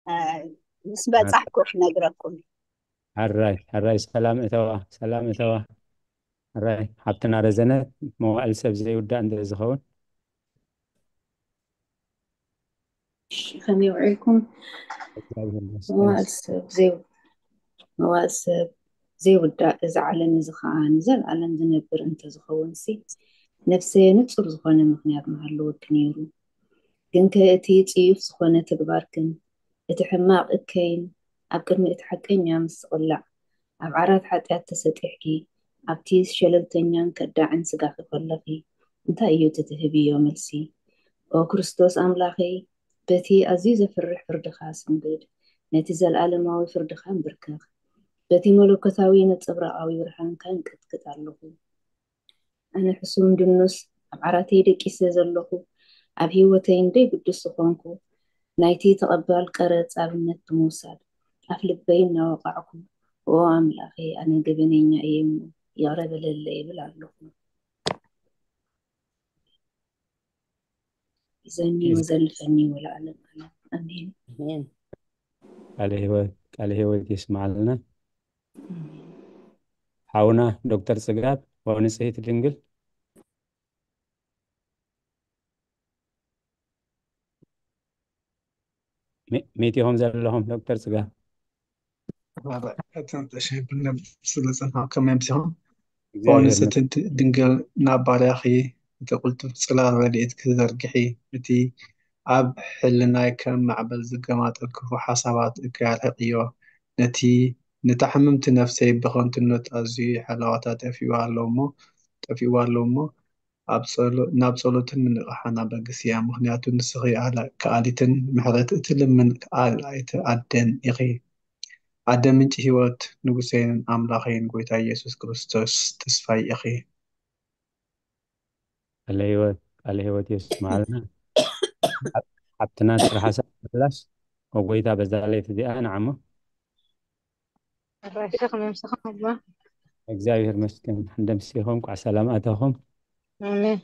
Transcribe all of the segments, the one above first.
እ፣ ምስ በጻሕኩ ክነግረኩም። ሕራይ ሕራይ፣ ሰላም እተዋ፣ ሰላም እተዋ። ሕራይ ሓብትና ረዘነት፣ መዋእል ሰብ ዘይውዳእ እንተ ዝኸውን። እሺ፣ ከመይ ውዒልኩም? እግዚኣብሔር ይመስገን። መዋእል ሰብ ዘይ-፣ መዋእል ሰብ ዘይውዳእ፣ እዚ ዓለም እዚ ኸዓ ንዘለኣለም ዝነብር እንተዝኸውንሲ፣ ነፍሰየ ንጹር ዝኾነ ምኽንያት ምሃለወኪ ነይሩ። ግንከ እቲ ጽዩፍ ዝኾነ ተግባርክን እቲ ሕማቕ እከይን ኣብ ቅድሚ እቲ ሓቀኛ ምስቕላዕ ኣብ ዓራት ሓጢኣት ተሰጢሕኪ ኣብቲ ሸለልተኛን ከዳዕን ስጋኺ ከለኺ እንታይ እዩ እቲ ትህብዮ መልሲ? ኦ ክርስቶስ ኣምላኸይ፣ በቲ ኣዝዩ ዘፍርሕ ፍርድኻ ስንብድ፣ ነቲ ዘለኣለማዊ ፍርድኻ እንብርከኽ። በቲ መለኮታዊ ነጸብራቓዊ ብርሃንካ እንቅጥቅጥ ኣለኹ። ኣነ ሕሱም ድኑስ ኣብ ዓራተይ ደቂሰ ዘለኹ፣ ኣብ ህይወተይ እንደይ ግዱስ ዝኾንኩ፣ ናይቲ ተቐባል ቀረጽ ኣብነት ብምውሳድ፣ ኣፍ ልበይ እናወቓዕኩ፣ ኦ ኣምላኸይ፣ ኣነ ገበነኛ እየ እሞ ይቕረ በለለይ ይብል ኣለኹ። ሒዘኒ ወዘልፈኒ ወለዓለም ዓለም። ኣሜን። ኣሜን። ቃለ ህይወት፣ ቃለ ህይወት የስምዓልና። ሓውና ዶክተር ጽጋብ፣ ኦ ንጽሕቲ ድንግል። ሜ-፣ ሜት ኢኹም ዘለኹም ዶክተር ጽጋብ። እቶም ተሸይብና ስለጸንሖም ከመይ ኣምሲኹም? እግዚኣብሔር ንጽሕቲ ድንግል ናብ ባርያኺ እቲ ቅልጡፍ ጽላል ረድኤትኪ ዘርግሒ፣ እቲ ኣብ ሕልናይ ከም ማዕበል ዝገማጠል ክፉእ ሓሳባት እከይ ኣርሕቕዮ፣ ነቲ ንታ ሕምምቲ ነፍሰይ ብኸንቱነት ኣዝዩ ሓለዋታ ጠፊእዋ ኣሎ እሞ፣ ጠፊእዋ ኣሎ እሞ፣ ኣብ ጸሎ-፣ ናብ ጸሎትን ምንቕሓን ኣበግስያ፣ ምኽንያቱ ንስኺ ኣላ-፣ ከኣሊትን ምሕረት እትልምን ኣልኣይቲ ኣደን ኢኺ። ኣደ ምንጪ ህይወት፣ ንጉሰይን ኣምላኸይን ጎይታ ኢየሱስ ክርስቶስ ተስፋይ ኢኺ። ቃለ ህይወት፣ ቃለ ህይወት የስምዓልና። ሓብ-፣ ሓብትና ስራሕ ሓሳብ ምላሽ፣ ኦ ጎይታ በዛ ለይቲ እዚኣ ንዓሞ። ኣራይሽ ከመይ ምሳኹም እባ? እግዚኣብሔር መስገን፣ እንደምስኹም፣ ቋዕ ሰላም ኣተኹም። ኣሜን።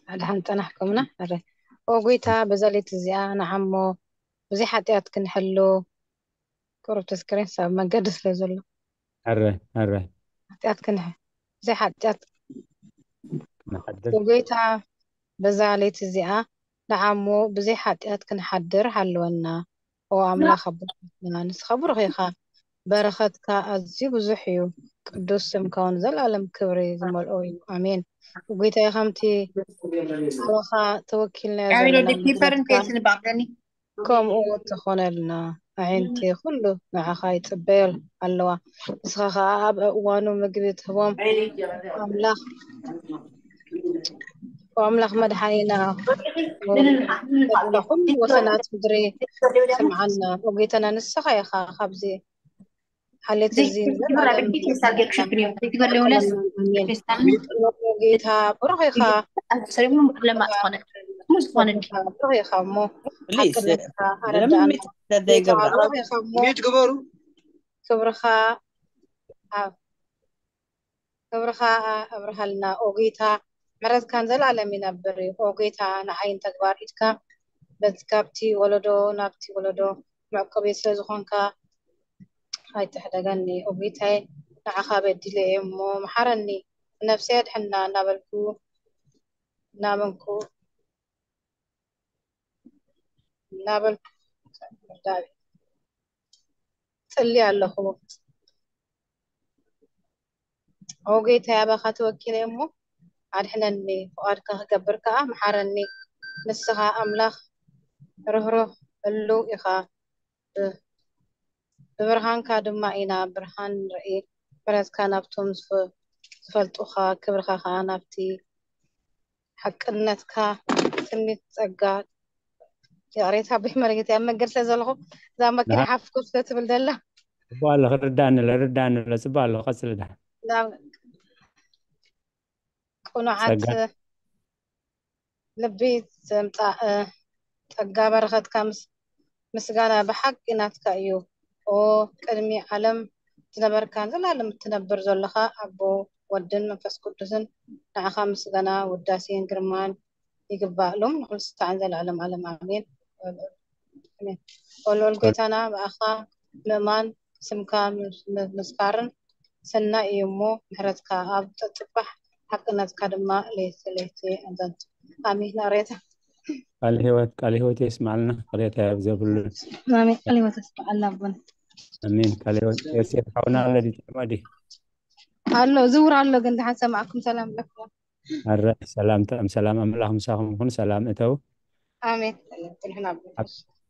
ኣድሓን ጸናሕኩምና። ኣረ፣ ኦ ጎይታ በዛ ለይቲ እዚኣ ንዓሞ ብዙሕ ሓጢኣት ክንሕሉ፣ ቁሩብ ተስክሬን ሳብ መንገዲ ስለ ዘሎ። ኣረ፣ ኣረ። ሓጢኣት ክንሕ-፣ ብዙሕ ሓጢኣት ንሓድር። ኦ ጎይታ በዛ ለይቲ እዚኣ ንዓሞ ብዙሕ ሓጢኣት ክንሓድር ሃለወና። ኦ ኣምላኽ ኣቦታትና፣ ንስኻ ብሩኽ ኢኻ። በረኸትካ ኣዝዩ ብዙሕ እዩ። ቅዱስ ስምካ እውን ዘላለም ክብሪ ዝመልኦ እዩ። ኣሜን። ጎይታዬ፣ ከምቲ ኣባኻ ተወኪልና ያው ይሎ ዘለና ዲፒፐርን ምሕረትካ ኬስን ባዕለኒ። ከምኡ ትኾነልና። ኣዒንቲ ኩሉ ንዓኻ ይጽበዮ ኣለዋ። ንስኻ ኸኣ ኣብ እዋኑ ምግቢ ትህቦም ኣምላኽ፣ ኣምላኽ መድሓኒና፣ ኩሉ ወሰናት ምድሪ ስምዓና። ኦ ጌታና፣ ንስኻ ኢኻ ካብዚ ሓሌት እዚ ንዘለኣለም ጌታ ብሩኽ ኢኻ። ብሩኽ ኢኻ እሞ ሓቅነትካ ኣረድኣና። ጌታ ብሩኽ ኢኻ እሞ ክብርኻ ኣብ ክብርኻ ኣብርሃልና ኦ ጌታ፣ ምሕረትካ ንዘለኣለም ይነብር እዩ። ኦ ጌታ፣ ንዓይን ተግባር ኢድካ በቲ ካብቲ ወለዶ ናብቲ ወለዶ መዕቆቢ ስለ ዝኾንካ ኣይትሕደገኒ። ኦ ጌታዬ፣ ንዓኻ በዲለ እየ እሞ መሓረኒ፣ ንነፍሰይ ኣድሕና እናበልኩ እናመንኩ እናበልኩ ርዳእ ጽሊ ኣለኹ። ኦ ጌታዬ፣ ኣባኻ ተወኪለ እሞ ኣድሕነኒ፣ ፍቓድካ ክገብር ከኣ ምሓረኒ። ንስኻ ኣምላኽ ርህሩህ ህሉው ኢኻ፣ ብ-፣ ብብርሃንካ ድማ ኢና ብርሃን ንርኢ። ምሕረትካ ናብቶም ዝፈ-፣ ዝፈልጡኻ፣ ክብርኻ ከኣ ናብቲ ሓቅነትካ ትምኒት ጸጋ ይቕሬታ ኣቦይ መርጌታ ኣብ መንገድ ስለ ዘለኹ እዛ መኪና ንሃ- ሓፍ ኮፍ ስለ ትብል ዘላ ጽቡቕ ኣሎ፣ ክርዳእኒ ኣሎ፣ ርዳእኒ ኣሎ፣ ጽቡቕ ኣሎ፣ ቀጽሊ ደሓን። እዛ ቅኑዓት ጸጋ። ልቢ ዘምጻእ ጸጋ በረኸትካ ምስ-፣ ምስጋና ብሓቂ ናትካ እዩ። ኦ ቅድሚ ዓለም ዝነበርካን ዘላለም እትነብር ዘለኻ ኣቦ ወድን መንፈስ ቅዱስን ንዓኻ ምስጋና ውዳሴን ግርማን ይግባእ ሎም ንኹሉ ሳዕን ዘለዓለም ዓለም ኣሜን። ኣሜን። ወልወል ጎይታና ብኣኻ ምእማን ስምካ ምዝካርን ሰናይ እዩ እሞ፣ ምሕረትካ ኣብ ተጽባሕ ሓቅነትካ ድማ ለይቲ ለይቲ ኣዘንቱ። ኣሜን። ኣሬታ ቃል ህይወት ቃል ህይወት የስማዕልና። ቅሬታ ያብዘብሉን። ኣሜን። ቃል ህይወት የስማዕልና ኣቦና። ኣሜን። ቃል ህይወት ዮሴፍ ሓውና ኣሎ ድዩ? ጥዕማ ድዩ? ኣሎ ዝውር ኣሎ ግን ደሓን ሰማዕኩም ሰላም ለኩም። ኣረ ሰላም ተም ሰላም ኣምላኽ ምሳኹም ይኹን። ሰላም እተው። ኣሜን። ሰላም ትልሕና ኣቦና።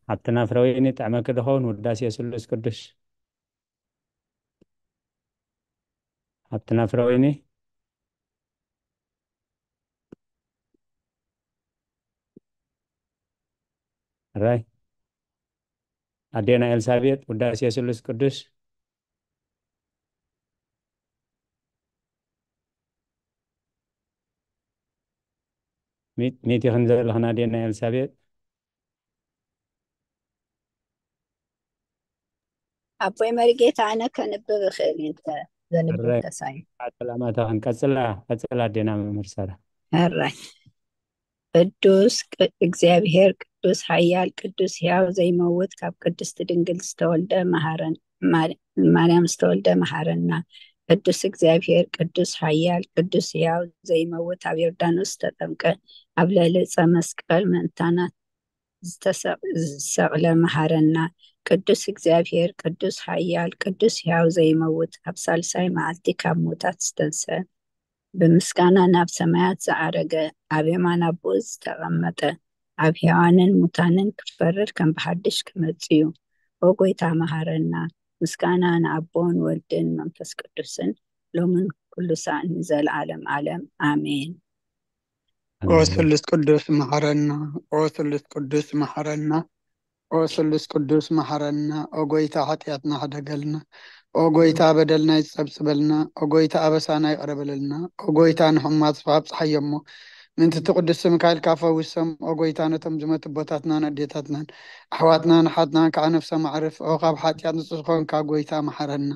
ሓብትና ፍረወይኒ ጥዕመኪ ድኸውን ውዳሴ ስሉስ ቅዱስ። ሓብትና ፍረወይኒ ራይ ኣዴና ኤልሳቤጥ ውዳሴ ስሉስ ቅዱስ ሚት- ሚት ይኽን ዘለኽና ኣዴና ኤልሳቤጥ። ኣቦይ መሪጌታ ኣነ ከንብብ እኽእል እየ እንተ ዘንብብ ሕራይ። ተሳይ ሰላማታ ክንቀጽላ ቀጽላ ኣዴና መምህር ሰራ። ሕራይ። ቅዱስ ቅ- እግዚኣብሔር ቅዱስ ሓያል ቅዱስ ሕያው ዘይመውት ካብ ቅድስቲ ድንግል ዝተወልደ መሃረን ማር- ማርያም ዝተወልደ መሃረና። ቅዱስ እግዚኣብሔር ቅዱስ ሓያል ቅዱስ ሕያው ዘይመውት ኣብ ዮርዳኖስ ዝተጠምቀ ኣብ ልዕሊ ዕፀ መስቀል ምእንታና ዝተሰ- ዝተሰቕለ መሃረና። ቅዱስ እግዚኣብሔር ቅዱስ ሓያል ቅዱስ ሕያው ዘይመውት ኣብ ሳልሳይ መዓልቲ ካብ ሙታት ዝተንስአ ብምስጋና ናብ ሰማያት ዝዓረገ ኣብ የማን ኣቦኡ ዝተቐመጠ ኣብ ሕያዋንን ሙታንን ክፈርድ ከም ብሓድሽ ክመጽእ እዩ። ኦ ጎይታ መሃረና። ምስጋና ንኣቦን ወልድን መንፈስ ቅዱስን ሎምን ኩሉ ሳዕ ንዘለዓለም ዓለም ኣሜን። ኦ ስሉስ ቅዱስ መሐረና። ኦ ስሉስ ቅዱስ መሐረና። ኦ ስሉስ ቅዱስ መሐረና። ኦ ጎይታ ሓጢኣትና ሕደገልና። ኦ ጎይታ በደልና ይጸብጽበልና። ኦ ጎይታ ኣበሳና ይቕረ በለልና። ኦ ጎይታ ንሕማት ስፋ ኣብጽሓዮ እሞ ምእንቲ እቲ ቅዱስ ስምካ ኢልካ ፈውሶም። ኦ ጎይታ ነቶም ዝመቱ ኣቦታትናን ኣዴታትናን ኣሕዋትናን ኣሓትናን ከዓ ነፍሶም ኣዕርፍ። ኦ ካብ ሓጢኣት ንጹህ ዝኾንካ ጎይታ መሐረና።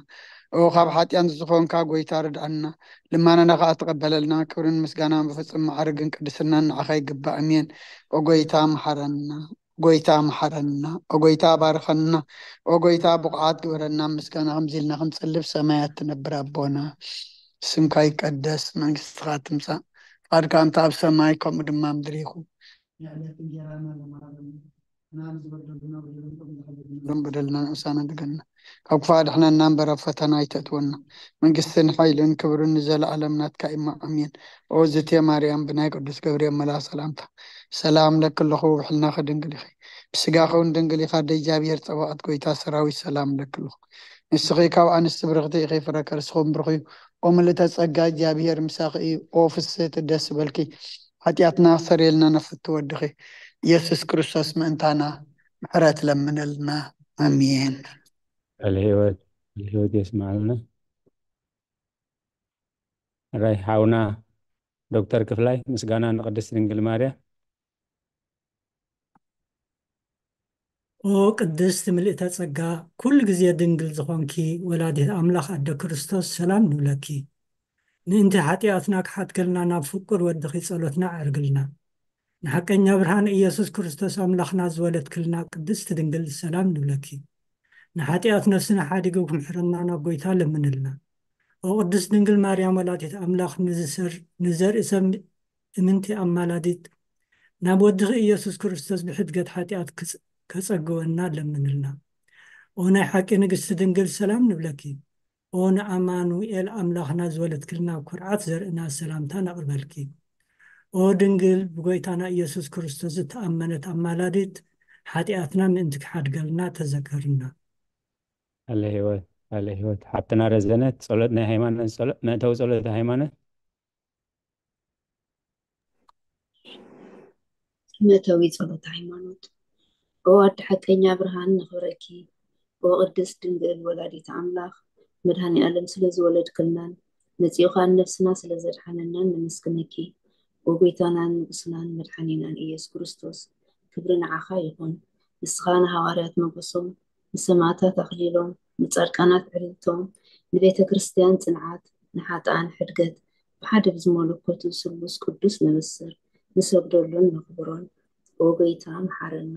ኦ ካብ ሓጢኣት ንጹህ ዝኾንካ ጎይታ ርድኣና። ልማናና ከዓ ተቐበለልና። ክብርን ምስጋናን ብፍጹም ማዕርግን ቅድስናን ንዓኻ ይግባእ። ኣሜን። ኦ ጎይታ መሐረና። ጎይታ መሐረና። ኦ ጎይታ ባርኸና። ኦ ጎይታ ብቑዓት ግበረና። ምስጋና ከምዚ ኢልና ክንጽልብ ሰማያት ትነብር ኣቦና ስምካ ይቀደስ መንግስትኻ ትምጻእ ፍቃድካ እንተ ኣብ ሰማይ ከምኡ ድማ ምድሪ ይኹን። የዕለት እንጀራና ለማረም ናን ዝበደሉና በደሎም ከም ዝሓለፍና በደልና ንእሳና ድገና ካብ ክፋ ድሕነና እምበር ኣብ ፈተና ኣይተእትወና። መንግስትን ሓይልን ክብርን ንዘለኣለም ናትካ እማ ኣሜን። ኦ ዝቴ ማርያም ብናይ ቅዱስ ገብርኤል መልኣ ሰላምታ ሰላም ለኪ ኣለኹ ብሕልና ከድንግል ኢኺ ብስጋ ከውን ድንግል ኢኻ ደጃብሔር ጸባኦት ጎይታ ሰራዊት ሰላም ለኪ ኣለኹ። ንስኺ ካብ ኣንስቲ ብርኽቲ ኢኺ ፍረ ከርስኹም ብሩኽ እዩ። ኦ ምልእተ ጸጋ እግዚኣብሔር ምሳኺ እዩ። ኦ ፍስህቲ ደስ በልኪ ሓጢኣትና ክሰርየልና ነፍቲ ወድኺ ኢየሱስ ክርስቶስ ምእንታና ምሕረት ለምነልና። ኣሜን። ቃል ህይወት ቃል ህይወት የስማዕልና። ራይ ሓውና ዶክተር ክፍላይ ምስጋና ንቅድስት ድንግል ማርያም። ኦ ቅድስት ምልእተ ጸጋ ኩሉ ግዜ ድንግል ዝኾንኪ ወላዲት ኣምላኽ ኣደ ክርስቶስ ሰላም ንብለኪ። ምእንቲ ሓጢኣትና ክሓድገልና ናብ ፍቁር ወድኺ ጸሎትና ኣዕርግልና። ንሓቀኛ ብርሃን ኢየሱስ ክርስቶስ ኣምላኽና ዝወለድክልና ቅድስት ድንግል ሰላም ንብለኪ። ንሓጢኣት ነፍስና ሓዲጉ ክምሕረና ናብ ጎይታ ለምንልና። ኦ ቅድስት ድንግል ማርያም ወላዲት ኣምላኽ ንዝሰር ንዘርኢ ሰብ እምንቲ ኣማላዲት ናብ ወድኺ ኢየሱስ ክርስቶስ ብሕድገት ሓጢኣት ክጽ- ከጸግወና ለምንልና። ኦ ናይ ሓቂ ንግስቲ ድንግል ሰላም ንብለኪ። ኦ ንኣማኑኤል ኣምላኽና ዝወለድክልና ኩርዓት ዘርእና ሰላምታ ነቕርበልኪ። ኦ ድንግል ብጎይታና ኢየሱስ ክርስቶስ ዝተኣመነት ኣማላዲት ሓጢኣትና ምእንቲ ክሓድገልና ተዘከርና። ኣለ ህይወት ኣለ ህይወት ሓብትና ረዘነት ጸሎት ናይ ሃይማኖት ጸሎት መእተዊ ጸሎት ሃይማኖት መእተዊ ጸሎት ሃይማኖት። ኦ ኣደ ሓቀኛ ብርሃን ነኽብረኪ። ኦ ቅድስት ድንግል ወላዲት ኣምላኽ መድኃኔ ዓለም ስለ ዝወለድክልናን መጺኡ ኸኣ ነፍስና ስለ ዘድሓነናን ነመስግነኪ። ኦ ጎይታናን ንጉስናን መድሓኒናን ኢየሱስ ክርስቶስ ክብሪ ንዓኻ ይኹን። ንስኻ ንሃዋርያት ሞገሶም፣ ንሰማዕታት ኣኽሊሎም፣ ንጻድቃናት ዕርብቶም፣ ንቤተ ክርስቲያን ጽንዓት፣ ንሓጥኣን ሕድገት ብሓደ ብዝመለኮቱ ስሉስ ቅዱስ ነብስር ንሰግደሉን ነኽብሮን። ኦ ጎይታ መሓረና።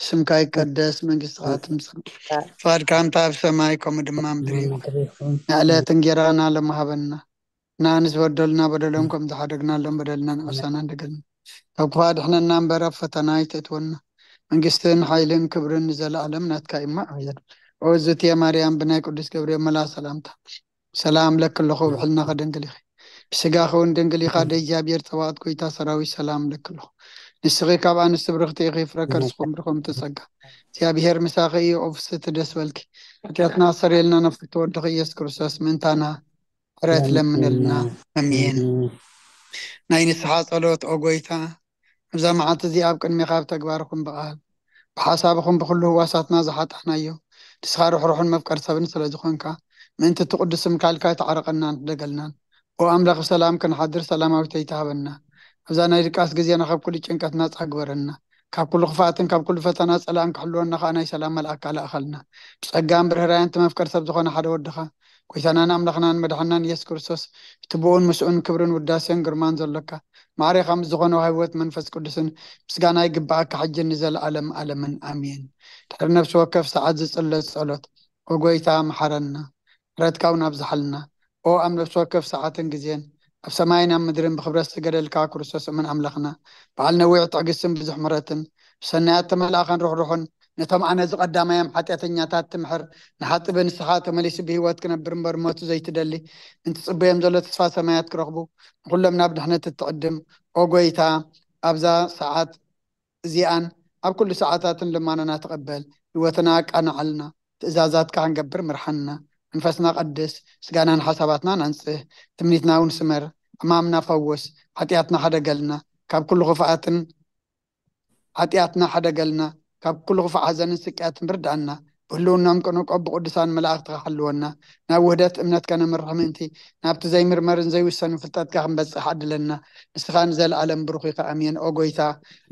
ስምካ ይቀደስ፣ መንግስትኻ ትምጻእ፣ ፍቓድካ እንተ ኣብ ሰማይ ከምኡ ድማ ምድሪ ይኹን። ንዕለት እንጌራና ሎሚ ሃበና፣ ንዓና ዝበደሉና በደሎም ከም ዝሓደግናሎም በደልና ንዓና ኣይተሓድገና፣ ካብ ክፉእ ኣድሕነና እምበር ኣብ ፈተና ኣይተእትወና። መንግስትን ሓይልን ክብርን ንዘለኣለም ናትካ እዩ። ኣሜን። ኦ እግዝእትየ ማርያም፣ ብናይ ቅዱስ ገብርኤል መልኣኽ ሰላምታ ሰላም እብለኪ ኣለኹ፣ ብሕልናኺ ድንግል ኢኺ፣ ብስጋኺ እውን ድንግል ኢኻ። ኣደ እግዚኣብሔር ጸባኦት፣ ጎይታ ሰራዊት፣ ሰላም እብለኪ ኣለኹ። ንስኺ ካብ ኣንስቲ ብርኽቲ ኢኺ፣ ፍረ ከርስኺ እውን ብሩኽ እዩ። ተጸጋ እግዚኣብሔር ምሳኺ እዩ። ኦ ፍስሕቲ ደስ በልኪ፣ ሓጢኣትና ክሰርየልና ናብ ፍትወ ወድኺ ኢየሱስ ክርስቶስ ምእንታና ምሕረት ለምንልና። ኣሜን። ናይ ንስሓ ጸሎት። ኦ ጎይታ፣ ኣብዛ መዓልቲ እዚኣ ኣብ ቅድሜኻ ብተግባር ይኹን ብቓል ብሓሳብ ይኹን ብኹሉ ህዋሳትና ዝሓጣናዮ፣ ንስኻ ርሕሩሕን መፍቀር ሰብን ስለ ዝኾንካ፣ ምእንቲ እቲ ቅዱስ ስምካ ኢልካ ኣይተዓርቐናን ሕደገልናን። ኦ ኣምላኽ፣ ብሰላም ክንሓድር ሰላማዊት ለይቲ ሃበና። ኣብዛ ናይ ድቃስ ግዜና ካብ ኩሉ ጭንቀት ናጻ ግበረና። ካብ ኩሉ ክፍኣትን ካብ ኩሉ ፈተና ጸላእን ክሕልወና ከኣ ናይ ሰላም መልኣካ ለኣኸልና። ብጸጋን ብርህራየን እቲ መፍቀር ሰብ ዝኾነ ሓደ ወድኻ፣ ጎይታናን ኣምላኽናን መድሓናን ኢየሱስ ክርስቶስ፣ እቲ ብኡን ምስኡን ክብርን ውዳሴን ግርማን ዘሎካ፣ ማዕሬኻ ምስ ዝኾነ ወሃቢ ህይወት መንፈስ ቅዱስን ምስጋና ይግብኣካ፣ ሕጂ ንዘለኣለም ኣለምን ኣሜን። ድሕሪ ነፍሲ ወከፍ ሰዓት ዝጽለት ጸሎት። ኦ ጎይታ፣ መሓረና፣ ምሕረትካ እውን ኣብዝሓልና። ኦ ኣብ ነፍሲ ወከፍ ሰዓትን ግዜን፣ ኣብ ሰማይን ኣብ ምድርን ብኽብረት ዝተገደልካ ክርስቶስ እሙን ኣምላኽና፣ በዓል ነዊሕ ትዕግስትን ብዙሕ ምሕረትን፣ ብሰናያት ተመልኣኻን ርሕሩሕን፣ ነቶም ኣነ ዝቐዳማዮም ሓጢኣተኛታት ትምሕር፣ ንሓጥቢ ንስኻ ተመሊሱ ብህይወት ክነብር እምበር ሞቱ ዘይትደሊ፣ ምእንቲ ጽበዮም ዘሎ ተስፋ ሰማያት ክረኽቡ፣ ንኹሎም ናብ ድሕነት እትዕድም። ኦ ጎይታ፣ ኣብዛ ሰዓት እዚኣን ኣብ ኩሉ ሰዓታትን ልማናና ተቐበል፣ ህይወትና ኣቃንዓልና፣ ትእዛዛትካ ክንገብር ምርሓና። መንፈስና ቀድስ፣ ስጋናን ሓሳባትናን ኣንጽህ፣ ትምኒትና እውን ስመር፣ ሕማምና ፈውስ፣ ሓጢኣትና ሓደገልና፣ ካብ ኩሉ ክፍኣትን ሓጢኣትና ሓደገልና፣ ካብ ኩሉ ክፉእ ሓዘንን ስቅያትን ርድኣና። ብህልውናኦም ቅኑቆ ብቅዱሳን መላእኽትኻ ሓልወና። ናብ ውህደት እምነትካ ነምርሕ ምእንቲ፣ ናብቲ ዘይምርመርን ዘይውሰንን ፍልጠትካ ክንበጽሕ ዓድለና። ንስኻ ንዘለኣለም ብሩኽ ኢኻ። ኣሜን። ኦ ጎይታ፣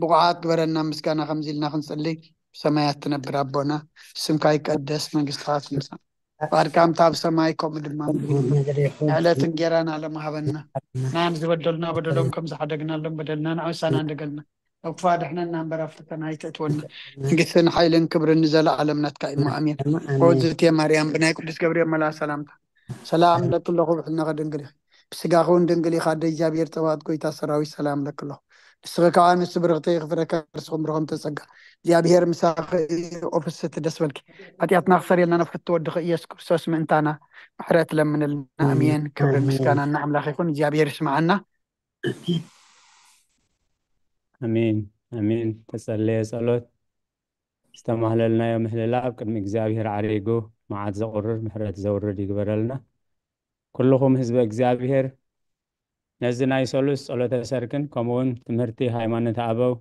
ብቑዓት ግበረና ምስጋና ከምዚ ኢልና ክንጽሊ። ብሰማያት ትነብር ኣቦና፣ ስምካ ይቀደስ፣ መንግስትኻ ትምጻእ፣ ፍቓድካ ከምታ ኣብ ሰማይ ከምኡ ድማ ኣብ ምድሪ ትኹን። ንዕለት እንጌራና ሎሚ ሃበና። ንዓና ዝበደሉና በደሎም ከም ዝሓደግናሎም በደልና ንዓና ኣይተሓድገና፣ ካብ ክፉእ ኣድሕነና እምበር ኣብ ፈተና ኣይተእትወና። መንግስትን ሓይልን ክብርን ንዘለኣለም ናትካ እዩ። ኣሜን። ኣሜን። ኦ እግዝእትየ ማርያም፣ ብናይ ቅዱስ ገብርኤል መልኣኽ ሰላምታ ሰላም እብለኪ ኣለኹ፣ ብሕልናኺ ድንግል ኢኺ፣ ብስጋኺ እውን ድንግል ኢኻ። ኣደ እግዚኣብሔር ጸባኦት፣ ጎይታ ሰራዊት፣ ሰላም እብለኪ ኣለኹ። ንስኺ ከኣ ኣንስቲ ብርኽቲ ኢኺ፣ ፍረ ከርስኺ እውን ብሩኽ እዩ። ተጸጋ እግዚኣብሔር ምሳኺ እዩ። ኦ ፍስሕቲ ደስ በልኪ፣ ሓጢኣትና ክሰርየልና ናብ ፍትወ ወድኺ ኢየሱስ ክርስቶስ ምእንታና ምሕረት ለምንልና። ኣሜን። ኣሜን። ክብርን ኣሜን። ምስጋናን ንኣምላኽ ይኹን። እግዚኣብሔር ይስምዓና። ኣሜን። ኣሜን። ኣሜን። ተጸለየ ጸሎት፣ ዝተማህለልናዮ ምህልላ ኣብ ቅድሚ እግዚኣብሔር ዓሪጉ መዓት ዘቑርር ምሕረት ዘውርድ ይግበረልና። ኩልኹም ህዝበ እግዚኣብሔር ነዚ ናይ ሰሉስ ጸሎተ ሰርክን ከምኡውን ትምህርቲ ሃይማኖት ኣበው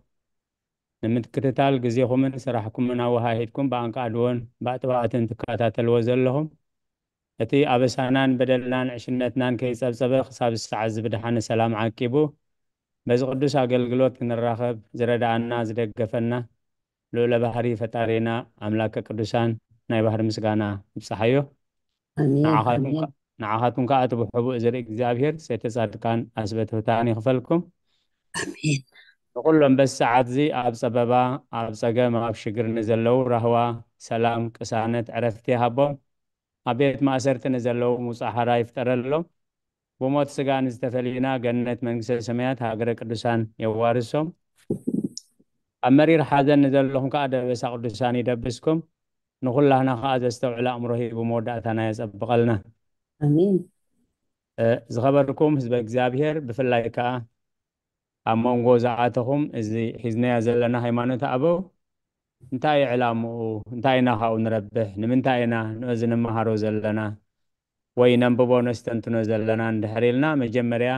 ንምክትታል ግዜኹምን ስራሕኩምን ኣወሃሂድኩም ብኣንቃድዎን ብኣጥባዕትን ትከታተልዎ ዘለኹም፣ እቲ ኣበሳናን በደልናን ዕሽነትናን ከይጸብጸበ ክሳብ ዝሰዓት እዚ ብድሓን ሰላም ዓቂቡ በዚ ቅዱስ ኣገልግሎት ክንራኸብ ዝረድኣና ዝደገፈና ልዑለ ባህሪ ፈጣሪና ኣምላከ ቅዱሳን ናይ ባህሪ ምስጋና ይብጽሓዮ። ኣሜን። ንዓኻትኩም ኣሜን። ከ-፣ ንዓኻትኩም ከኣ እቲ ብሕቡእ ዝርኢ እግዚኣብሔር ሰይተ ጻድቃን ኣስበ ትሑታን ይኽፈልኩም። ኣሜን። ንኹሎም በዚ ሰዓት እዚ ኣብ ጸበባ፣ ኣብ ጸገም፣ ኣብ ሽግር ንዘለዉ ራህዋ፣ ሰላም፣ ቅሳነት፣ ዕረፍቲ ይሃቦም። ኣብ ቤት ማእሰርቲ ንዘለዉ ምውጻእ ሓራ ይፍጠረሎም። ብሞት ስጋ ንዝተፈለዩና ገነት መንግስተ ሰማያት ሃገረ ቅዱሳን የዋርሶም። ኣብ መሪር ሓዘን ንዘለኹም ከኣ ደበሳ ቅዱሳን ይደብስኩም። ንኹላህና ከኣ ዘስተውዕል ኣእምሮ ሂቡ መወዳእታና የጸብቐልና። ኣሜን። እ፣ ዝኸበርኩም ህዝበ እግዚኣብሔር፣ ብፍላይ ከኣ ኣብ መንጎ ዝኣተኹም እዚ ሒዝናዮ ዘለና ሃይማኖት ኣበው እንታይ እዩ ዕላምኡ? እንታይ ኢና ካብኡ ንረብሕ? ንምንታይ ኢና ንዚ ንመሃሮ ዘለና? ወይ ነንብቦ ነስተንትኖ ዘለና እንድሕር ኢልና፣ መጀመርያ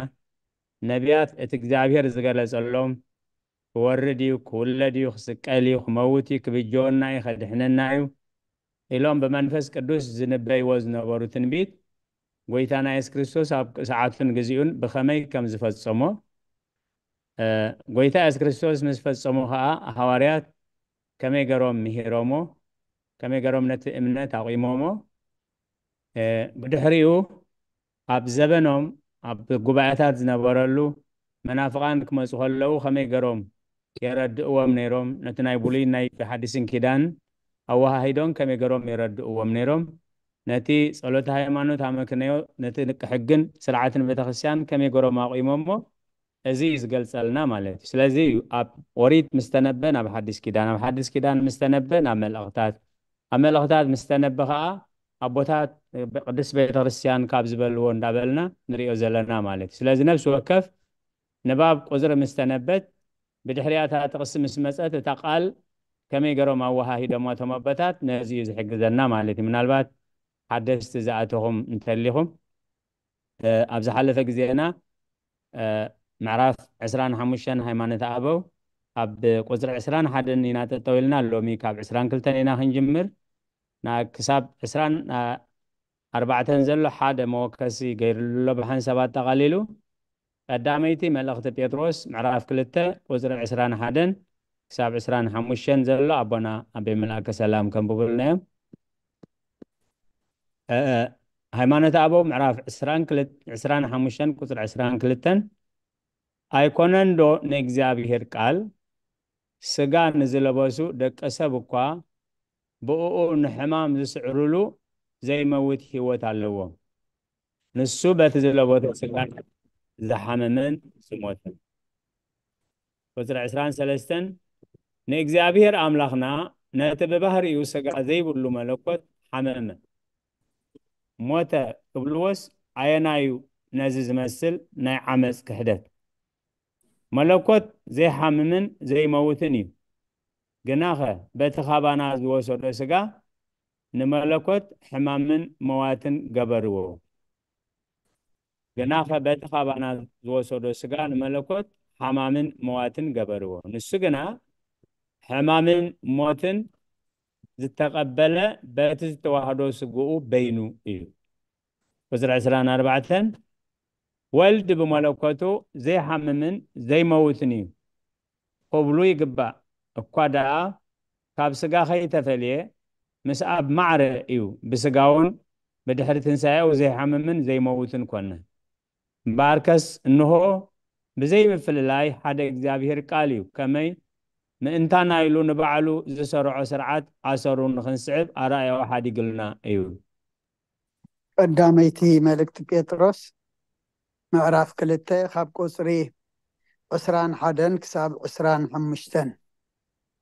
ነቢያት እቲ እግዚኣብሔር ዝገለጸሎም ክወርድ እዩ፣ ክውለድ እዩ፣ ክስቀል እዩ፣ ክመውት እዩ፣ ክብጀወና እዩ፣ ከድሕነና እዩ ኢሎም ብመንፈስ ቅዱስ ዝንበይዎ ዝነበሩ ትንቢት፣ ጎይታና የሱስ ክርስቶስ ኣብ ሰዓቱን ግዚኡን ብኸመይ ከም ዝፈጸሞ፣ እ፣ ጎይታ የሱስ ክርስቶስ ምስ ፈጸሞ ኸኣ ሃዋርያት ከመይ ገሮም ምሂሮሞ፣ ከመይ ገሮም ነቲ እምነት ኣቑሞሞ፣ እ፣ ብድሕሪኡ ኣብ ዘበኖም ኣብ ጉባኤታት ዝነበረሉ መናፍቓን ክመጹ ከለዉ ከመይ ገሮም የረድእዎም ነይሮም። ነቲ ናይ ብሉይን ናይ ሓዲስን ኪዳን ኣወሃሂዶም ከመይ ገሮም የረድእዎም ነይሮም። ነቲ ጸሎተ ሃይማኖት ኣመክነዮ፣ ነቲ ሕግን ስርዓትን ቤተክርስትያን ከመይ ገሮም ኣቑሞሞ፣ እዚ እዩ ዝገልጸልና ማለት እዩ። ስለዚ እዩ ኣብ ኦሪት ምስ ተነበ ናብ ሓዲስ ኪዳን፣ ኣብ ሓዲስ ኪዳን ምስ ተነበ ናብ መልእኽታት፣ ኣብ መልእኽታት ምስ ተነበ ኸዓ ኣቦታት ቅድስት ቤተክርስትያን ካብ ዝበልዎ እንዳበልና ንሪኦ ዘለና ማለት እዩ። ስለዚ ነፍሲ ወከፍ ንባብ ቁጽሪ ምስ ተነበት፣ ብድሕሪኣ እታ ጥቕሲ ምስ መጸት፣ እታ ቃል ከመይ ገሮም ኣወሃሂዶማ እቶም ኣቦታት፣ ነዚ እዩ ዝሕግዘና ማለት እዩ። ምናልባት ሓደስቲ ዝኣተኹም እንተሊኹም፣ እ፣ ኣብ ዝሓለፈ ግዜና፣ እ፣ ምዕራፍ ዕስራን ሓሙሽተን ሃይማኖተ ኣበው ኣብ ቁጽሪ ዕስራን ሓደን ኢና ጠጠው ኢልና፣ ሎሚ ካብ ዕስራን ክልተን ኢና ክንጅምር። ና-፣ ክሳብ ዕስራን ኣርባዕተን ዘሎ ሓደ መወከሲ ገይሩሉ ኣሎ፣ ብሓንሳብ ኣጠቓሊሉ። ቀዳመይቲ መልእኽቲ ጴጥሮስ ምዕራፍ ክልተ ቁጽሪ ዕስራን ሓደን ክሳብ ዕስራን ሓሙሽተን ዘሎ ኣቦና ኣቤ መልኣከ ሰላም ከንብቡልና እዮም። እ፣ እ፣ ሃይማኖተ ኣበው ምዕራፍ ዕስራን ክልተ፣ ዕስራን ሓሙሽተን ቁጽሪ ዕስራን ክልተን፣ ኣይኮነን ዶ ንእግዚኣብሔር ቃል፣ ስጋ ንዝለበሱ ደቂ ሰብ እኳ ብእኡ ንሕማም ዝስዕርሉ ዘይመውት ህይወት ኣለዎም? ንሱ በቲ ዝለበሶ ስጋ ዝሓመመን ዝሞተን። ቁጽሪ ዕስራን ሰለስተን፣ ንእግዚኣብሔር ኣምላኽና ነቲ ብባህሪኡ ስጋ ዘይብሉ መለኮት ሓመመ፣ ሞተ ክብልዎስ ኣየናዩ ነዚ ዝመስል ናይ ዓመፅ ክሕደት? መለኮት ዘይሓምምን ዘይመውትን እዩ። ግናኸ በቲ ካባና ዝወሰዶ ስጋ ንመለኮት ሕማምን መዋትን ገበርዎ። ግናኸ በቲ ካባና ዝወሰዶ ስጋ ንመለኮት ሓማምን መዋትን ገበርዎ። ንሱ ግና ሕማምን ሞትን ዝተቐበለ በቲ ዝተዋህዶ ስግኡ በይኑ እዩ። ቁጽሪ ዕስራን ኣርባዕተን፣ ወልድ ብመለኮቱ ዘይሓምምን ዘይመውትን እዩ ክብሉ ይግባእ። እኳ ደኣ ካብ ስጋ ከይተፈልየ ምስ ኣብ ማዕረ እዩ፣ ብስጋውን ብድሕሪ ትንሳኤኡ ዘይሓምምን ዘይመውትን ኮነ። እምበኣርከስ እንሆ ብዘይምፍልላይ ሓደ እግዚኣብሔር ቃል እዩ፣ ከመይ ምእንታና ኢሉ ንባዕሉ ዝሰርዖ ስርዓት ኣሰሩ ንኽንስዕብ ኣረኣያኡ ሓዲግልና እዩ። ቀዳመይቲ መልእክቲ ጴጥሮስ ምዕራፍ ክልተ ካብ ቁጽሪ ዕስራን ሓደን ክሳብ ዕስራን ሓሙሽተን።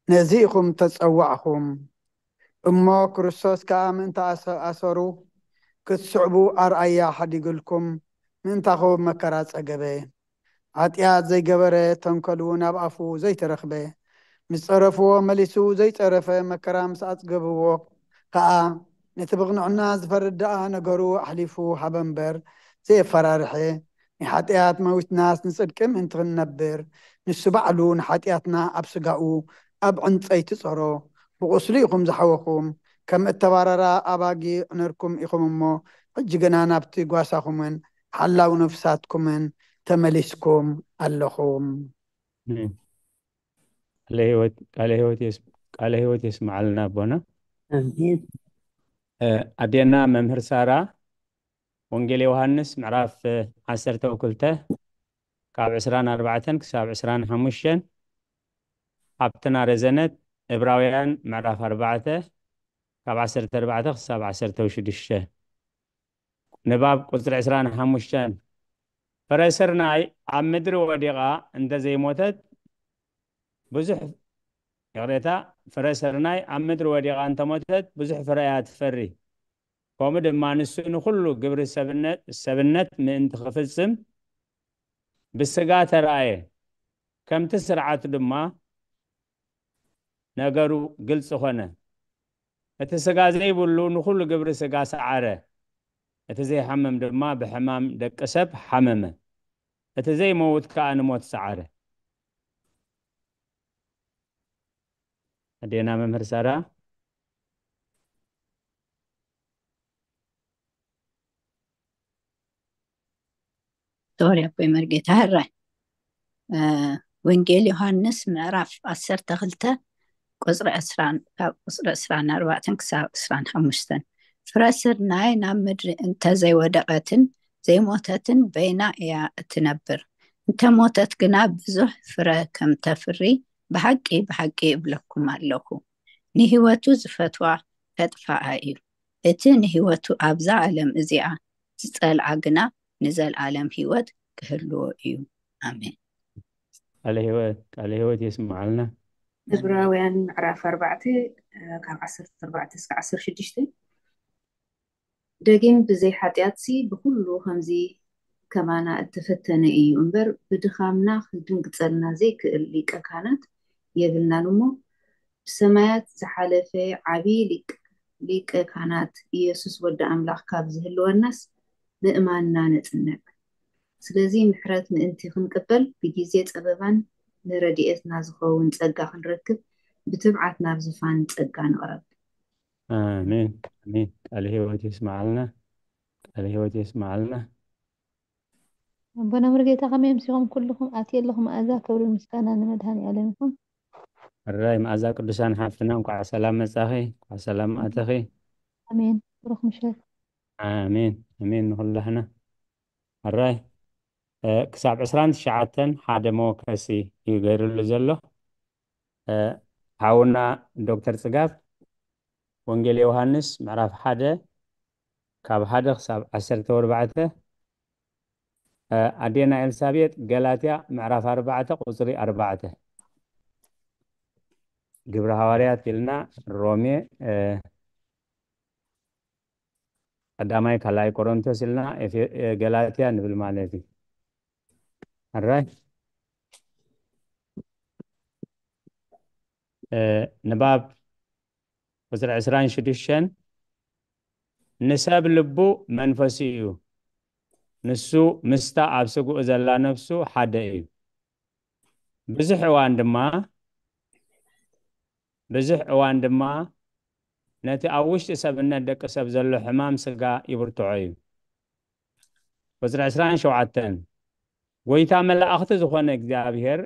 ነዚ ኢኹም ተጸዋዕኹም እሞ ክርስቶስ ከኣ ምእንቲ ኣሰ-፣ ኣሰሩ ክትስዕቡ ኣርኣያ ሓዲግልኩም ምእንታኹም መከራ ጸገበ። ሓጢኣት ዘይገበረ ተንኮል እውን ኣብ ኣፉ ዘይተረኽበ። ምስ ጸረፍዎ መሊሱ ዘይጸረፈ መከራ ምስ ኣጽገብዎ ከኣ ነቲ ብቕንዕና ዝፈርድ ደኣ ነገሩ ኣሕሊፉ ሃበ እምበር ዘየፈራርሐ። ንሓጢኣት መዊትናስ ንጽድቂ ምእንቲ ክንነብር ንሱ ባዕሉ ንሓጢኣትና ኣብ ስጋኡ ኣብ ዕንጸይቲ ጸሮ። ብቑስሉ ኢኹም ዝሓወኹም። ከም እተባረራ ኣባጊዕ ነርኩም ኢኹም እሞ ሕጂ ግና ናብቲ ጓሳኹምን ሓላው ነፍሳትኩምን ተመሊስኩም ኣለኹም። ቃለ ህይወት የስምዓልና ኣቦና። ኣዴና መምህር ሳራ፣ ወንጌል ዮሃንስ ምዕራፍ ዓሰርተ ክልተ ካብ ዕስራን ኣርባዕተን ክሳብ ዕስራን ሓሙሽተን፣ ሓብትና ረዘነት ዕብራውያን ምዕራፍ ኣርባዕተ ካብ ዓሰርተ ኣርባዕተ ክሳብ ዓሰርተ ሽዱሽተ። ንባብ ቁጽሪ ዕስራን ሓሙሽተን፣ ፍረ ስርናይ ኣብ ምድሪ ወዲቓ እንተዘይሞተት ብዙሕ፣ ይቕሬታ፣ ፍረ ስርናይ ኣብ ምድሪ ወዲቓ እንተሞተት ብዙሕ ፍረ እያ ትፈሪ። ከምኡ ድማ ንሱ ንኹሉ ግብሪ ሰብነት፣ ሰብነት ምእንቲ ክፍጽም ብስጋ ተራእየ። ከምቲ ስርዓቱ ድማ ነገሩ ግልጺ ኾነ። እቲ ስጋ ዘይብሉ ንኹሉ ግብሪ ስጋ ሰዓረ። እቲ ዘይሓምም ድማ ብሕማም ደቂ ሰብ ሓመመ። እቲ ዘይመውት ከኣ ንሞት ሰዓረ። ኣዴና መምህር ሳራ። ሶሪ ኣቦይ መርጌታ፣ ሕራይ። እ፣ ወንጌል ዮሃንስ ምዕራፍ ዓሰርተ ክልተ ቁጽሪ ዕስራን፣ ካብ ቁጽሪ ዕስራን ኣርባዕተን ክሳብ ዕስራን ሓሙሽተን። ፍረ ስርናይ ናብ ምድሪ እንተ ዘይወደቐትን ዘይሞተትን በይና እያ እትነብር። እንተ ሞተት ግና ብዙሕ ፍረ ከም ተፍሪ ብሓቂ ብሓቂ እብለኩም ኣለኹ፣ ንህይወቱ ዝፈትዋ ከጥፍኣ እዩ፣ እቲ ንህይወቱ ኣብዛ ዓለም እዚኣ ዝጸልኣ ግና ንዘልኣለም ህይወት ክህልዎ እዩ። ኣሜን። ቃለ ህይወት ቃለ ህይወት የስምዓልና። ዕብራውያን ምዕራፍ ኣርባዕተ ካብ ዓሰርተ ኣርባዕተ እስከ ዓሰርተ ሽዱሽተ። ደጊም ብዘይ ሓጢኣትሲ ብኹሉ ከምዚ ከማና እተፈተነ እዩ እምበር፣ ብድኻምና ክድንግጸልና ዘይክእል ሊቀ ካህናት የብልናን እሞ፣ ብሰማያት ዝሓለፈ ዓቢ ሊቅ ሊቀ ካህናት ኢየሱስ ወዲ ኣምላኽ ካብ ዝህልወናስ ምእማንና ነጽንዕ። ስለዚ ምሕረት ምእንቲ ክንቅበል ብጊዜ ጸበባን ንረድኤትና ዝኸውን ጸጋ ክንረክብ ብትብዓት ናብ ዝፋን ጸጋ ንቕረብ። ኣሜን ኣሜን። ቃለ ህይወት የስምዓልና። ቃለ ህይወት የስምዓልና። ኣቦና ሙሉጌታ ከመይ ኣምሲኹም ኩልኹም ኣትየ ኣለኹ መኣዛ ክብርን ምስጋና ንመድሃኒ ዓለም ይኹን። ሕራይ መኣዛ ቅዱሳን ሓፍትና እንኳዕ ሰላም መጻኺ፣ እንኳዕ ሰላም ኣተኺ። ኣሜን ብሩኽ ምሸት። ኣሜን ኣሜን ንኹላህና። ሕራይ ክሳብ ዕስራን ትሽዓተን ሓደ መወከሲ እዩ ገይሩሉ ዘሎ። ሓውና ዶክተር ጽጋብ ወንጌል ዮሃንስ ምዕራፍ ሓደ ካብ ሓደ ክሳብ ዓሰርተ ኣርባዕተ፣ ኣዴና ኤልሳቤጥ ገላትያ ምዕራፍ ኣርባዕተ ቁጽሪ ኣርባዕተ፣ ግብረ ሃዋርያት ኢልና ሮሜ፣ ቀዳማይ ካልኣይ ቆሮንቶስ ኢልና ገላትያ ንብል ማለት እዩ። ሕራይ ንባብ ቁፅሪ ዕስራን ሽዱሽተን ንሰብ ልቡ መንፈሱ እዩ፣ ንሱ ምስታ ኣብ ስግኡ ዘላ ነፍሱ ሓደ እዩ። ብዙሕ እዋን ድማ ብዙሕ እዋን ድማ ነቲ ኣብ ውሽጢ ሰብነት ደቂ ሰብ ዘሎ ሕማም ስጋ ይብርትዖ እዩ። ቁፅሪ ዕስራን ሸውዓተን ጎይታ መላእኽቲ ዝኾነ እግዚኣብሔር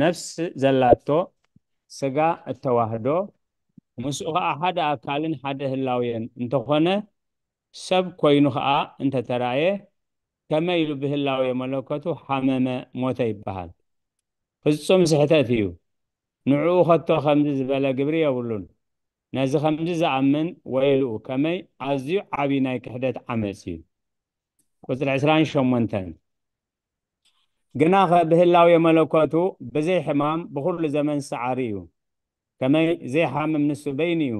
ነፍስ ዘላቶ ስጋ እተዋህዶ ምስኡ ኸዓ ሓደ ኣካልን ሓደ ህላውየን እንተኾነ ሰብ ኮይኑ ኸዓ እንተተራእየ ከመይ ኢሉ ብህላውየ መለኮቱ ሓመመ ሞተ ይበሃል። ፍጹም ስሕተት እዩ። ንዕኡ ኸቶ ኸምዚ ዝበለ ግብሪ የብሉን። ነዚ ኸምዚ ዝኣምን ወይልኡ ከመይ ኣዝዩ ዓብዪ ናይ ክሕደት ዓመፅ እዩ። ቁፅሪ ዕስራን ሸሞንተን ግናኸ ብህላውየ መለኮቱ ብዘይ ሕማም ብኹሉ ዘመን ሰዓሪ እዩ። ከመይ ዘይሓምም ንሱ በይኑ እዩ።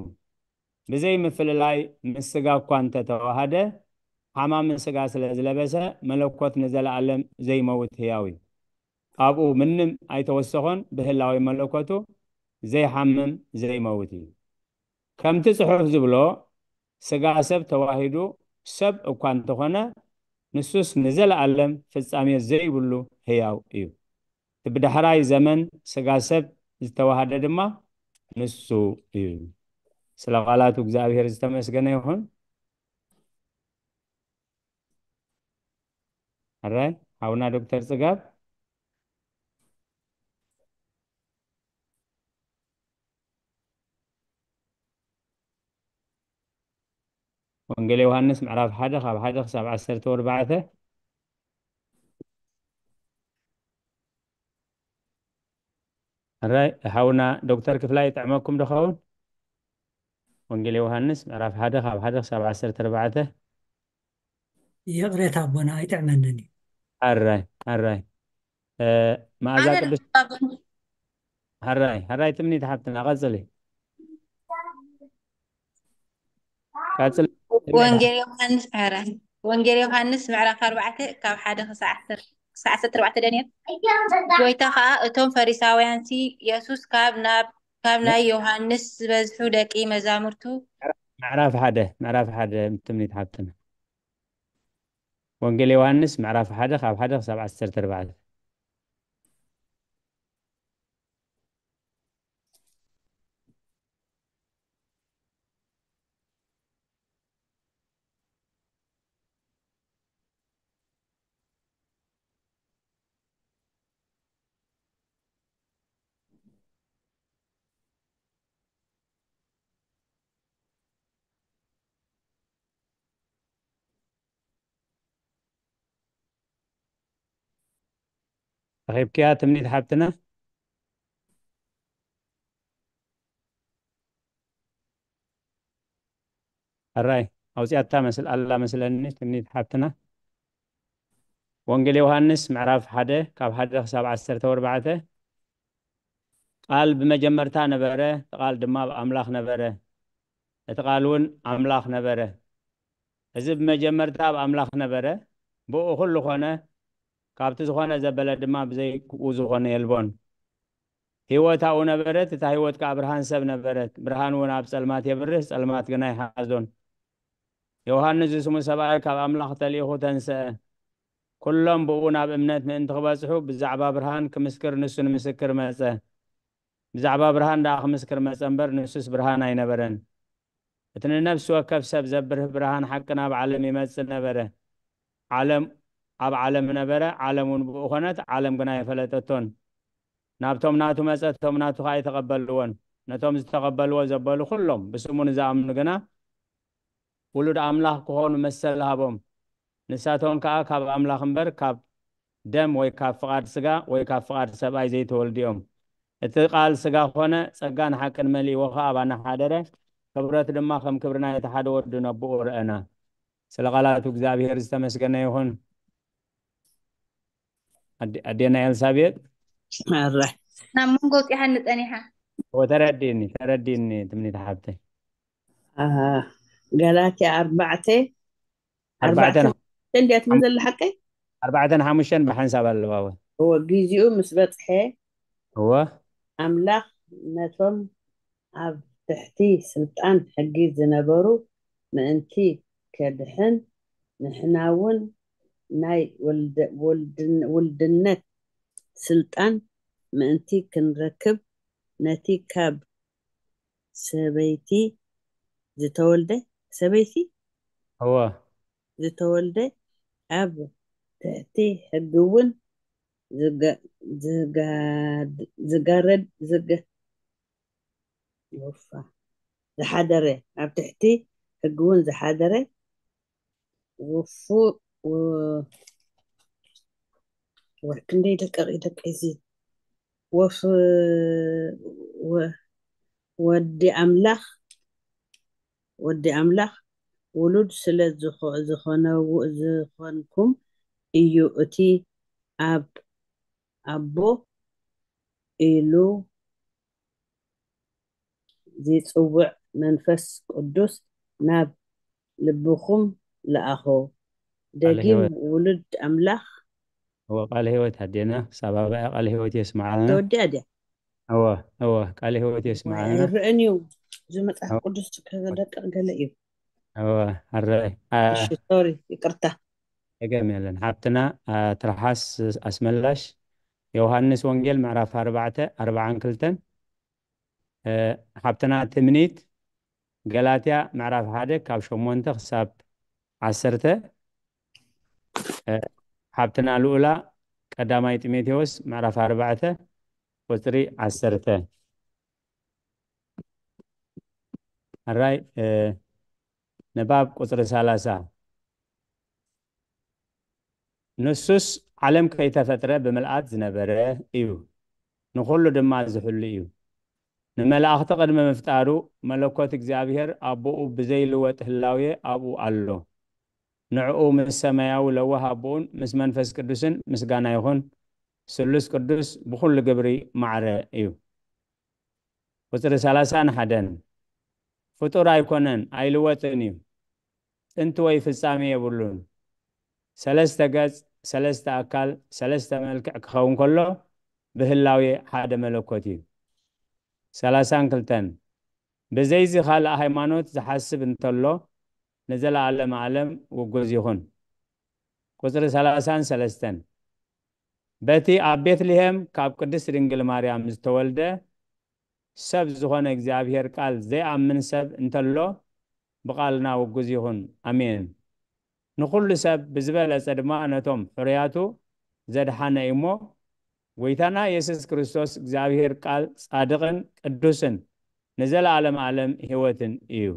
ብዘይ ምፍልላይ ምስ ስጋ እኳ እንተተዋሃደ ሓማሚ ስጋ ስለ ዝለበሰ መለኮት ንዘለኣለም ዘይመውት ህያው እዩ። ኣብኡ ምንም ኣይተወሰኾን። ብህላዊ መለኮቱ ዘይሓምም ዘይመውት እዩ። ከምቲ ጽሑፍ ዝብሎ ስጋ ሰብ ተዋሂዱ ሰብ እኳ እንተኾነ ንሱስ ንዘለኣለም ፍጻሜ ዘይብሉ ህያው እዩ። እቲ ብዳሕራይ ዘመን ስጋ ሰብ ዝተዋሃደ ድማ ንሱ እዩ። ስለ ቃላቱ እግዚኣብሔር ዝተመስገነ ይኹን። ሕራይ ሓውና ዶክተር ጽጋብ ወንጌል ዮሃንስ ምዕራፍ ሓደ ካብ ሓደ ክሳብ ዓሰርተ ኣርባዕተ። ሕራይ ሓውና ዶክተር ክፍላይ ይጥዕመኩም ዶ ኸውን? ወንጌል ዮሃንስ ምዕራፍ ሓደ ካብ ሓደ ክሳብ ዓሰርተ ኣርባዕተ። ይቕሬታ ኣቦና ኣይጥዕመንን እዩ። ሕራይ ሕራይ መኣዛ ቅዱስ ሕራይ ሕራይ ትምኒት ሓብትና ቀጽሊ። ቀጽሊ። ወንጌል ዮሃንስ ሕራይ ወንጌል ዮሃንስ ምዕራፍ ኣርባዕተ ካብ ሓደ ክሳዕ ዓሰርተ ኣርባዕተ ደንየል። ጎይታ ኸዓ እቶም ፈሪሳውያንሲ የሱስ ካብ ናብ ካብ ናይ ዮሃንስ ዝበዝሑ ደቂ መዛሙርቱ ምዕራፍ ሓደ ምዕራፍ ሓደ ትምኒት ሓብትና ወንጌል ዮሃንስ ምዕራፍ ሓደ ካብ ሓደ ክሳብ ዓሰርተ ኣርባዕተ። ረኺብክያ ትምኒት ሓብትና? ሕራይ ኣውፅኣታ መስል ኣላ መስለኒ ትምኒት ሓብትና። ወንጌል ዮሃንስ ምዕራፍ ሓደ ካብ ሓደ ክሳብ ዓሰርተ ኣርባዕተ። ቃል ብመጀመርታ ነበረ፣ እቲ ቃል ድማ ኣብ ኣምላኽ ነበረ፣ እቲ ቃል እውን ኣምላኽ ነበረ። እዚ ብመጀመርታ ኣብ ኣምላኽ ነበረ፣ ብኡ ኩሉ ኾነ፣ ካብቲ ዝኾነ ዘበለ ድማ ብዘይ ብኡ ዝኾነ የልቦን። ህይወት ኣብኡ ነበረት፣ እታ ህይወት ከኣ ብርሃን ሰብ ነበረት። ብርሃን እውን ኣብ ጸልማት የብርህ፣ ጸልማት ግና ይሓዞን። ዮሃንስ ዝስሙ ሰብኣይ ካብ ኣምላኽ ተልኢኹ ተንስአ። ኩሎም ብኡ ናብ እምነት ምእንቲ ክበጽሑ ብዛዕባ ብርሃን ክምስክር ንሱ ንምስክር መጸ። ብዛዕባ ብርሃን ደኣ ክምስክር መጸ እምበር ንሱስ ብርሃን ኣይነበረን። እቲ ንነፍሲ ወከፍ ሰብ ዘብርህ ብርሃን ሓቂ ናብ ዓለም ይመጽእ ነበረ። ዓለም ኣብ ዓለም ነበረ፣ ዓለም እውን ብኡ ኾነት፣ ዓለም ግና ኣይፈለጠቶን። ናብቶም ናቱ መጸ፣ እቶም ናቱ ኸኣ ኣይተቐበልዎን። ነቶም ዝተቐበልዎ ዘበሉ ኩሎም ብስሙ ንዝኣምኑ ግና ውሉድ ኣምላኽ ክኾኑ መሰል ሃቦም። ንሳቶም ከኣ ካብ ኣምላኽ እምበር ካብ ደም ወይ ካብ ፍቓድ ስጋ ወይ ካብ ፍቓድ ሰብኣይ ዘይተወልዱ እዮም። እቲ ቃል ስጋ ኾነ፣ ጸጋን ሓቅን መሊእዎ ኸኣ ኣባና ሓደረ። ክብረት ድማ ከም ክብሪ ናይቲ ሓደ ወዱ ነብኡ ረኣና። ስለ ቃላቱ እግዚኣብሔር ዝተመስገነ ይኹን። ኣዴ- ኣዴና ኤልሳቤጥ። ኣረ ናብ መንጎ ውፅኢሓኒ ፀኒሓ። ተረዲእኒ፣ ተረዲእኒ ትምኒት ሓብተይ። ኣሃ፣ ጋላትያ ኣርባዕተ ኣርባዕተን ኣርባዕተ እንዲያ ትብል ዘላ ሓቀይ? ኣርባዕተን ሓሙሽተን ብሓንሳብ ኣለዋ። እወ። እወ፣ ጊዜኡ ምስ በፅሐ እወ። ኣምላኽ ነቶም ኣብ ትሕቲ ስልጣን ሕጊ ዝነበሩ ምእንቲ ከድሕን፣ ንሕና እውን ናይ ወልደ- ወልድን- ውልድነት ስልጣን ምእንቲ ክንረክብ፣ ነቲ ካብ ሰበይቲ ዝተወልደ፣ ሰበይቲ እወ። ዝተወልደ፣ ኣብ ትሕቲ ሕጊ እውን ዝጋ- ዝጋ- ዝጋረድ- ዝገ- ውፋ ዝሓደረ፣ ኣብ ትሕቲ ሕጊ እውን ዝሓደረ ውፉ- ው- ወ- ክንደይ ደቀቕ እዩ ደቀይ እዚ ወፍ- ወ- ወዲ ኣምላኽ፣ ወዲ ኣምላኽ ውሉድ ስለ ዝኾ- ዝኾነው- ዝኾንኩም እዩ እቲ ኣብ ኣቦ ኢሉ ዝጽውዕ መንፈስ ቅዱስ ናብ ልብኹም ለኣኾ። ደጊም ህይወት። ውሉድ ኣምላኽ እወ፣ ቃል ህይወት ኣዴና ሳባባያ ቃል ህይወት የስምዓልና። ተወዲኣ ድያ? እወ፣ እወ፣ ቃል ህይወት የስምዓልና። ኣይረአን እዩ። እዚ መጽሓፍ ቅዱስ ከደቅቕ ገለ እዩ። እወ፣ ኣረይ። ኣ፣ እሺ፣ ሶሪ፣ ይቅርታ። ጸገም የለን። ሓብትና፣ ኣ፣ ትርሓስ ኣስመላሽ፣ ዮሃንስ ወንጌል ምዕራፍ ኣርባዕተ፣ ኣርባዓን ክልተን። እ፣ ሓብትና ትምኒት፣ ገላትያ ምዕራፍ ሓደ ካብ ሸሞንተ ክሳብ ዓሰርተ። እ፣ ሓብትና ልኡላ፣ ቀዳማይ ጢሞቴዎስ ምዕራፍ ኣርባዕተ ቁጽሪ ዓሰርተ። ኣራይ፣ እ፣ ንባብ ቁጽሪ ሰላሳ። ንሱስ ዓለም ከይተፈጥረ ብምልኣት ዝነበረ እዩ፣ ንኹሉ ድማ ዝሕሉ እዩ። ንመላእኽቲ ቅድሚ ምፍጣሩ መለኮት እግዚኣብሔር ኣቦኡ ብዘይልወጥ ህላዌ ኣብኡ ኣሎ። ንዕኡ ምስ ሰማያዊ ለዋህ ኣቦኡን ምስ መንፈስ ቅዱስን ምስጋና ይኹን። ስሉስ ቅዱስ ብኹሉ ግብሪ ማዕረ እዩ። ቁጽሪ ሰላሳን ሓደን። ፍጡር ኣይኮነን፣ ኣይልወጥን እዩ። ጥንቲ ወይ ፍጻሜ የብሉን። ሰለስተ ገጽ፣ ሰለስተ ኣካል፣ ሰለስተ መልክዕ ክኸውን ከሎ ብህላዌ ሓደ መለኮት እዩ። ሰላሳን ክልተን። ብዘይዚ ካልእ ሃይማኖት ዝሓስብ እንተሎ ንዘለዓለም ዓለም ውጉዝ ይኹን። ቁጽሪ ሰላሳን ሰለስተን። በቲ ኣብ ቤትልሔም ካብ ቅድስት ድንግል ማርያም ዝተወልደ ሰብ ዝኾነ እግዚኣብሔር ቃል ዘይኣምን ሰብ እንተሎ ብቃልና ውጉዝ ይኹን። ኣሜን። ንኹሉ ሰብ ብዝበለጸ ድማ ነቶም ሕሩያቱ ዘድሓነ እዩ እሞ፣ ጎይታና የሱስ ክርስቶስ እግዚኣብሔር ቃል ጻድቕን ቅዱስን ንዘለዓለም ዓለም ህይወትን እዩ።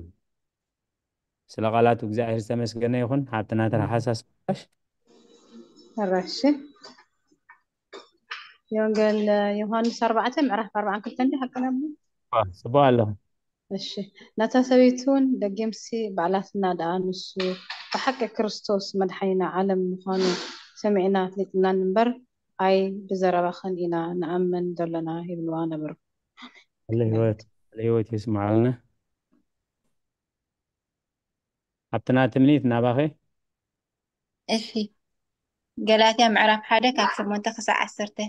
ስለ ቃላቱ እግዚኣብሔር ዝተመስገነ ይኹን። ሓብትና ትርሓስ ኣስመላሽ። ሕራሽ። የወንጌል ዮሃንስ ኣርባዕተ ምዕራፍ ኣርባዓን ክልተን እንዲ ሓቂ ነብሉ። ጽቡቕ ኣለኹ። እሺ፣ ነታ ሰበይቲ እውን ደጊምሲ ባዕላትና ደኣ ንሱ ብሓቂ ክርስቶስ መድሓኒና ዓለም ምዃኑ ሰሚዕና ኣፍሊጥናን እምበር፣ ኣይ ብዘረባኽን ኢና ንኣምን ዘሎና ይብልዋ ነበሩ። ቃለ ህይወት ቃለ ህይወት የስምዓልና። ኣብቲ ናቲ ምኒት ናባኸ። እሺ፣ ገላትያ ምዕራፍ ሓደ ካብ ሸሞንተ ክሳዕ ዓሰርተ።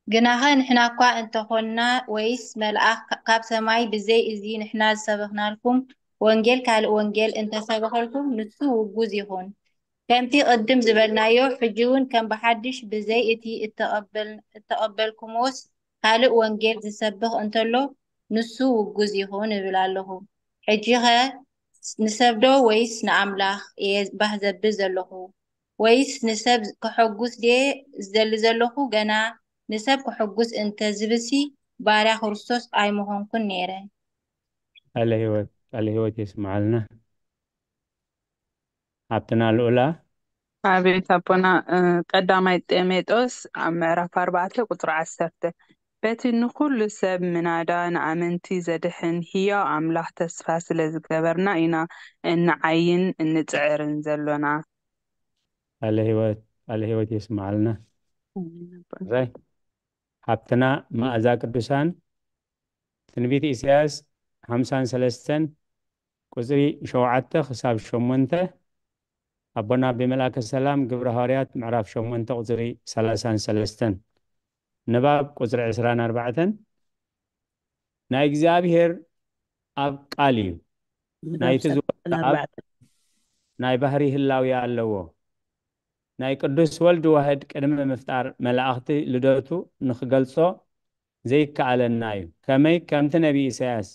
ግናኸ ንሕና እኳ እንተኾንና፣ ወይስ መልኣኽ ካብ ሰማይ፣ ብዘይ እዚ ንሕና ዝሰበኽናልኩም ወንጌል ካልእ ወንጌል እንተሰበኸልኩም፣ ንሱ ውጉዝ ይኹን። ከምቲ ቅድም ዝበልናዮ፣ ሕጂ እውን ከም ብሓድሽ ብዘይ እቲ እተቐበልኩምዎስ ካልእ ወንጌል ዝሰብኽ እንተሎ፣ ንሱ ውጉዝ ይኹን እብል ኣለኹ። ሕጂኸ ንሰብዶ ወይስ ንኣምላኽ እየ ባህ ዘብል ዘለኹ? ወይስ ንሰብ ከሐጉስ ድየ ዝደሊ ዘለኹ? ገና ንሰብ ከሐጉስ እንተ ዝብሲ፣ ባርያ ክርስቶስ ኣይምኾንኩን ነይረ። ቃለ ህይወት ቃለ ህይወት የስምዓልና። ሃብትና ልኡላ። ኣቤት ኣቦና። እ፣ ቀዳማይ ጢሞቴዎስ ኣብ ምዕራፍ ኣርባዕተ ቁጽሪ ዓሰርተ፣ በቲ ንኹሉ ሰብ ምናዳ ንኣመንቲ ዘድሕን ህያው ኣምላኽ ተስፋ ስለ ዝገበርና ኢና እንዓይን እንጽዕርን ዘሎና። ቃለ ህይወት ቃለ ህይወት የስምዓልና። ኣሜን ኣቦና። ራይ ሃብትና መኣዛ ቅዱሳን። ትንቢት ኢሳያስ ሓምሳን ሰለስተን ቁጽሪ ሸውዓተ ክሳብ ሸሞንተ። ኣቦና ብመልኣከ ሰላም ግብረ ሃዋርያት ምዕራፍ ሸሞንተ ቁጽሪ ሰላሳን ሰለስተን። ንባብ ቁጽሪ ዕስራን ኣርባዕተን። ናይ እግዚኣብሔር ኣብ ቃል እዩ። ናይቲ ዝወደኣ ኣብ ናይ ባህሪ ህላዊ ኣለዎ። ናይ ቅዱስ ወልድ ዋህድ ቅድሚ ምፍጣር መላእኽቲ ልደቱ ንኽገልጾ ዘይከኣለና እዩ። ከመይ? ከምቲ ነቢ ኢሳያስ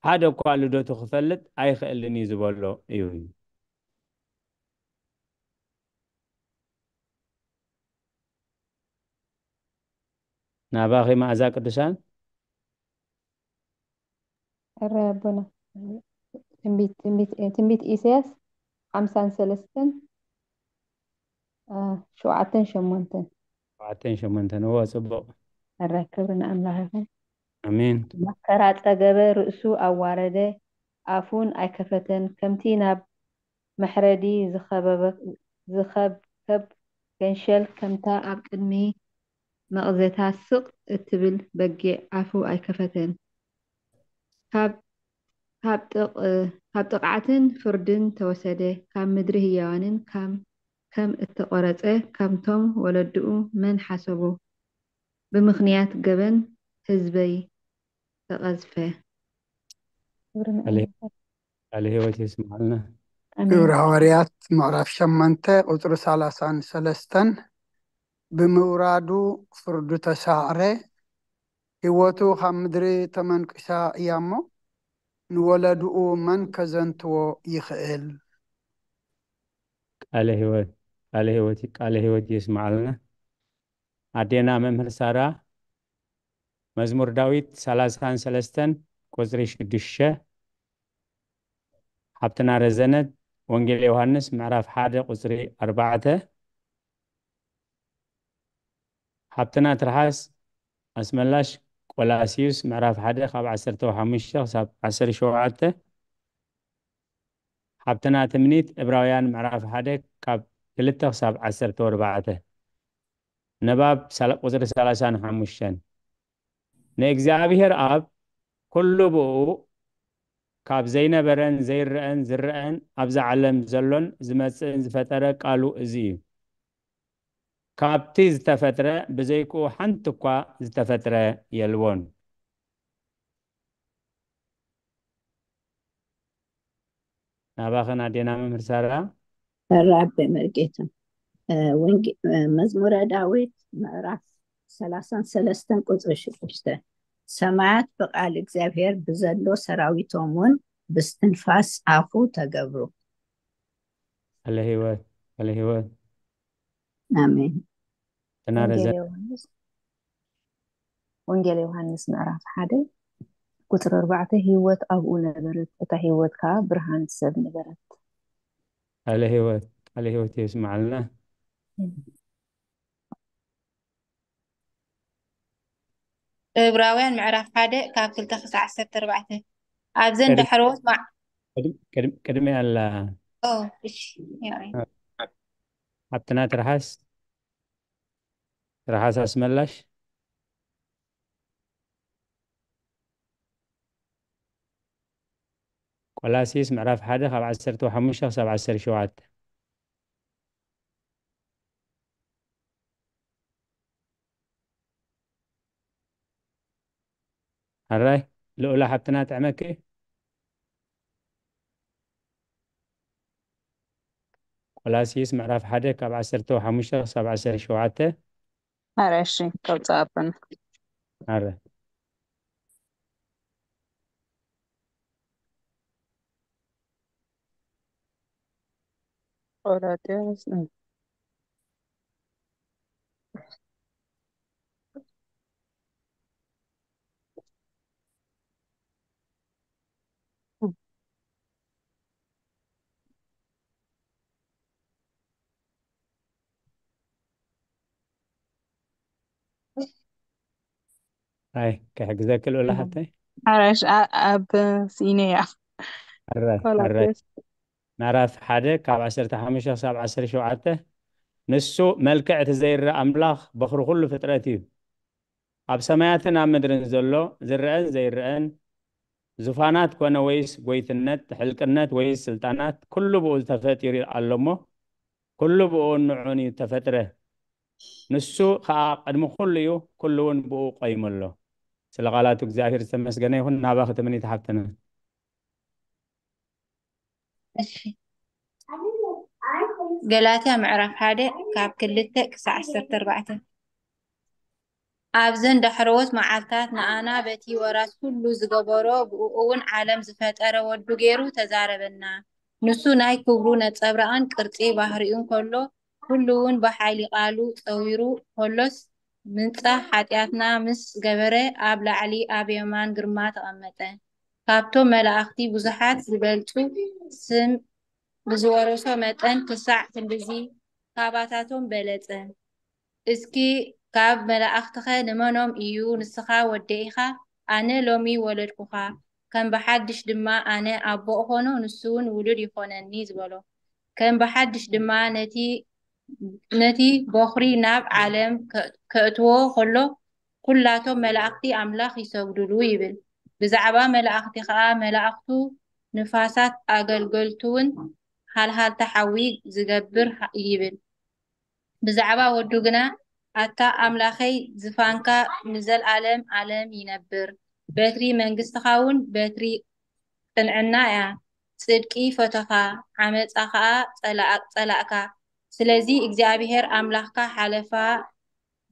ሓደ እኳ ልደቱ ክፈልጥ ኣይኽእልን እዩ ዝበሎ እዩ። ናባኺ መኣዛ ቅዱሳን። ሕራይ ኣቦና። ትንቢት ትንቢት ትንቢት ኢሳያስ ሓምሳን ሰለስተን ሸውዓተን ሸሞንተን። ሸውዓተን ሸሞንተን። እዎ፣ ጽቡቕ። ሕራይ ክብሪ ንኣምላኽ ይኹን። ኣሜን። መከራ ጸገበ፣ ርእሱ ኣዋረደ፣ ኣፉን ኣይከፈተን። ከምቲ ናብ መሕረዲ ዝኸበበ ዝኸብከብ ገንሸል፣ ከምታ ኣብ ቅድሚ መቕዘታ ስቕ እትብል በጊዕ ኣፉ ኣይከፈተን። ካብ ካብ ጥቕ ካብ ጥቕዓትን ፍርድን ተወሰደ፣ ካብ ምድሪ ህያዋንን ካብ ከም እተቖረጸ ካብቶም ወለድኡ መን ሓሰቦ? ብምኽንያት ገበን ህዝበይ ተቐዝፈ። ክብሪ ቃለ ንኣምላኽ። ቃለ ህይወት የስምዓልና። ኣሜን። ግብረ ሃዋርያት ምዕራፍ ሸሞንተ ቁጽሪ ሰላሳን ሰለስተን፣ ብምውራዱ ፍርዱ ተሳዕረ፣ ህይወቱ ካብ ምድሪ ተመንቂሳ እያ እሞ፣ ንወለድኡ መን ከዘንትዎ ይኽእል? ቃለ ህይወት ቃለ ህይወት ቃለ ህይወት የስምዓልና። ኣዴና መምህር ሳራ፣ መዝሙር ዳዊት ሰላሳን ሰለስተን ቁጽሪ ሽዱሽተ። ሓብትና ረዘነት፣ ወንጌል ዮሃንስ ምዕራፍ ሓደ ቁጽሪ ኣርባዕተ። ሓብትና ትርሓስ ኣስመላሽ፣ ቆላስዩስ ምዕራፍ ሓደ ካብ ዓሰርተ ሓሙሽተ ክሳብ ዓሰርተ ሸውዓተ። ሓብትና ትምኒት፣ ዕብራውያን ምዕራፍ ሓደ ካብ ክልተ ክሳብ ዓሰርተ ኣርባዕተ። ንባብ ሳላ- ቁጽሪ ሰላሳን ሓሙሽተን። ንእግዚኣብሔር ኣብ ኩሉ ብኡ ካብ ዘይነበረን ዘይረአን ዝረአን ኣብዛ ዓለም ዘሎን ዝመጽእን ዝፈጠረ ቃሉ እዚ እዩ። ካብቲ ዝተፈጥረ ብዘይክኡ ሓንቲ እኳ ዝተፈጥረ የልቦን። ናባኸን ኣዴና መምህር ሳራ። መራቤ መርጌታ። እ፣ ወንጌ- እ፣ መዝሙረ ዳዊት ምዕራፍ ሰላሳን ሰለስተን ቁጽሪ ሽዱሽተ፣ ሰማያት ብቃል እግዚኣብሔር ብዘሎ ሰራዊቶም እውን ብስትንፋስ ኣፉ ተገብሩ። ቃለ ህይወት ቃለ ህይወት። ኣሜን። ተናረዘ ወንጌል ዮሃንስ ወንጌል ዮሃንስ ምዕራፍ ሓደ ቁጽሪ ኣርባዕተ፣ ህይወት ኣብኡ ነበረት፣ እታ ህይወት ከኣ ብርሃን ሰብ ነበረት። ቃለ ህይወት ቃለ ህይወት የስምዓልና። ዕብራውያን ምዕራፍ ሓደ ካብ ክልተ ክሳዕ ዓሰርተ ኣርባዕተ። ኣብዘን ዳሕረዎት ማዕ ቅድም- ቅድም- ቅድሚ ኣላ ኦ እሺ ያሬ ሓብትና ትርሓስ ትርሓስ ኣስመላሽ ቆላሲስ ምዕራፍ ሓደ ካብ ዓሰርተ ሓሙሽተ ክሳብ ዓሰርተ ሸውዓተ። ሕራይ ልኡላ ሓብትና ጥዕመኪ። ቆላሲስ ምዕራፍ ሓደ ካብ ዓሰርተ ሓሙሽተ ክሳብ ዓሰርተ ሸውዓተ። ሕራይ እሺ ከውፅኣብን። ሕራይ ቆላጥያስ ኣይ ክሕግዘኪ ልኡላ ሓብተይ። ሓራሽ ኣብ ስኢነያ። ኣረ ኣረ ቆላስይስ ምዕራፍ ሓደ ካብ ዓሰርተ ሓሙሽተ ክሳብ ዓሰርተ ሸውዓተ። ንሱ መልክዕ እቲ ዘይረኣ ኣምላኽ በኽሪ ኩሉ ፍጥረት እዩ። ኣብ ሰማያትን ኣብ ምድርን ዘሎ ዝረአን ዘይረአን፣ ዙፋናት ኮነ ወይስ ጎይትነት፣ ሕልቅነት ወይስ ስልጣናት፣ ኩሉ ብኡ ተፈጢሩ ኣሎ እሞ፣ ኩሉ ብኡን ንዑን እዩ ተፈጥረ። ንሱ ኸኣ ቅድሚ ኩሉ እዩ፣ ኩሉ እውን ብኡ ቆይሙ ኣሎ። ስለ ቃላቱ እግዚኣብሔር ዝተመስገነ ይኹን። ናባኺ ትምኒት ሓብትና። እሺ። ገላትያ ምዕራፍ ሓደ ካብ ክልተ ክሳዕ ዓሰርተ ኣርባዕተ። ኣብዘን ዳሕረዎት መዓልታት ንኣና በቲ ወራስ ኩሉ ዝገበሮ ብኡ እውን ዓለም ዝፈጠረ ወዱ ገይሩ ተዛረበና። ንሱ ናይ ክብሩ ነጸብራቕን ቅርጺ ባህሪኡን ከሎ ኩሉ እውን ብሓይሊ ቃሉ ጸዊሩ ከሎስ ምንጻህ ሓጢኣትና ምስ ገበረ ኣብ ላዕሊ ኣብ የማን ግርማ ተቐመጠ። ካብቶም መላእኽቲ ብዙሓት ዝበልጹ ስም ብዝወረሶ መጠን ክሳዕ ክንድዚ ካባታቶም በለጸ። እስኪ ካብ መላእኽትኸ ንመኖም እዩ ንስኻ ወደይ ኢኻ? ኣነ ሎሚ ወለድኩኻ። ከም ብሓድሽ ድማ ኣነ ኣቦ እኾኖ፣ ንሱ እውን ውሉድ ይኾነኒ ዝበሎ። ከም ብሓድሽ ድማ ነቲ ነቲ ቦኽሪ ናብ ዓለም ከእትዎ ከሎ ኩላቶም መላእኽቲ ኣምላኽ ይሰግዱሉ ይብል። ብዛዕባ መላእኽቲ ኸኣ መላእኽቱ ንፋሳት ኣገልገልቱውን ሃልሃልታ ሓዊ ዝገብር ይብል። ብዛዕባ ወዱ ግና ኣታ ኣምላኸይ ዝፋንካ ንዘልኣለም ኣለም ይነብር። በትሪ መንግስትኻውን በትሪ ቅንዕና እያ። ጽድቂ ፈተኻ፣ ዓመጻ ኸኣ ጸላእካ። ስለዚ እግዚኣብሔር ኣምላኽካ ሓለፋ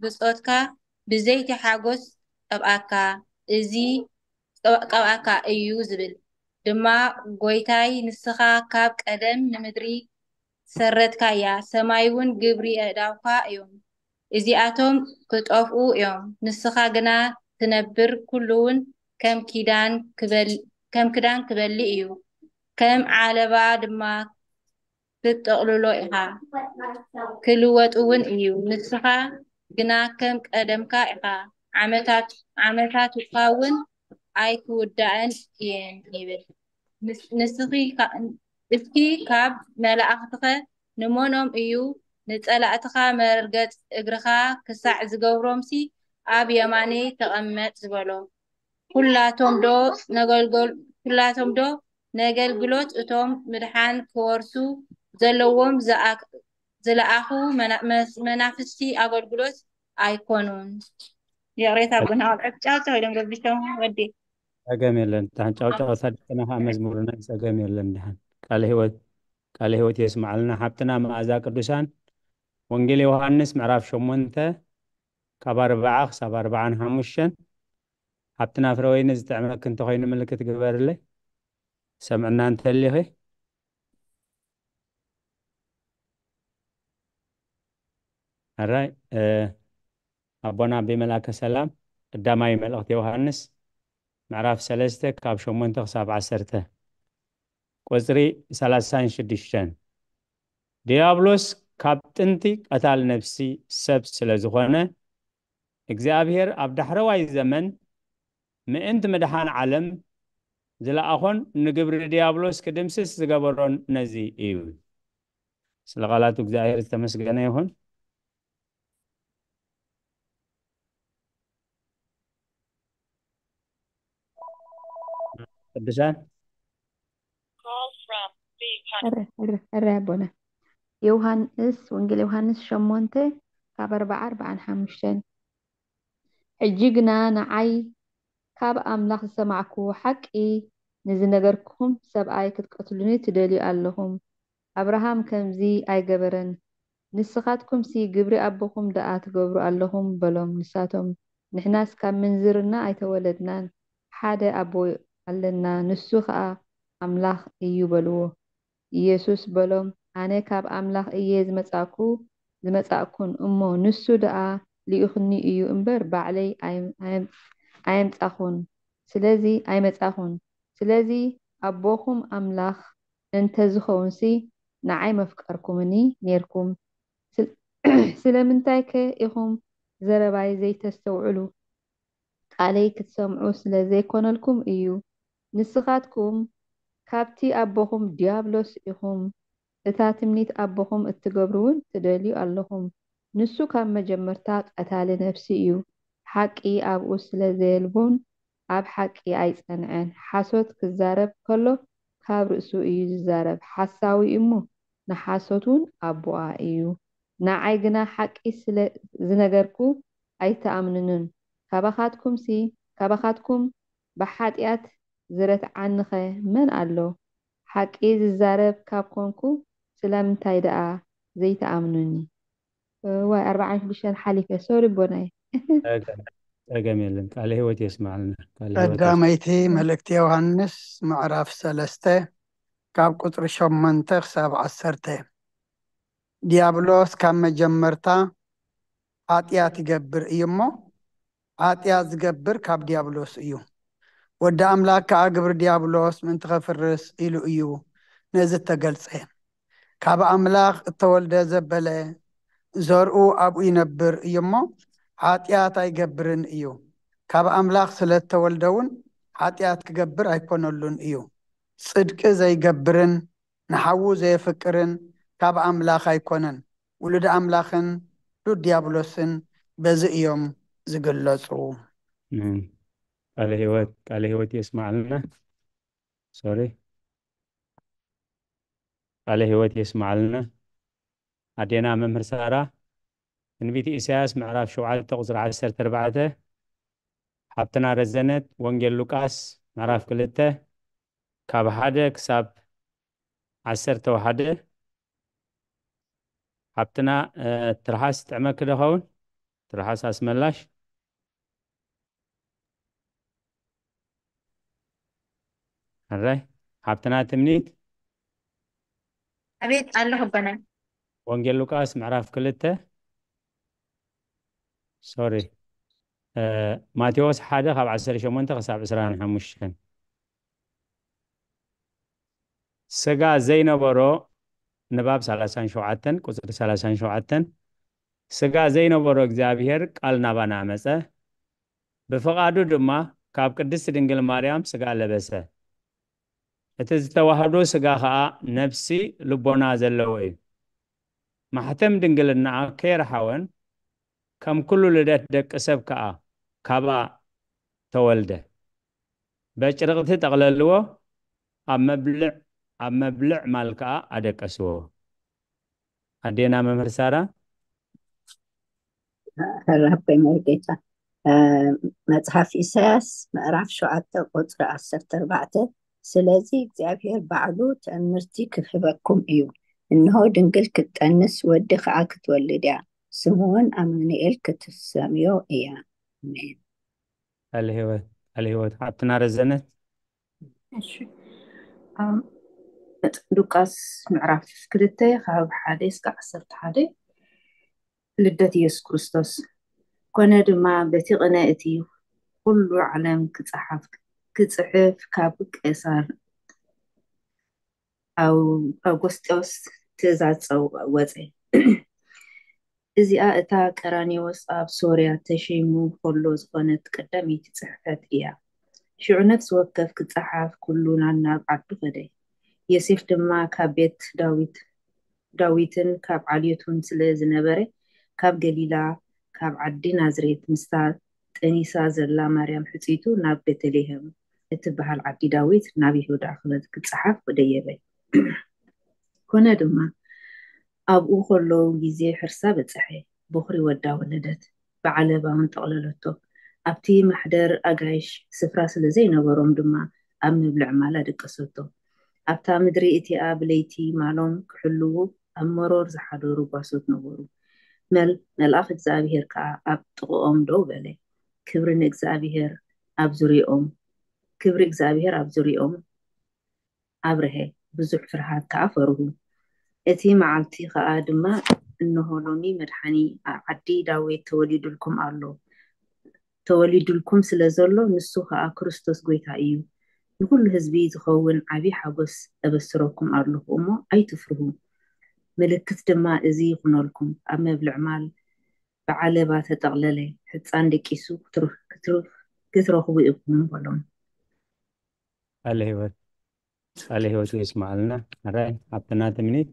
ብጾትካ ብዘይቲ ሓጎስ ቀብኣካ፣ እዚ ቀብኣካ እዩ ዝብል ድማ፣ ጐይታይ ንስኻ ካብ ቀደም ንምድሪ ሰረትካያ፣ ሰማይውን ግብሪ ኣእዳውካ እዮም። እዚኣቶም ክጠፍኡ እዮም፣ ንስኻ ግና ትነብር፣ ኩሉውን ከም ኪዳን ክበል ከም ክዳን ክበሊ እዩ፣ ከም ዓለባ ድማ ክትጠቕልሎ ኢኻ፣ ክልወጥ እውን እዩ። ንስኻ ግና ከም ቀደምካ ኢኻ፣ ዓመታት ዓመታትካ እውን ኣይክውዳእን እየን ይብል። ንስኺ እስኪ ካብ መላእኽትኸ ንመኖም እዩ ንጸላእትኻ መርገጽ እግርኻ ክሳዕ ዝገብሮምሲ ኣብ የማነይ ተቐመጥ ዝበሎ? ኩላቶም ዶ ነገልገል ኩላቶም ዶ ነገልግሎት እቶም ምድሓን ክወርሱ ዘለዎም ዝኣክ- ዝለኣኹ መና- መስ- መናፍስቲ ኣገልግሎት ኣይኮኑን? ይቕሬታ ኣቦና ቆልዑት ጫውጫው ኢሎም ረቢሾም ወዲ ጸገም የለን። ታን ጫውጫው ሳድቅና ከዓ መዝሙርና ጸገም የለን። ድሓን ቃለ ህይወት ቃለ ህይወት የስማዓልና። ሓብትና መኣዛ ቅዱሳን ወንጌል ዮሃንስ ምዕራፍ ሸሞንተ ካብ ኣርባዓ ክሳብ ኣርባዓን ሓሙሽተን። ሓብትና ፍረወይኒ ዝጥዕመኪ እንተኾይኑ ምልክት ግበርለይ። ሰምዕና እንተሊኺ ኣራይ ኣቦና ኣቢ መላከ ሰላም። ቀዳማይ መልእኽቲ ዮሃንስ ምዕራፍ ሰለስተ ካብ ሸሞንተ ክሳብ ዓሰርተ። ቁጽሪ ሰላሳን ሽዱሽተን። ዲያብሎስ ካብ ጥንቲ ቀታል ነፍሲ ሰብ ስለ ዝኾነ እግዚኣብሔር ኣብ ዳሕረዋይ ዘመን ምእንቲ ምድሓን ዓለም ዝለኣኾን ንግብሪ ዲያብሎስ ክድምስስ ዝገበሮን ነዚ እዩ። ስለ ቃላቱ እግዚኣብሔር ዝተመስገነ ይኹን። ቅዱሳን እረ እረ እረ ኣቦና ዮሃንስ ወንጌል ዮሃንስ ሸሞንተ ካብ ኣርባዓ ኣርባዓን ሓሙሽተን ሕጂ ግና ንዓይ ካብ ኣምላኽ ዝሰማዕክዎ ሓቂ ንዝነገርኩኹም ሰብኣይ ክትቀትሉኒ ትደልዩ ኣለኹም። ኣብርሃም ከምዚ ኣይገበረን። ንስኻትኩምሲ ግብሪ ኣቦኹም ደኣ ትገብሩ ኣለኹም በሎም። ንሳቶም ንሕናስ ካብ ምንዝርና ኣይተወለድናን፣ ሓደ ኣቦ ኣለና፣ ንሱ ኸኣ ኣምላኽ እዩ በልዎ። ኢየሱስ በሎም፣ ኣነ ካብ ኣምላኽ እየ ዝመጻእኩ ዝመጻእኩን እሞ ንሱ ደኣ ልኢኹኒ እዩ እምበር ባዕለይ ኣየምጻኹን። ስለዚ ኣይመጻኹን። ስለዚ ኣቦኹም ኣምላኽ እንተ ዝኸውንሲ ንዓይ መፍቀርኩምኒ ኔርኩም። ስለምንታይከ ኢኹም ዘረባይ ዘይተስተውዕሉ? ቃለይ ክትሰምዑ ስለ ዘይኮነልኩም እዩ። ንስኻትኩም ካብቲ ኣቦኹም ዲያብሎስ ኢኹም። እታ ትምኒት ኣቦኹም እትገብሩ እውን ትደልዩ ኣለኹም። ንሱ ካብ መጀመርታ ቀታሊ ነፍሲ እዩ። ሓቂ ኣብኡ ስለ ዘየልቡን ኣብ ሓቂ ኣይጸንዐን። ሓሶት ክዛረብ ከሎ ካብ ርእሱ እዩ ዝዛረብ። ሓሳዊ እሞ ንሓሶት እውን ኣቦኣ እዩ። ንዓይ ግና ሓቂ ስለ ዝነገርኩ ኣይትኣምኑንን። ካባኻትኩምሲ ካባኻትኩም ብሓጢኣት ዝረትዓኒኸ መን ኣሎ? ሓቂ ዝዛረብ ካብ ኮንኩ ስለምንታይ ደኣ ዘይትኣምኑኒ? ዋይ ኣርባዓን ሽዱሽተን ሓሊፈ ሶሪ ቦናይ ጸገም የለን። ቃለ ህይወት የስማዕልና። ቃለ ህይወት የስማዕ- ቀዳመይቲ መልእክቲ ዮሃንስ ምዕራፍ ሰለስተ ካብ ቁፅሪ ሸሞንተ ክሳብ ዓሰርተ። ዲያብሎስ ካብ መጀመርታ ሓጢኣት ይገብር እዩ እሞ ሓጢኣት ዝገብር ካብ ዲያብሎስ እዩ። ወዲ ኣምላክ ከዓ ግብሪ ዲያብሎስ ምእንቲ ከፍርስ ኢሉ እዩ ነዚ እተገልጸ። ካብ ኣምላኽ እተወልደ ዘበለ ዘርኡ ኣብኡ ይነብር እዩ እሞ፣ ሓጢኣት ኣይገብርን እዩ። ካብ ኣምላኽ ስለ እተወልደ እውን ሓጢኣት ክገብር ኣይኮነሉን እዩ። ጽድቂ ዘይገብርን ንሓዉ ዘየፍቅርን ካብ ኣምላኽ ኣይኮነን። ውሉድ ኣምላኽን ሉድ ዲያብሎስን በዚ እዮም ዝግለጹ። ቃለ ህይወት ቃለ ህይወት የስማዕልና። ሶሪ ቃለ ህይወት የስማዕልና። ኣዴና መምህር ሳራ ትንቢት ኢሳያስ ምዕራፍ ሸውዓተ ቁፅሪ ዓሰርተ ኣርባዕተ፣ ሓብትና ረዘነት ወንጌል ሉቃስ ምዕራፍ ክልተ ካብ ሓደ ክሳብ ዓሰርተ ሓደ። ሓብትና ትርሓስ ትጥዕመኪ ዶ ኸውን? ትርሓስ ኣስመላሽ። ሕራይ ሓብትና ትምኒት ኣቤት ኣለኹ ኣቦና። ወንጌል ሉቃስ ምዕራፍ ክልተ ሶሪ ማቴዎስ ሓደ ካብ ዓሰርተ ሸሞንተ ክሳብ ዕስራን ሓሙሽተን። ስጋ ዘይነበሮ ንባብ ሰላሳን ሸውዓተን ቁፅሪ ሰላሳን ሸውዓተን ስጋ ዘይነበሮ እግዚኣብሔር ቃል ናባና መጸ፣ ብፍቓዱ ድማ ካብ ቅድስቲ ድንግል ማርያም ስጋ ለበሰ። እቲ ዝተዋህዶ ስጋ ኸኣ ነፍሲ ልቦና ዘለዎ እዩ። ማሕተም ድንግልናኣ ከይረሓወን ከም ኩሉ ልደት ደቂ ሰብ ከኣ ካብኣ ተወልደ። በጭርቕቲ ጠቕለልዎ፣ ኣብ መብልዕ ኣብ መብልዕ ማል ከኣ ኣደቀስዎ። ኣዴና መምህር ሳራ ራበይ መርጌታ መጽሓፍ ኢሳያስ ምዕራፍ ሸውዓተ ቁጽሪ ዓሰርተ ኣርባዕተ ስለዚ እግዚኣብሔር ባዕሉ ትእምርቲ ክህበኩም እዩ እንሆ ድንግል ክትጠንስ ወዲ ከዓ ክትወልድ እያ ስምውን ኣማኑኤል ክትሰምዮ እያ ኣሜን ቃለ ህይወት ሓብትና ረዘነት እሺ ኣብ ሉቃስ ምዕራፍ ክልተ ካብ ሓደ እስከ ዓሰርተ ሓደ ልደት ኢየሱስ ክርስቶስ ኮነ ድማ በቲ ቅነ እቲ ኩሉ ዓለም ክጽሓፍ ክጽሕፍ ካብ ቄሳር ኣውጎስጦስ ትእዛዝ ወጸ። እዚኣ እታ ቀራኔዎስ ኣብ ሶርያ ተሸይሙ ከሎ ዝኾነት ቀዳመይቲ ጽሕፈት እያ። ሽዑ ነፍሲ ወከፍ ክጸሓፍ ኩሉ ናናብ ዓዱ ከደ። ዮሴፍ ድማ ካብ ቤት ዳዊት፣ ዳዊትን ካብ ዓልዮቱን ስለ ዝነበረ፣ ካብ ገሊላ፣ ካብ ዓዲ ናዝሬት ምስታ ጠኒሳ ዘላ ማርያም ሕጽይቱ ናብ ቤተልሔም እትበሃል ዓዲ ዳዊት ናብ ይሁዳ ክበ-፣ ክጸሓፍ ደየበ። ኮነ ድማ ኣብኡ ከለዉ ግዜ ሕርሳ በጽሐ፣ በኹሪ ወዳ ወለደት፣ ብዓለባ እውን ጠቕለለቶ። ኣብቲ ማሕደር ኣጋይሽ ስፍራ ስለ ዘይነበሮም ድማ ኣብ መብልዕ ማል ኣደቀሰቶ። ኣብታ ምድሪ እቲኣ ብለይቲ ማሎም ክሕልዉ ኣብ መሮር ዝሓደሩ ጓሶት ነበሩ። መል-፣ መልኣኽ እግዚኣብሔር ከኣ ኣብ ጥቕኦም ደው በለ። ክብሪ ንእግዚኣብሔር ኣብ ዙርያኦም፣ ክብሪ እግዚኣብሔር ኣብ ዙርያኦም ኣብርሀ፣ ብዙሕ ፍርሃት ከኣ ፈርሁ። እቲ መዓልቲ ከኣ ድማ፣ እንሆ ሎሚ መድሓኒ ኣብ ዓዲ ዳዊት ተወሊዱልኩም ኣሎ፣ ተወሊዱልኩም ስለ ዘሎ፣ ንሱ ከኣ ክርስቶስ ጐይታ እዩ። ንኹሉ ህዝቢ ዝኸውን ዓቢ ሓጎስ እበስረኩም ኣለኹ እሞ ኣይትፍርሁ። ምልክት ድማ እዚ ይኹነልኩም፣ ኣብ መብልዕ ማል ብዓለባ ተጠቕለለ ሕጻን ደቂሱ ክትር-፣ ክትር-፣ ክትረኽቡ ኢኹም በሎም። ቃለ ህይወት፣ ቃለ ህይወት የስምዓልና። ሕራይ ኣብቲ ናቲ ሚኒት።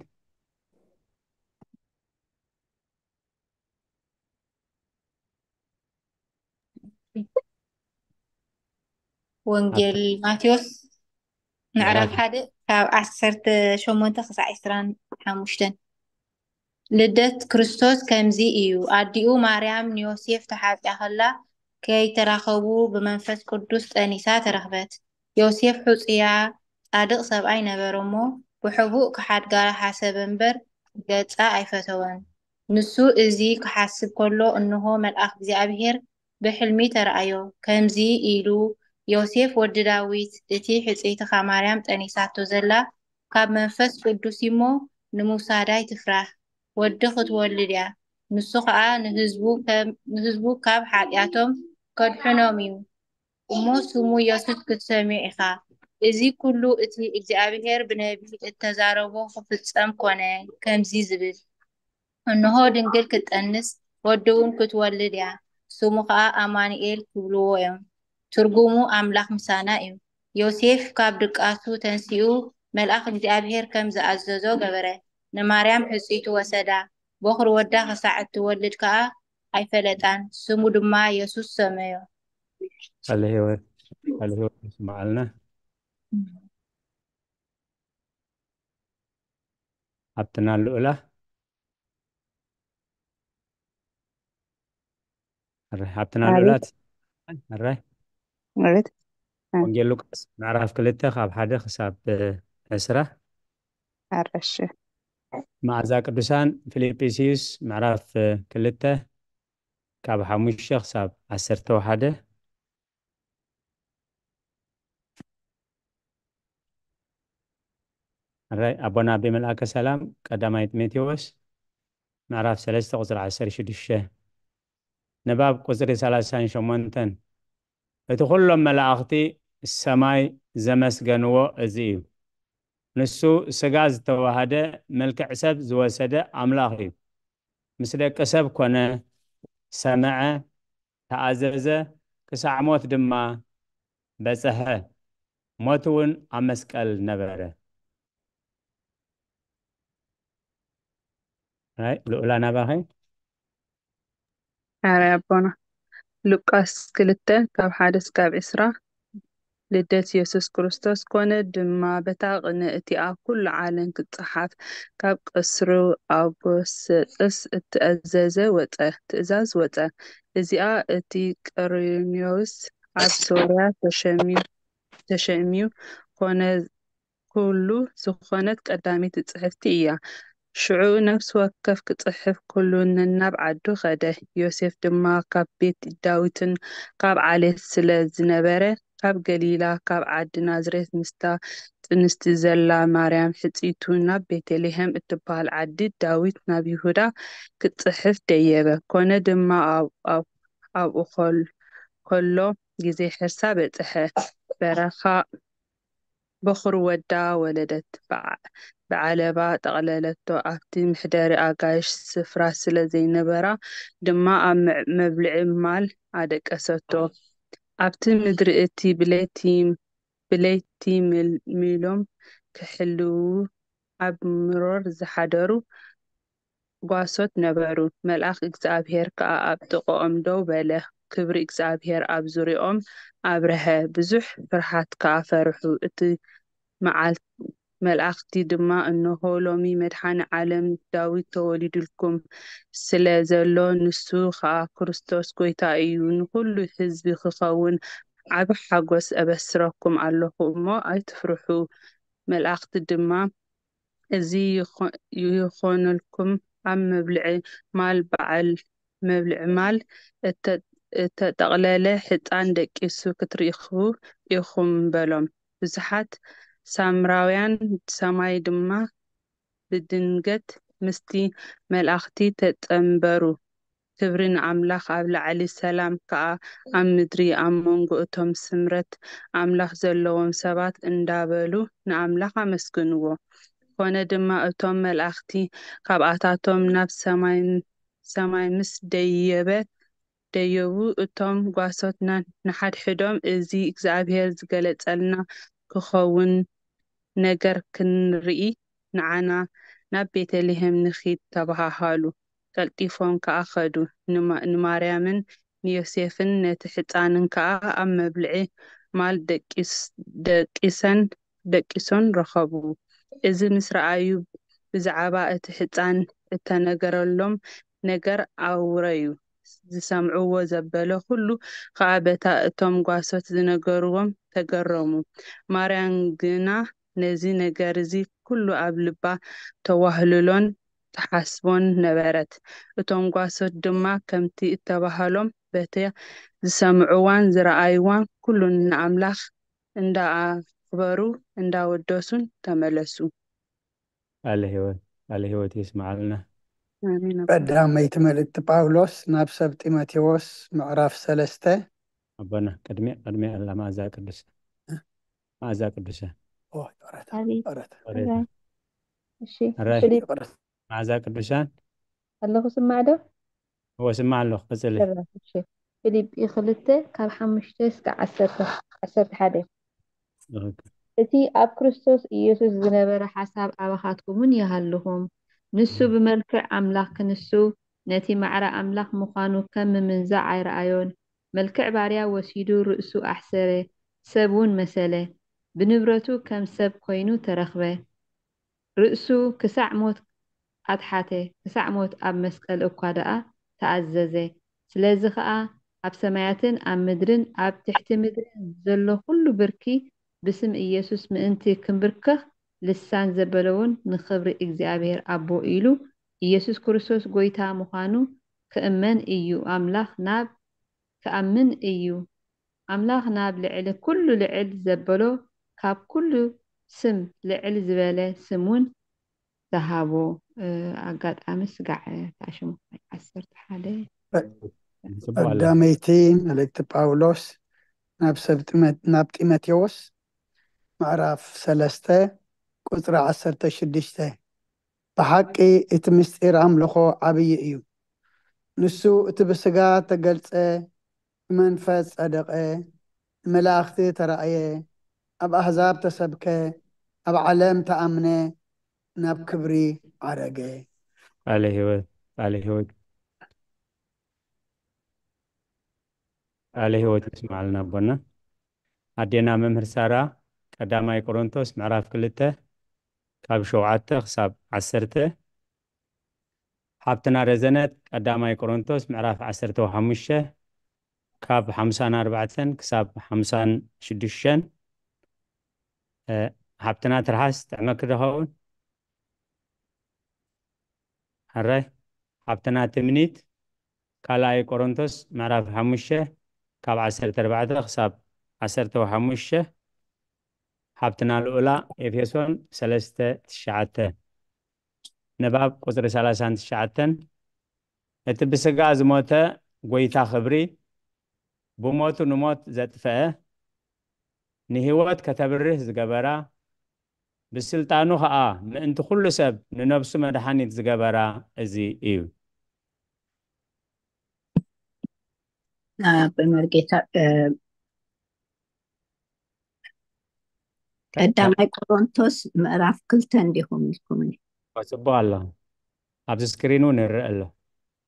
ወንጌል ማቴዎስ ምዕራፍ ምዕራፍ ሓደ ካብ ዓሰርተ ሸሞንተ ክሳዕ ዕስራን ሓሙሽተን። ልደት ክርስቶስ ከምዚ እዩ። ኣዲኡ ማርያም ንዮሴፍ ተሓጽያ ከላ ከይተራኸቡ ብመንፈስ ቅዱስ ጠኒሳ ተረኽበት። ዮሴፍ ሕጹያ ጻድቕ ሰብኣይ ነበረ እሞ ብሕቡእ ክሓድጋ ሓሰበ እምበር ገጻ ኣይፈተወን። ንሱ እዚ ክሓስብ ከሎ እንሆ መልኣኽ እግዚኣብሔር ብሕልሚ ተራእዮ። ከምዚ ኢሉ ዮሴፍ ወዲ ዳዊት እቲ ሕጽይትኻ ማርያም ጠኒሳቶ ዘላ ካብ መንፈስ ቅዱስ እሞ ንምውሳዳ ኣይትፍራህ። ወዲ ክትወልድ እያ። ንሱ ኸኣ ንህዝቡ ከም-፣ ንህዝቡ ካብ ሓጢኣቶም ከድሕኖም እዩ። እሞ ስሙ የሱስ ክትሰምዮ ኢኻ። እዚ ኩሉ እቲ እግዚኣብሄር ብነቢይ እተዛረቦ ክፍጸም ኮነ፣ ከምዚ ዝብል፣ እንሆ ድንግል ክትጠንስ፣ ወዲ እውን ክትወልድ እያ፣ ስሙ ኸኣ ኣማኑኤል ክብልዎ እዮም። ትርጉሙ ኣምላኽ ምሳና እዩ። ዮሴፍ ካብ ድቃሱ ተንሲኡ መልኣኽ እግዚኣብሄር ከም ዝኣዘዞ ገበረ። ንማርያም ሕጽይቱ ወሰዳ፣ በኹሪ ወዳ ክሳዕ እትወልድ ከኣ ኣይፈለጣን። ስሙ ድማ የሱስ ሰመዮ። ቃለ ህይወት፣ ቃለ ህይወት ይስምዓልና። ሓብትና ልኡላ። ሕራይ፣ ሓብትና ኣቤት። ልኡላት። ሕራይ። ኣቤት። እ። ወንጌል ሉቃስ ምዕራፍ ክልተ ካብ ሓደ ክሳብ ዕስራ። ሕራይ፣ እሺ። መዓዛ ቅዱሳን ፊልጵስዩስ ምዕራፍ ክልተ ካብ ሓሙሽተ ክሳብ ዓሰርተ ሓደ። ሕራይ፣ ኣቦና ኣቤ መልኣከ ሰላም ቀዳማይ ጢሞቴዎስ ምዕራፍ ሰለስተ ቁጽሪ ዓሰርተ ሽዱሽተ። ንባብ ቁጽሪ ሰላሳን ሸሞንተን። እቲ ኩሎም መላእኽቲ ሰማይ ዘመስገንዎ እዚ እዩ። ንሱ ስጋ ዝተዋሃደ፣ መልክዕ ሰብ ዝወሰደ ኣምላኽ እዩ። ምስ ደቂ ሰብ ኮነ፣ ሰምዐ፣ ተኣዘዘ፣ ክሳዕ ሞት ድማ በጽሐ። ሞት እውን ኣብ መስቀል ነበረ። ናይ ልኡላ ናባኸ። ሕራይ ኣቦና። ሉቃስ ክልተ ካብ ሓደ እስካብ ዕስራ። ልደት የሱስ ክርስቶስ። ኮነ ድማ በታ ቅነ እቲኣ ኩሉ ዓለም ክጸሓፍ ካብ ቀስሩ ኣጎሰጠስ እተኣዘዘ ወጸ፣ ትእዛዝ ወጸ። እዚኣ እቲ ቀርኔዎስ ኣብ ሶርያ ተሸሚዩ፣ ተሸሚዩ ኮነ ኩሉ ዝኾነት ቀዳመይቲ ጽሕፍቲ እያ። ሽዑ ነፍሲ ወከፍ ክጽሕፍ ኩሉ ነናብ ዓዱ ከደ። ዮሴፍ ድማ ካብ ቤት ዳዊትን ካብ ዓሌት ስለ ዝነበረ፣ ካብ ገሊላ፣ ካብ ዓዲ ናዝሬት ምስታ ጥንስቲ ዘላ ማርያም ሕጽይቱ ናብ ቤተልሔም እትበሃል ዓዲ ዳዊት ናብ ይሁዳ ክጽሕፍ ደየበ። ኮነ ድማ ኣብ-፣ ኣብ-፣ ኣብኡ ኮል-፣ ከሎ ግዜ ሕርሳ በጽሐ። በረኻ በኹሪ ወዳ ወለደት፣ ብዓ-፣ ብዓለባ ጠቕለለቶ፣ ኣብቲ መሕደሪ ኣጋይሽ ስፍራ ስለ ዘይነበራ ድማ ኣብ መ-፣ መብልዒ ማል ኣደቀሰቶ። ኣብቲ ምድሪ እቲ ብለይቲ ብለይቲ ምል- ሚሎም ክሕልዉ ኣብ ምሮር ዝሓደሩ ጓሶት ነበሩ። መልኣኽ እግዚኣብሔር ከኣ ኣብ ጥቕኦም ደው በለ። ክብሪ እግዚኣብሔር ኣብ ዙርያኦም ኣብርሀ። ብዙሕ ፍርሃት ከኣ ፈርሑ። እቲ መዓል መልኣኽቲ ድማ፣ እንሆ፣ ሎሚ መድሓኒ ዓለም ዳዊት ተወሊዱልኩም ስለ ዘሎ፣ ንሱ ኸኣ ክርስቶስ ጐይታ እዩ፣ ንኹሉ ህዝቢ ኽኸውን ዓቢ ሓጎስ እበስረኩም ኣለኹ እሞ፣ ኣይትፍርሑ። መልኣኽቲ ድማ፣ እዚ ይኾ- ይኾነልኩም፣ ኣብ መብልዒ ማል በዓል መብልዒ ማል እተ- እተጠቕለለ ሕጻን ደቂሱ ክትረኽቡ ኢኹም በሎም። ብዙሓት ሳምራውያን ሰማይ ድማ ብድንገት ምስቲ መልኣኽቲ ተጸንበሩ። ክብሪ ንኣምላኽ ኣብ ላዕሊ፣ ሰላም ከኣ ኣብ ምድሪ፣ ኣብ መንጎ እቶም ስምረት ኣምላኽ ዘለዎም ሰባት እንዳበሉ ንኣምላኽ ኣመስገንዎ። ኮነ ድማ እቶም መላእኽቲ ካብኣታቶም ናብ ሰማይ ሰማይ ምስ ደየበ ደየቡ፣ እቶም ጓሶት ና- ንሓድሕዶም፣ እዚ እግዚኣብሔር ዝገለጸልና ክኸውን ነገር ክንርኢ ንዓና ናብ ቤተልሔም ንኺድ ተባሃሃሉ። ቀልጢፎም ከኣ ኸዱ። ንማ- ንማርያምን ንዮሴፍን ነቲ ሕጻንን ከኣ ኣብ መብልዒ ማል ደቂስ- ደቂሰን ደቂሶን ረኸቡ። እዚ ምስ ረኣዩ ብዛዕባ እቲ ሕጻን እተነገረሎም ነገር ኣውረዩ። ዝሰምዕዎ ዘበለ ኩሉ ኸኣ በታ እቶም ጓሶት ዝነገርዎም ተገረሙ። ማርያም ግና ነዚ ነገር እዚ ኩሉ ኣብ ልባ ተዋህልሎን ትሓስቦን ነበረት። እቶም ጓሶት ድማ ከምቲ እተባህሎም በቲ ዝሰምዕዋን ዝረኣይዋን ኩሉን ንኣምላኽ እንዳኣኽበሩ እንዳወደሱን ተመለሱ። ቃለ ህይወት ቃለ ህይወት የስማዓልና። ኣሜን። ኣቦ። ቀዳመይቲ መልእክቲ ጳውሎስ ናብ ሰብ ጢሞቴዎስ ምዕራፍ ሰለስተ። ኣቦና ቅድሚ ቅድሚ ኣላ መኣዛ ቅዱስ መኣዛ ቅዱሰ ኦ፣ ይቕረታ፣ ኣቤት። ይቕረታ፣ ሕራይ። እሺ ሕራይ። ፊሊፕ ይቕረታ። መኣዛ ቅዱሳን ኣለኹ ስማዕ ዶ? እወ ስማዕ ኣለኹ። ቀጽሊ። ሕራይ። እሺ ፊሊፕ ክልተ ካብ ሓሙሽተ እስከ ዓሰርተ ዓሰርተ ሓደ። እቲ ኣብ ክርስቶስ ኢየሱስ ዝነበረ ሓሳብ ኣባኻትኩም እውን ይሃልኹም። ንሱ ብመልክዕ ኣምላኽ ክንሱ ነቲ ማዕረ ኣምላኽ ምዃኑ ከም ምምንዛዕ ኣይረኣዮን። መልክዕ ባርያ ወሲዱ ርእሱ ኣሕሰረ፣ ሰብ እውን መሰለ። ብንብረቱ ከም ሰብ ኮይኑ ተረኽበ። ርእሱ ክሳዕ ሞት ኣትሓተ፣ ክሳዕ ሞት ኣብ መስቀል እኳ ደኣ ተኣዘዘ። ስለዚ ኸኣ ኣብ ሰማያትን ኣብ ምድርን ኣብ ትሕቲ ምድርን ዘሎ ኩሉ ብርኪ ብስም ኢየሱስ ምእንቲ ክንብርከኽ ልሳን ዘበለውን ንኽብሪ እግዚኣብሔር ኣቦ ኢሉ ኢየሱስ ክርስቶስ ጐይታ ምዃኑ ክእመን እዩ። ኣምላኽ ናብ ክኣምን እዩ። ኣምላኽ ናብ ልዕሊ ኩሉ ልዕል ዘበሎ ካብ ኩሉ ስም ልዕል ዝበለ ስም እውን ዝሃቦ። ኣጋጣሚ ስጋዕ ተኣሽሙ ዓሰርተ ሓደ ጽቡቕ ኣላ። ቀዳመይቲ መልእክቲ ጳውሎስ ናብ ሰብ ጢመ- ናብ ጢሞቴዎስ ምዕራፍ ሰለስተ ቁጽሪ ዓሰርተ ሽዱሽተ። ብሓቂ እቲ ምስጢር ኣምልኾ ዓብዪ እዩ። ንሱ እቲ ብስጋ ተገልጸ፣ ብመንፈስ ጸደቐ፣ ንመላእኽቲ ተራእየ፣ ኣብ ኣህዛብ ተሰብከ፣ ኣብ ዓለም ተኣምነ፣ ናብ ክብሪ ዓረገ። ቃለ ህይወት ቃለ ህይወት ቃለ ህይወት ይስማዓልና ኣቦና። ኣዴና መምህር ሳራ ቀዳማይ ቆሮንቶስ ምዕራፍ ክልተ ካብ ሸውዓተ ክሳብ ዓሰርተ። ሓብትና ረዘነት ቀዳማይ ቆሮንቶስ ምዕራፍ ዓሰርተ ሓሙሽተ ካብ ሓምሳን ኣርባዕተን ክሳብ ሓምሳን ሽዱሽተን። እ፣ ሓብትና ትርሓስ ጥዕመኪ ዶ ኸውን? ሕራይ። ሓብትና ትምኒት ካልኣይ ቆሮንቶስ ምዕራፍ ሓሙሽተ ካብ ዓሰርተ ኣርባዕተ ክሳብ ዓሰርተ ሓሙሽተ። ሓብትና ልኡላ ኤፌሶን ሰለስተ ትሽዓተ። ንባብ ቁጽሪ ሰላሳን ትሽዓተን። እቲ ብስጋ ዝሞተ ጐይታ ክብሪ፣ ብሞቱ ንሞት ዘጥፍአ፣ ንህይወት ከተብርህ ዝገበራ፣ ብስልጣኑ ኸኣ ምእንቲ ኩሉ ሰብ ንነብሱ መድሓኒት ዝገበራ እዚ እዩ። ኣቦይ መርጌታ፣ እ፣ ቀዳማይ ቆሮንቶስ ምዕራፍ ክልተ እንዲኹም ኢልኩምኒ። ጽቡቕ ኣሎ። ኣብዚ ስክሪን እውን ይረአ ኣሎ።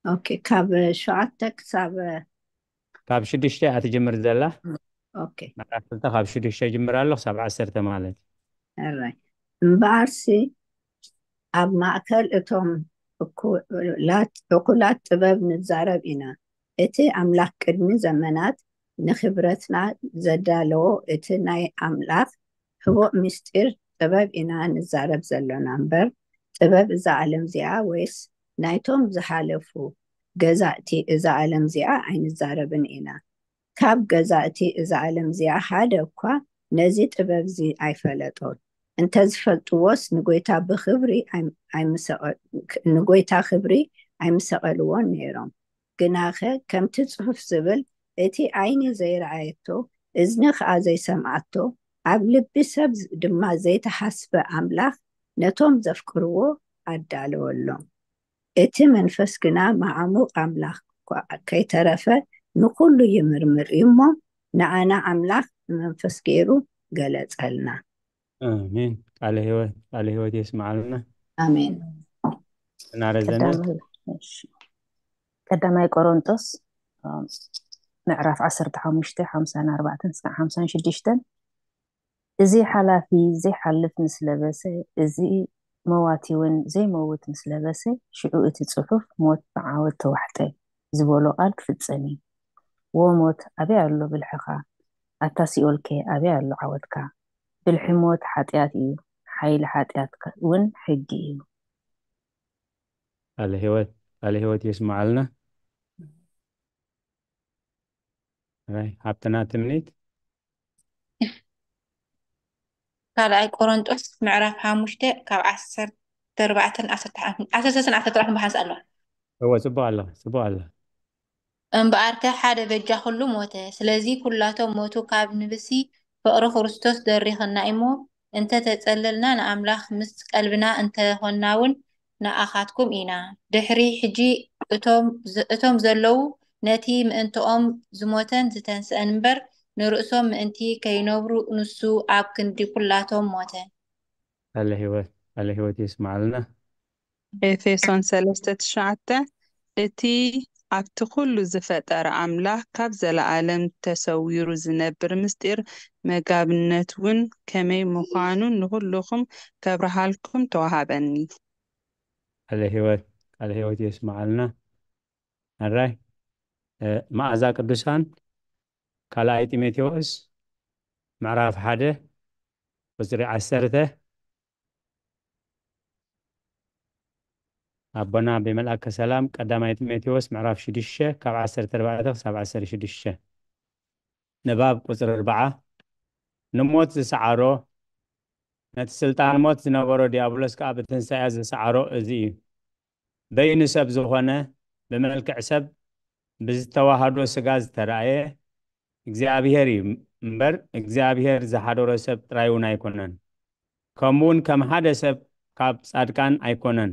ኦኬ፣ ካብ ሸውዓተ ክሳብ ካብ ሽዱሽተ እያ ትጅምር ዘላ። ኦኬ። ምዕራፍ ክልተ ካብ ሽዱሽተ ይጅምር ኣሎ ክሳብ ዓሰርተ ማለት እዩ። ሕራይ። እምበኣርሲ ኣብ ማእከል እቶም እኩላት እኩላት ጥበብ ንዛረብ ኢና። እቲ ኣምላኽ ቅድሚ ዘመናት ንኽብረትና ዘዳለዎ እቲ ናይ ኣምላኽ ህቡእ ምስጢር ጥበብ ኢና ንዛረብ ዘሎና እምበር፣ ጥበብ እዛ ዓለም እዚኣ ወይስ ናይቶም ዝሓለፉ ገዛእቲ እዛ ዓለም እዚኣ ኣይንዛረብን ኢና። ካብ ገዛእቲ እዛ ዓለም እዚኣ ሓደ እኳ ነዚ ጥበብ እዚ ኣይፈለጦን። እንተዝፈልጥዎስ ንጎይታ ብኽብሪ ኣይ- ኣይምሰቐ- ንጎይታ ክብሪ ኣይምሰቐልዎን ነይሮም። ግናኸ ከምቲ ጽሑፍ ዝብል፣ እቲ ዓይኒ ዘይረኣየቶ፣ እዝኒ ኸኣ ዘይሰምዓቶ፣ ኣብ ልቢ ሰብ ድማ ዘይተሓስበ ኣምላኽ ነቶም ዘፍቅርዎ ኣዳለወሎም። እቲ መንፈስ ግና መዓሙቕ ኣምላኽ እኳ ከይተረፈ ንኹሉ ይምርምር እዩ እሞ፣ ንዓና ኣምላኽ ብመንፈስ ገይሩ ገለጸልና። ኣሜን። ቃለ ህይወት ቃለ ህይወት የስምዓልና። ኣሜን። እናረዘነ ቀዳማይ እሺ። ቀዳማይ ቆሮንጦስ እም፣ ምዕራፍ ዓሰርተ ሓሙሽተ ሓምሳን ኣርባዕተን እስካብ ሓምሳን ሽዱሽተን። እዚ ሓላፊ ዘይሓልፍ ምስ ለበሰ፣ እዚ መዋቲ እውን ዘይመውት ምስ ለበሰ፣ ሽዑ እቲ ጽሑፍ ሞት ብዓወት ተዋሕጠ ዝበሎ ቃል ክፍጸም እዩ። ዎ ሞት ኣበይ ኣሎ ብልሕኻ? ኣታ ሲኦልከ ኣበይ ኣሎ ዓወትካ? ብልሒ ሞት ሓጢኣት እዩ፣ ሓይሊ ሓጢኣት እውን ሕጊ እዩ። ቃለ ህይወት ቃለ ህይወት የስምዓልና። ኣይ፣ ሃብትና ትምኒት ካልኣይ ቆሮንጦስ ምዕራፍ ሓሙሽተ ካብ ዓሰርተ ኣርባዕተን ዓሰርተ ሓሙሽተን ዓሰርተ ሰለስተን ዓሰርተ ኣርባዕተን ብሓንሳእ ኣለዋ። እወ ጽቡቕ ኣሎ ጽቡቕ ኣሎ። እምበኣርከ ሓደ በጃ ኩሉ ሞተ። ስለዚ ኩላቶም ሞቱ ካብ ንብሲ ፍቕሪ ክርስቶስ ደሪኽና እሞ እንተ ተጸለልና ንኣምላኽ ምስ ቀልብና እንተ ኾንና እውን ንኣኻትኩም ኢና። ድሕሪ ሕጂ እቶም እቶም ዘለዉ ነቲ ምእንትኦም ዝሞተን ዝተንስአን እምበር ንርእሶም ምእንቲ ከይነብሩ ንሱ ኣብ ክንዲ ኩላቶም ሞተ። ቃለ ህይወት ቃለ ህይወት የስምዓልና። ኤፌሶን ሰለስተ ትሽዓተ እቲ ኣብቲ ኩሉ ዝፈጠረ ኣምላኽ ካብ ዘለኣለም ተሰዊሩ ዝነብር ምስጢር መጋብነት እውን ከመይ ምዃኑ ንኹልኹም ከብርሃልኩም ተዋሃበኒ። ቃለ ህይወት ቃለ ህይወት የስምዓልና። ኣራይ መኣዛ ቅዱሳን ካልኣይ ጢሞቴዎስ ምዕራፍ ሓደ ቁፅሪ ዓሰርተ ኣቦና ብመልኣከ ሰላም ቀዳማይ ጢሞቴዎስ ምዕራፍ ሽዱሽተ ካብ ዓሰርተ ኣርባዕተ ክሳብ ዓሰርተ ሽዱሽተ። ንባብ ቁፅሪ ኣርባዓ ንሞት ዝሰዓሮ ነቲ ስልጣን ሞት ዝነበሮ ዲያብሎስ ከዓ ብትንሳኤ ዝሰዓሮ እዚ እዩ። በይኑ ሰብ ዝኾነ ብመልክዕ ሰብ ብዝተዋህዶ ስጋ ዝተራእየ እግዚኣብሔር እዩ እምበር እግዚኣብሔር ዝሓደሮ ሰብ ጥራይ እውን ኣይኮነን። ከምኡ እውን ከም ሓደ ሰብ ካብ ጻድቃን ኣይኮነን።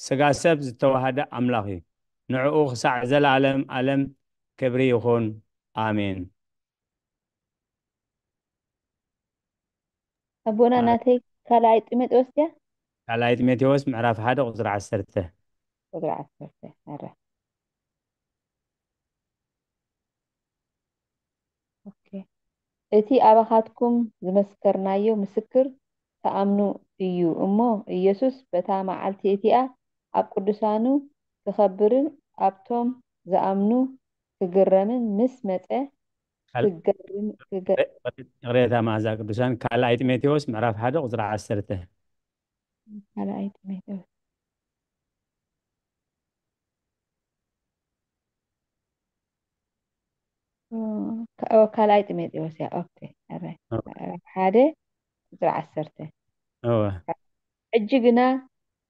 ስጋ ሰብ ዝተዋህደ ኣምላኽ እዩ። ንዕኡ ክሳዕ ዘለኣለም ኣለም ክብሪ ይኹን። ኣሜን። ኣቦና ናተይ ካልኣይ ጢሞቴዎስ ድያ? ካልኣይ ጢሞቴዎስ ምዕራፍ ሓደ ቁፅሪ ዓሰርተ። ቁፅሪ ዓሰርተ ኣረ ኦኬ። እቲ ኣባኻትኩም ዝመስከርናዮ ምስክር ተኣምኑ እዩ እሞ፣ ኢየሱስ በታ መዓልቲ እቲኣ ኣብ ቅዱሳኑ ክኸብርን ኣብቶም ዝኣምኑ ክግረምን ምስ መጸ፣ ክገርም- ክገ- ይቕሬታ መኣዛ ቅዱሳን ካልኣይ ጢሞቴዎስ ምዕራፍ ሓደ ቁፅሪ ዓሰርተ። ካልኣይ ጢሞቴዎስ ኦ፣ ካ- ኦ፣ ካልኣይ ጢሞቴዎስ እያ። ኦኬ፣ ኣራይ። ምዕራፍ ሓደ ቁፅሪ ዓሰርተ። እወ። ሕጂ ግና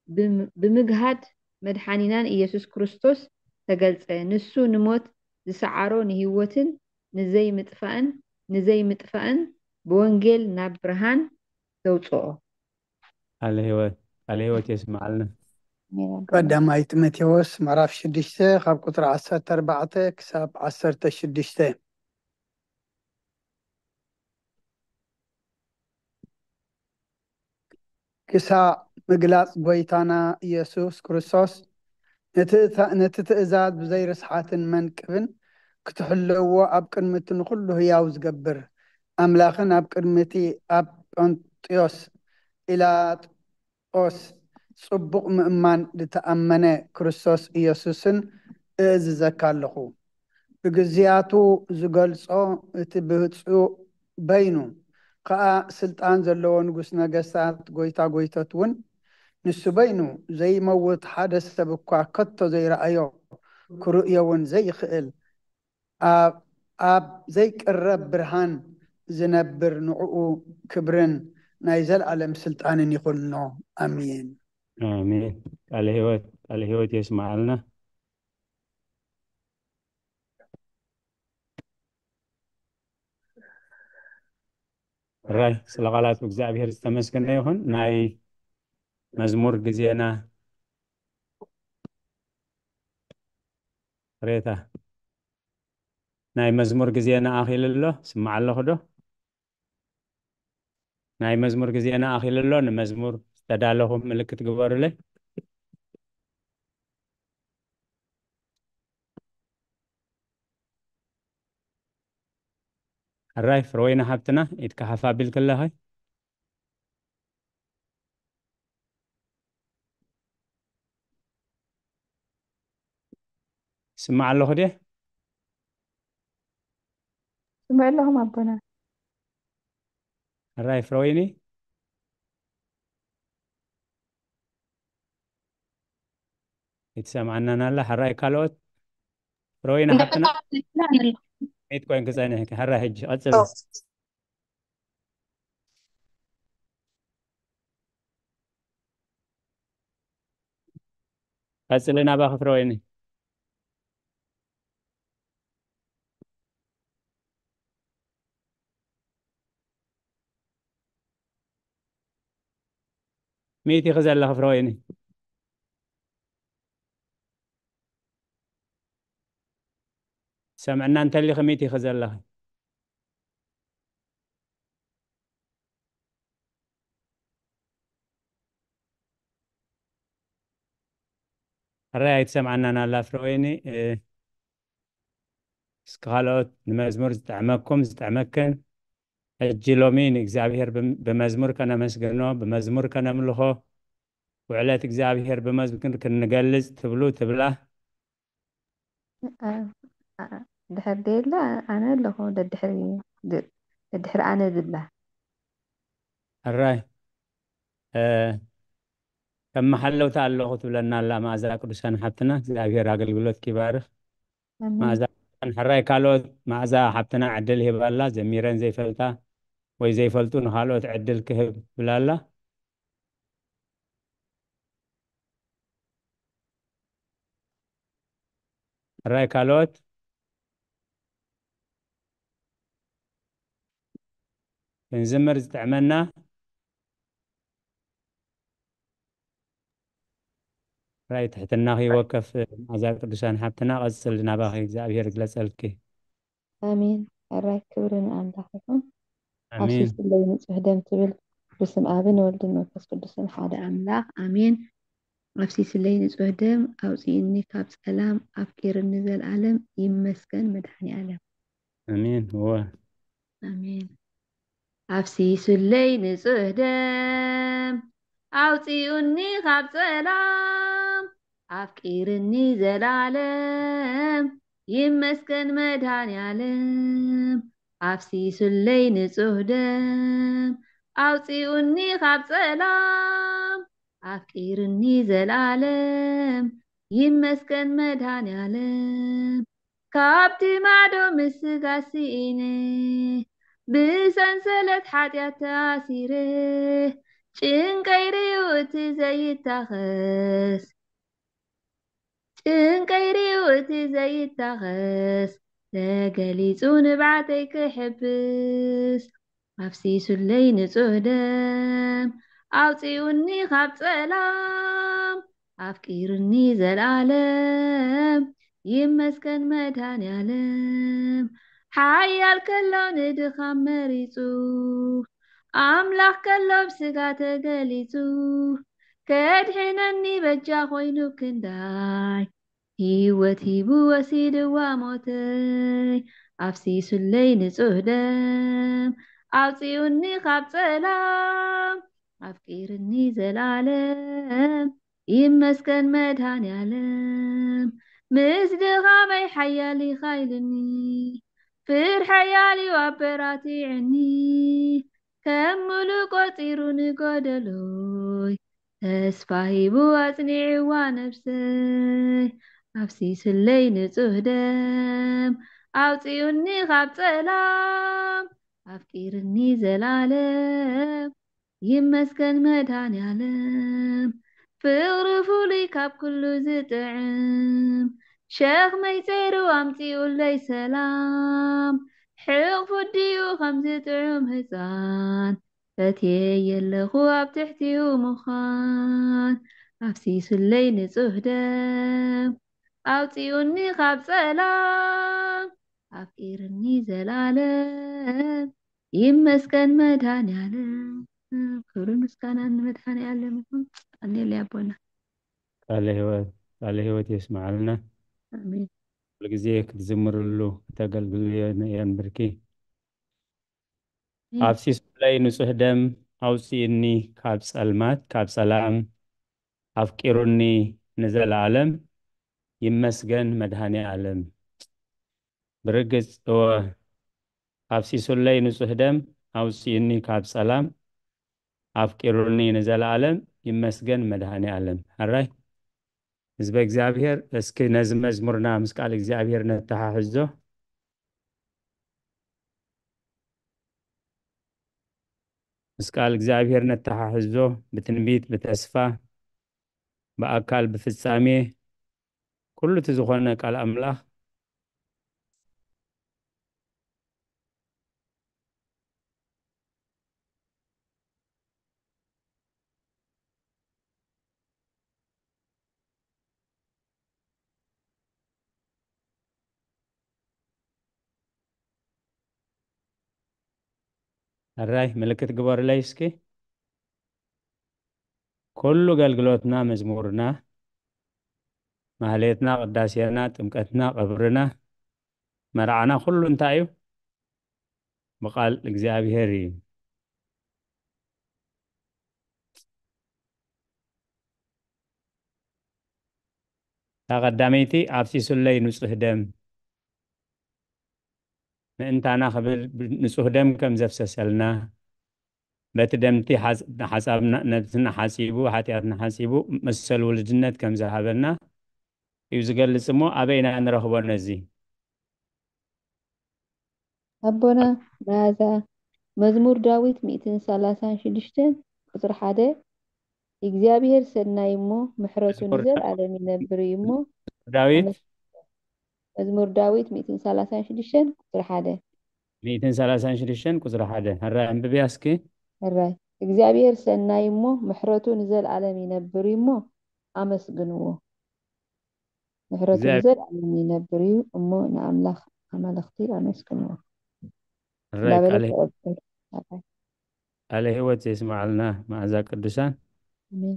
ብም- ብምግሃድ መድሓኒናን ኢየሱስ ክርስቶስ ተገልጸ። ንሱ ንሞት ዝሰዓሮ ንህይወትን ንዘይምጥፋእን ንዘይምጥፋእን ብወንጌል ናብ ብርሃን ዘውፅኦ። ቃለ ህይወት ቃለ ህይወት የስምዓልና። ቀዳማይ ጢሞቴዎስ ምዕራፍ ሽዱሽተ ካብ ቁፅሪ ዓሰርተ ኣርባዕተ ክሳብ ዓሰርተ ሽዱሽተ። ክሳዕ ምግላጽ ጎይታና ኢየሱስ ክርስቶስ፣ ነቲ እታ-፣ ነቲ ትእዛዝ ብዘይ ርስሓትን መንቅብን ክትሕለዎ ኣብ ቅድሚ እቲ ንኹሉ ህያው ዝገብር ኣምላኽን ኣብ ቅድሚ እቲ ኣብ ጶንጥዮስ ጲላጦስ ጽቡቕ ምእማን ዝተኣመነ ክርስቶስ ኢየሱስን እእዝዘካ ኣለኹ። ብግዜያቱ ዝገልጾ እቲ ብህጹ በይኑ ኸኣ ስልጣን ዘለዎ ንጉስ ነገስታት ጎይታ ጎይቶት እውን ንሱ በይኑ ዘይመውት ሓደ ሰብ እኳ ከቶ ዘይረኣዮ ክርእዮ እውን ዘይኽእል ኣብ ኣብ ዘይቅረብ ብርሃን ዝነብር ንዕኡ ክብርን ናይ ዘለኣለም ስልጣንን ይኹኖ። ኣሜን። ኣሜን። ቃለ ህይወት ቃለ ህይወት የስማዓልና። ራይ ስለ ቃላቱ እግዚኣብሔር ዝተመስገነ ይኹን። ናይ መዝሙር ግዜና ሬታ ናይ መዝሙር ግዜና ኣኺሉ ኣሎ። ስማዕ ኣለኹ ዶ? ናይ መዝሙር ግዜና ኣኺሉ ኣሎ። ንመዝሙር ዝተዳለኹም ምልክት ግበሩለይ። ሕራይ ፍረወይኒ ሓብትና ኢድካ ሓፍ ኣቢልኪ ኣለኺ። ስማዕ ኣለኹ ድየ? ስምዕ ኣለኹም ኣቦና። ሕራይ ፍረወይኒ ይትሰምዓናን ኣላ። ሕራይ ካልኦት ፍረወይኒ ሓብትና እንዳተካታተልኩ ኣለኹ። ሚት ኮይን ክጸንሕ ሕራይ ሕጂ ቀጽል። ቀጽሊ ናባኺ ፍረወይኒ። ሚት ኢኺ ዘለኺ ፍረወይኒ። ሰምዕና እንተሊኺ ሚት ኢኺ ዘለኺ። ሕራይ ኣይትሰምዓናን ኣላ ፍረወይኒ። እ፣ እስኪ ካልኦት ንመዝሙር ዝጥዕመኩም ዝጥዕመክን ሕጂ ሎሚ ንእግዚኣብሔር ብም-፣ ብመዝሙር ከነመስግኖ ብመዝሙር ከነምልኾ ውዕለት እግዚኣብሔር ብመዝሙር ክንገልጽ ትብሉ ትብላ። አ- አ- ድሕር ደየላ ኣነ ኣለኹ ደድሕሪ ድ- ደድሕሪ ኣነ ዝብላ። ሕራይ እ፣ ከም መሓለውታ ኣለኹ ትብለና ኣላ መኣዛ ቅዱሳን ሓብትና። እግዚኣብሔር ኣገልግሎት ይባርኽ። ኣሜን። መኣዛ ቅዱሳን ሕራይ ካልኦት መኣዛ ሓብትና ዕድል ሂባላ። ዘሚረን ዘይፈልጣ ወይ ዘይፈልጡ ንኻልኦት ዕድል ክህብ ብላላ። ሕራይ ካልኦት ክንዝምር ዝጥዕመና። ሕራይ ትሕትናኺ ይወከፍ መኣዛ ቅዱሳን ሓብትና። ቀጽል ናባኺ እግዚኣብሔር ይግለጸልኪ። ኣሜን። ሕራይ ክብሪ ንኣምላኽ ይኹን። ኣሜን። ኣፍሲስለይ ንጹህ ደም ትብል። ብስም ኣብን ወልድን መንፈስ ቅዱስን ሓደ ኣምላኽ ኣሜን። ኣፍሲስለይ ንጹህ ደም ኣውፅእኒ ካብ ጸላም ኣፍቂርኒ ዘልኣለም ይመስገን መድኃኔ ዓለም። ኣሜን። እወ። ኣሜን። ኣፍሲስለይ ንጹህ ደም ኣውፂኡኒ ካብ ጸላም ኣፍቂርኒ ዘላለም ይመስገን መድኃኔዓለም። ኣፍሲሱለይ ንጹህ ደም ኣውፂኡኒ ካብ ጸላም ኣፍቂርኒ ዘላለም ይመስገን መድኃኔዓለም። ካብቲ ማዶ ምስጋ ስኢነ ብሰንሰለት ሓጢኣት ተኣሲረ ጭንቀይ ርዩ እቲ ዘይታኸስ ጭንቀይ ርዩ እቲ ዘይታኸስ ተገሊጹ ንብዓተይ ክሕብስ ኣፍሲሱለይ ንጹህ ደም ኣውፂኡኒ ካብ ጸላም ኣፍቂርኒ ዘላለም ይመስገን መድኃኔዓለም ሓያል ከሎ ንድኻም መሪጹ ኣምላኽ ከሎ ብስጋ ተገሊጹ፣ ከድሕነኒ በጃ ኮይኑ ክንዳይ፣ ህይወት ሂቡ ወሲድዋ ሞተይ። ኣፍሲሱለይ ንጹህ ደም፣ ኣውጺኡኒ ካብ ጸላም፣ ኣፍቂርኒ ዘላለም። ይመስገን መድሃኔ ዓለም፣ ምስ ድኻመይ ሓያል ኢኻ ኢሉኒ። ፍርሐ ሓያል እዩ ኣበራቲዕኒ፣ ከም ምሉእ ቆጺሩ ንጎደሎይ። ተስፋ ሂቡ ኣጽኒዕዋ ነብሰይ፣ ኣፍሲሱለይ ንጹህ ደም፣ ኣውጺኡኒ ካብ ጸላም፣ ኣፍቂርኒ ዘላለም። ይመስገን መድሃኔ ዓለም፣ ፍቕሪ ፍሉይ ካብ ኩሉ ዝጥዕም። ሸኽመይ ጸይሩ ኣምጺኡለይ ሰላም፣ ሕቕፉ ኣዲኡ ከም ዝጥዑም ህጻን። ፈትየ የለኹ ኣብ ትሕቲኡ ምዃን፣ ኣፍሲሱለይ ንጹህ ደም፣ ኣውጺኡኒ ካብ ጸላም፣ ኣፍቂርኒ ዘላለም። ይመስገን መድሃኔ ዓለም፣ ክብርን ምስጋናን ንመድሃኔ ዓለም ይኹን። ቀንየለይ ኣቦና። ቃለ ህይወት፣ ቃለ ህይወት የስምዓልና። ኣሜን። ኩሉ ግዜ ክትዝምርሉ፣ ክተገልግሉ የንብርኪ። ኣሜን። ኣፍሲሱለይ ንጹህ ደም፣ ኣውጺእኒ ካብ ጸልማት፣ ካብ ጸላም፣ ኣፍቂሩኒ ንዘለዓለም። ይመስገን መድሃኔ ዓለም። ብርግጽ እወ፣ ኣፍሲሱለይ ንጹህ ደም፣ ኣውጺእኒ ካብ ጸላም፣ ኣፍቂሩኒ ንዘለዓለም። ይመስገን መድሃኔ ዓለም። ሕራይ ህዝበ እግዚኣብሔር፣ እስኪ ነዚ መዝሙርና ምስ ቃል እግዚኣብሔር ነተሓሕዞ። ምስ ቃል እግዚኣብሔር ነተሓሕዞ፣ ብትንቢት፣ ብተስፋ፣ ብኣካል፣ ብፍጻሜ፣ ኩሉ እቲ ዝኾነ ቃል ኣምላኽ። ሕራይ ምልክት ግበሩለይ እስኪ። ኩሉ ኣገልግሎትና፣ መዝሙርና፣ ማህሌትና፣ ቅዳሴና፣ ጥምቀትና፣ ቀብርና፣ መርዓና፣ ኩሉ እንታይ እዩ? ብቃል እግዚኣብሔር እዩ። እታ ቀዳመይቲ፣ ኣፍሲሱለይ ንጹህ ደም፣ ምእንታና ክብል ንጹህ ደም ከም ዘፍሰሰልና፣ በቲ ደምቲ ሓጽ-፣ ሓጻብና፣ ነብስና ሓጺቡ፣ ሓጢኣትና ሓጺቡ፣ መሰል ውልድነት ከም ዝሃበና እዩ ዝገልጽ። እሞ ኣበይ ኢና ንረኽቦ ነዚ? ኣቦና መኣዛ፣ መዝሙር ዳዊት ሚእትን ሰላሳን ሽዱሽተን ቁጽሪ ሓደ፣ እግዚኣብሔር ሰናይ እሞ ምሕረቱ መዝሙር ንዘለዓለም ይነብር እዩ እሞ ዳዊት? ኣመስ-፣ መዝሙር ዳዊት ሚእትን ሰላሳን ሽዱሽተን ቁጽሪ ሓደ። ሚእትን ሰላሳን ሽዱሽተን ቁጽሪ ሓደ። ሕራይ ኣንብብያ እስኪ። ሕራይ፣ እግዚኣብሔር ሰናይ እሞ ምሕረቱ ንዘለዓለም ይነብር እዩ እሞ ኣመስግንዎ። ምሕረቱ እግዚኣብሔር ንዘለዓለም ይነብር እዩ እሞ ንኣምላኽ ኣማልኽቲ ኣመስግንዎ። ሕራይ እንዳበለ ቃለ፣ ተቐበል። ኣሜን። ቃለ ህይወት የስምዓልና መኣዛ ቅዱሳን። ኣሜን።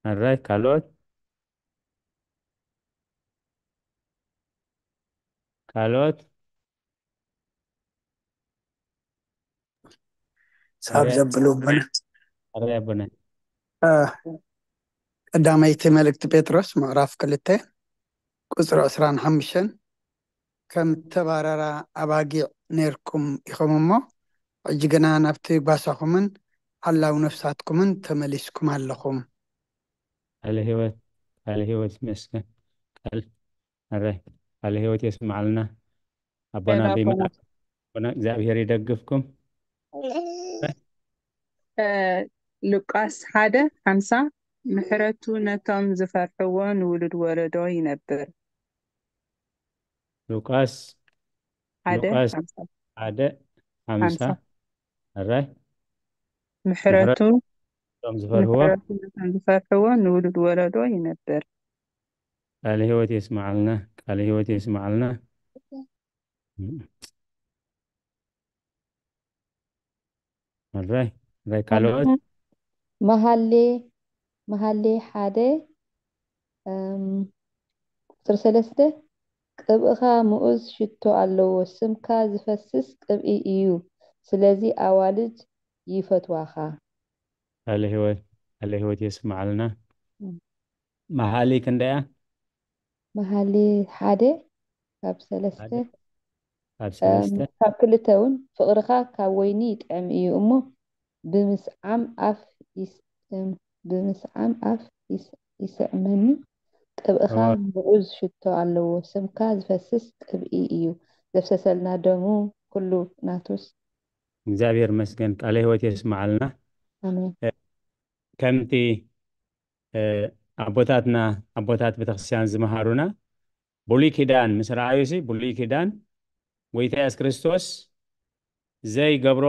ሕራይ ካልኦት? ካልኦት? ሳብ ሕራይ፣ ዘብሉ ኣቦና። ሕራይ ኣቦና። አ፣ ቀዳመይቲ መልእክቲ ጴጥሮስ ምዕራፍ ክልተ ቁጽሪ ዕስራን ሓሙሽተን፣ ከም ተባረራ ኣባጊዕ ነርኩም ኢኹም እሞ፣ ሕጂ ግና ናብቲ ጓሳኹምን ሓላው ነፍሳትኩምን ተመሊስኩም ኣለኹም። ቃለ ህይወት፣ ቃለ ህይወት ይመስገን። ቃል፣ ኣረ፣ ቃለ ህይወት የስምዓልና። ኣቦና ሰላም ቢማ፣ ኣቦና። ኣቦና እግዚኣብሔር ይደግፍኩም። እ፣ ሉቃስ ሓደ ሓምሳ፣ ምሕረቱ ነቶም ዝፈርሕዎ ንውሉድ ወለዶ ይነብር። ሉቃስ፣ ሓደ ሉቃስ ሓምሳ። ሓደ ሓምሳ። ሓምሳ። ኣራይ፣ ምሕረቱ፣ ምሕረቱ ነቶም ዝፈርሕዎ፣ ምሕረቱ ነቶም ዝፈርሕዎ ንውሉድ ወለዶ ይነብር። ቃለ ህይወት የስምዓልና፣ ቃለ ህይወት የስምዓልና። ራይ ራይ ካልኦት መሃሌ መሃሌ ሓደ ቁፅሪ ሰለስተ ቅብእኻ ምኡዝ ሽቶ ኣለዎ፣ ስምካ ዝፈስስ ቅብኢ እዩ፣ ስለዚ ኣዋልድ ይፈትዋኻ። ቃለ ህይወት ቃለ ህይወት የስምዓልና። መሃሊ ክንደያ መሃሊ ሓደ ካብ ሰለስተ ካብ ሰለስተ ካብ ክልተ እውን ፍቕርኻ ካብ ወይኒ ይጥዕም እዩ እሞ ብምስዓም ኣፍ ይስእም፣ ብምስዓም ኣፍ ይስ- ይስዕመኒ። ቅብእኻ ምኡዝ ሽቶ ኣለዎ፣ ስምካ ዝፈስስ ቅብኢ እዩ፣ ዘፍሰሰልና ደሙ ኩሉ ናቱስ። እግዚኣብሔር መስገን ቃለ ህይወት የስምዓልና። ኣሜን። ከምቲ ኣቦታትና ኣቦታት ቤተክርስትያን ዝመሃሩና ብሉይ ኪዳን ምስ ረኣዩሲ ብሉይ ኪዳን ጎይታ የሱስ ክርስቶስ ዘይገብሮ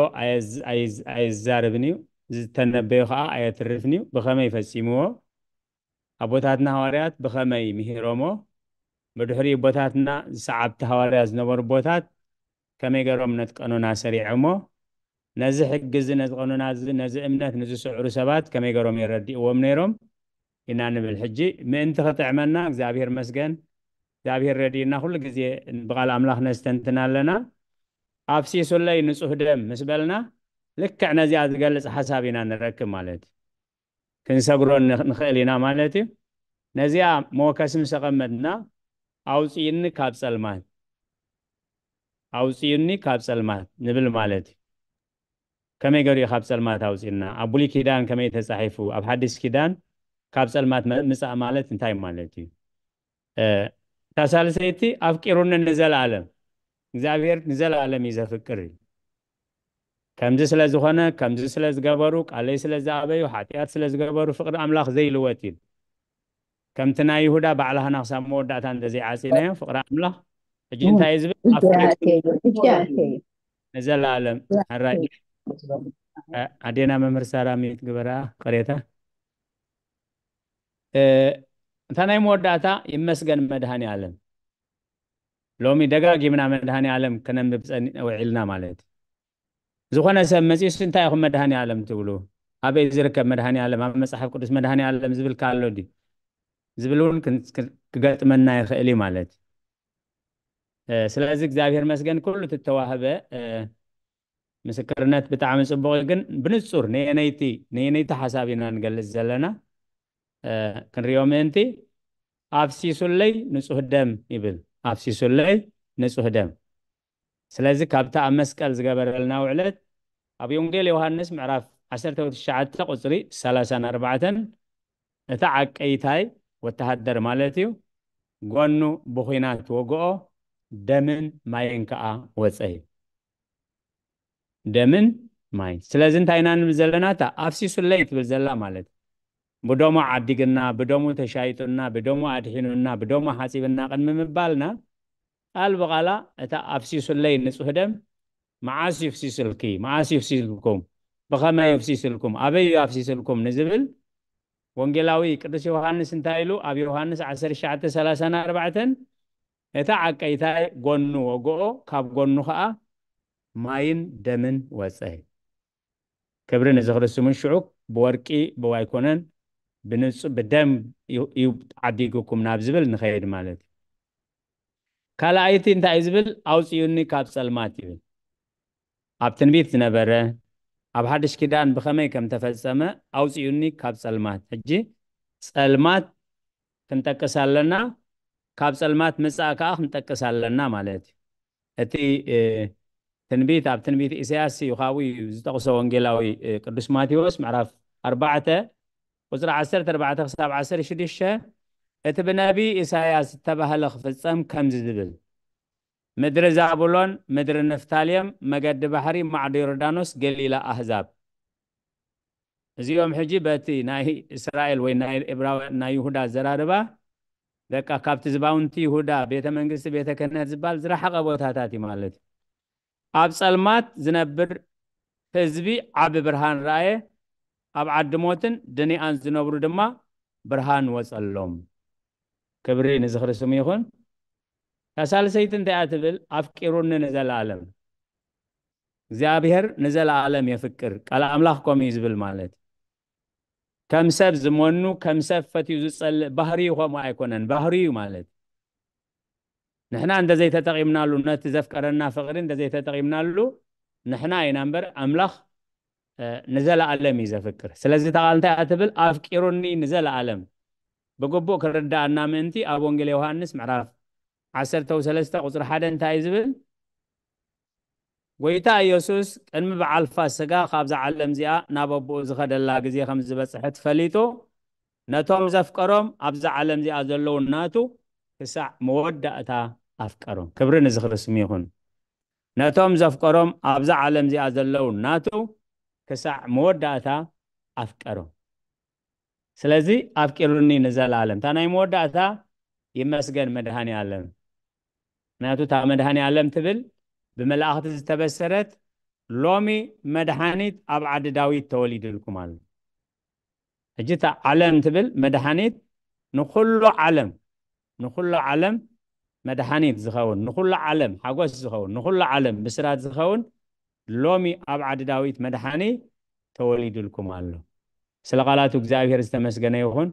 ኣየዛርብን እዩ፣ ዝተነበዮ ከዓ ኣየትርፍን እዩ። ብኸመይ ፈፂምዎ? ኣቦታትና ሃዋርያት ብኸመይ ምሂሮሞ? ብድሕሪ ኣቦታትና ዝሰዓብቲ ሃዋርያት ዝነበሩ ኣቦታት ከመይ ገይሮም ነቲ ቀኖና ሰሪዖሞ? ነዚ ሕጊ እዚ ነዚ ቀኖና እዚ ነዚ እምነት ንዝስዕሩ ሰባት ከመይ ገይሮም የረድእዎም ነይሮም ኢና ንብል። ሕጂ ምእንቲ ክጥዕመና እግዚኣብሔር መስገን እግዚኣብሔር ረድእና ኩሉ ግዜ ብቓል ኣምላኽ ነስተንትና ኣለና። ኣፍሲሱለይ ንጹህ ደም ምስ በልና ልክዕ ነዚኣ ዝገልጽ ሓሳብ ኢና ንረክብ ማለት እዩ። ክንሰግሮ ንኽእል ኢና ማለት እዩ። ነዚኣ መወከሲ ምስ ኣቐመጥና ኣውፅእኒ ካብ ፀልማት ኣውፅእኒ ካብ ፀልማት ንብል ማለት እዩ። ከመይ ገሪኡ ካብ ፀልማት ኣውፅእና? ኣብ ብሉይ ኪዳን ከመይ ተፃሒፉ? ኣብ ሓዲስ ኪዳን ካብ ፀልማት ምፃእ ማለት እንታይ ማለት እዩ? እታ ሳልሰይቲ ኣፍቂሩኒ ንዘለኣለም እግዚኣብሔር ንዘለኣለም እዩ ዘፍቅር እዩ። ከምዚ ስለ ዝኾነ ከምዚ ስለ ዝገበሩ ቃለይ ስለ ዝኣበዩ ሓጢኣት ስለ ዝገበሩ ፍቕሪ ኣምላኽ ዘይልወጥ እዩ። ከምቲ ናይ ይሁዳ ባዕላህና ክሳብ መወዳእታ እንተዘይዓፂናዮ ፍቕሪ ኣምላኽ ሕጂ እንታይ እዩ ዝብል ኣፍቂሩ ንዘለኣለም ሕራይ ኣዴና መምህር ሳራ ሚት ግበራ ቅሬታ እታ ናይ መወዳእታ ይመስገን መድሃኒ ኣለም ሎሚ ደጋጊምና መድሃኒ ኣለም ከነንብብ ፀኒዕ ውዒልና ማለት እዩ። ዝኾነ ሰብ መፂኡስ እንታይ ኢኹም መድሃኒ ኣለም ትብሉ? ኣበይ ዝርከብ መድሃኒ ኣለም? ኣብ መፅሓፍ ቅዱስ መድሃኒ ኣለም ዝብል ኣሎ ድዩ ዝብል እውን ክገጥመና ይኽእል እዩ ማለት እዩ። ስለዚ እግዚኣብሔር መስገን ኩሉ ትተዋህበ ምስክርነት ብጣዕሚ ፅቡቕ እዩ። ግን ብንፁር ነየነይቲ ነየነይቲ ሓሳብ ኢና ንገልፅ ዘለና ክንሪኦ ምእንቲ ኣፍሲሱለይ ንፁህ ደም ይብል። ኣፍሲሱለይ ንፁህ ደም። ስለዚ ካብቲ ኣብ መስቀል ዝገበረልና ውዕለት ኣብ ወንጌል ዮሃንስ ምዕራፍ ዓሰርተ ትሽዓተ ቁፅሪ ሰላሳን ኣርባዕተን እቲ ዓቀይታይ ወተሃደር ማለት እዩ ጎኑ ብኹናት ወግኦ ደምን ማይን ከዓ ወፀ እዩ። ደምን ማይን። ስለዚ እንታይ ኢና ንብል ዘለና? እታ ኣፍሲሱለይ ትብል ዘላ ማለት ብደሙ ዓዲግና ብደሙ ተሻይጡና ብደሙ ኣድሒኑና ብደሙ ሓፂብና ቅድሚ ምባልና ቃል ብቃላ እታ ኣፍሲሱለይ ንፁህ ደም መዓስ ይፍሲስልኪ? መዓስ ይፍሲስልኩም? ብኸመይ ይፍሲስልኩም? ኣበይ እዩ ኣፍሲስልኩም ንዝብል ወንጌላዊ ቅዱስ ዮሃንስ እንታይ ኢሉ ኣብ ዮሃንስ ዓሰርተ ትሽዓተ ሰላሳን ኣርባዕተን እቲ ዓቀይታይ ጎኑ ወግኦ ካብ ጎኑ ከዓ ማይን ደምን ወፀ። ክብሪ ንዝኽሪ ስሙን ሽዑ ብወርቂ ብዋይኮነን ብንፁ ብደም እዩ ዓዲጉኩም ናብ ዝብል ንኸይድ ማለት እዩ። ካልኣይቲ እንታይ እዩ ዝብል? ኣውፅዩኒ ካብ ፀልማት ይብል። ኣብ ትንቢት ዝነበረ ኣብ ሓድሽ ኪዳን ብኸመይ ከም ተፈጸመ ኣውፅዩኒ ካብ ፀልማት። ሕጂ ፀልማት ክንጠቅስ ኣለና፣ ካብ ፀልማት ምፃእ ከዓ ክንጠቅስ ኣለና ማለት እዩ። እቲ ትንቢት ኣብ ትንቢት ኢሳያስ እዩ ካብኡ እዩ ዝጠቕሶ ወንጌላዊ ቅዱስ ማቴዎስ ምዕራፍ ኣርባዕተ ቁፅሪ ዓሰርተ ኣርባዕተ ክሳብ ዓሰርተ ሽዱሽተ እቲ ብነቢይ ኢሳያስ ዝተባህለ ክፍጸም ከምዚ ዝብል ምድሪ ዛቡሎን ምድሪ ንፍታሌም መገዲ ባሕሪ ማዕዶ ዮርዳኖስ ገሊላ ኣህዛብ እዚኦም ሕጂ በቲ ናይ እስራኤል ወይ ናይ ኤብራውያን ናይ ይሁዳ ኣዘራርባ በቃ ካብቲ ዝባውንቲ ይሁዳ ቤተ መንግስቲ ቤተ ክህነት ዝበሃል ዝረሓቐ ቦታታት እዩ ማለት እዩ። ኣብ ጸልማት ዝነብር ህዝቢ ዓቢ ብርሃን ረኣየ፣ ኣብ ዓዲ ሞትን ድኒኣን ዝነብሩ ድማ ብርሃን ወጸሎም። ክብሪ ንዝኽሪ ስሙ ይኹን። እታ ሳልሰይቲ እንታይ እያ ትብል? ኣፍቂሩኒ ንዘለኣለም። እግዚኣብሔር ንዘለዓለም የፍቅር። ቃል ኣምላኽ ከምኡ እዩ ዝብል ማለት እዩ። ከም ሰብ ዝመኑ፣ ከም ሰብ ፈትዩ ዝጸልእ ባህሪኡ ከምኡ ኣይኮነን፣ ባህሪኡ ማለት እዩ። ንሕና እንተዘይተጠቒምናሉ፣ ነቲ ዘፍቀረና ፍቕሪ እንተዘይተጠቒምናሉ፣ ንሕና ኢና እምበር ኣምላኽ፣ እ፣ ንዘለዓለም እዩ ዘፍቅር። ስለዚ እታ ቃል እንታይ እያ ትብል? ኣፍቂሩኒ ንዘለዓለም። ብግቡእ ክርድኣና ምእንቲ ኣብ ወንጌል ዮሃንስ ምዕራፍ ዓሰርተ ሰለስተ ቁጽሪ ሓደ እንታይ እዩ ዝብል? ጎይታ ኢየሱስ ቅድሚ በዓል ፋስጋ ካብዛ ዓለም እዚኣ ናብ ኣቦኡ ዝኸደላ ግዜ ከም ዝበጽሐት ፈሊጡ፣ ነቶም ዘፍቀሮም ኣብዛ ዓለም እዚኣ ዘለዉ ናቱ ክሳዕ መወዳእታ ኣፍቀሮም። ክብሪ ንዝኽሪ ስሙ ይኹን። ነቶም ዘፍቀሮም ኣብዛ ዓለም እዚኣ ዘለዉ ናቱ ክሳዕ መወዳእታ ኣፍቀሮም። ስለዚ ኣፍቂሩኒ ንዘለዓለም። እታ ናይ መወዳእታ ይመስገን መድኃኔ ዓለም። ምክንያቱ እታ መድኃኔ ዓለም ትብል ብመላእኽቲ ዝተበሰረት፣ ሎሚ መድኃኒት ኣብ ዓዲ ዳዊት ተወሊዱልኩም ኣሎ። ሕጂ እታ ዓለም ትብል መድኃኒት ንኹሉ ዓለም፣ ንኹሉ ዓለም መድኃኒት ዝኸውን፣ ንኹሉ ዓለም ሓጎስ ዝኸውን፣ ንኹሉ ዓለም ብስራት ዝኸውን ሎሚ ኣብ ዓዲ ዳዊት መድኃኒ ተወሊዱልኩም ኣሎ። ስለ ቃላቱ እግዚኣብሔር ዝተመስገነ ይኹን።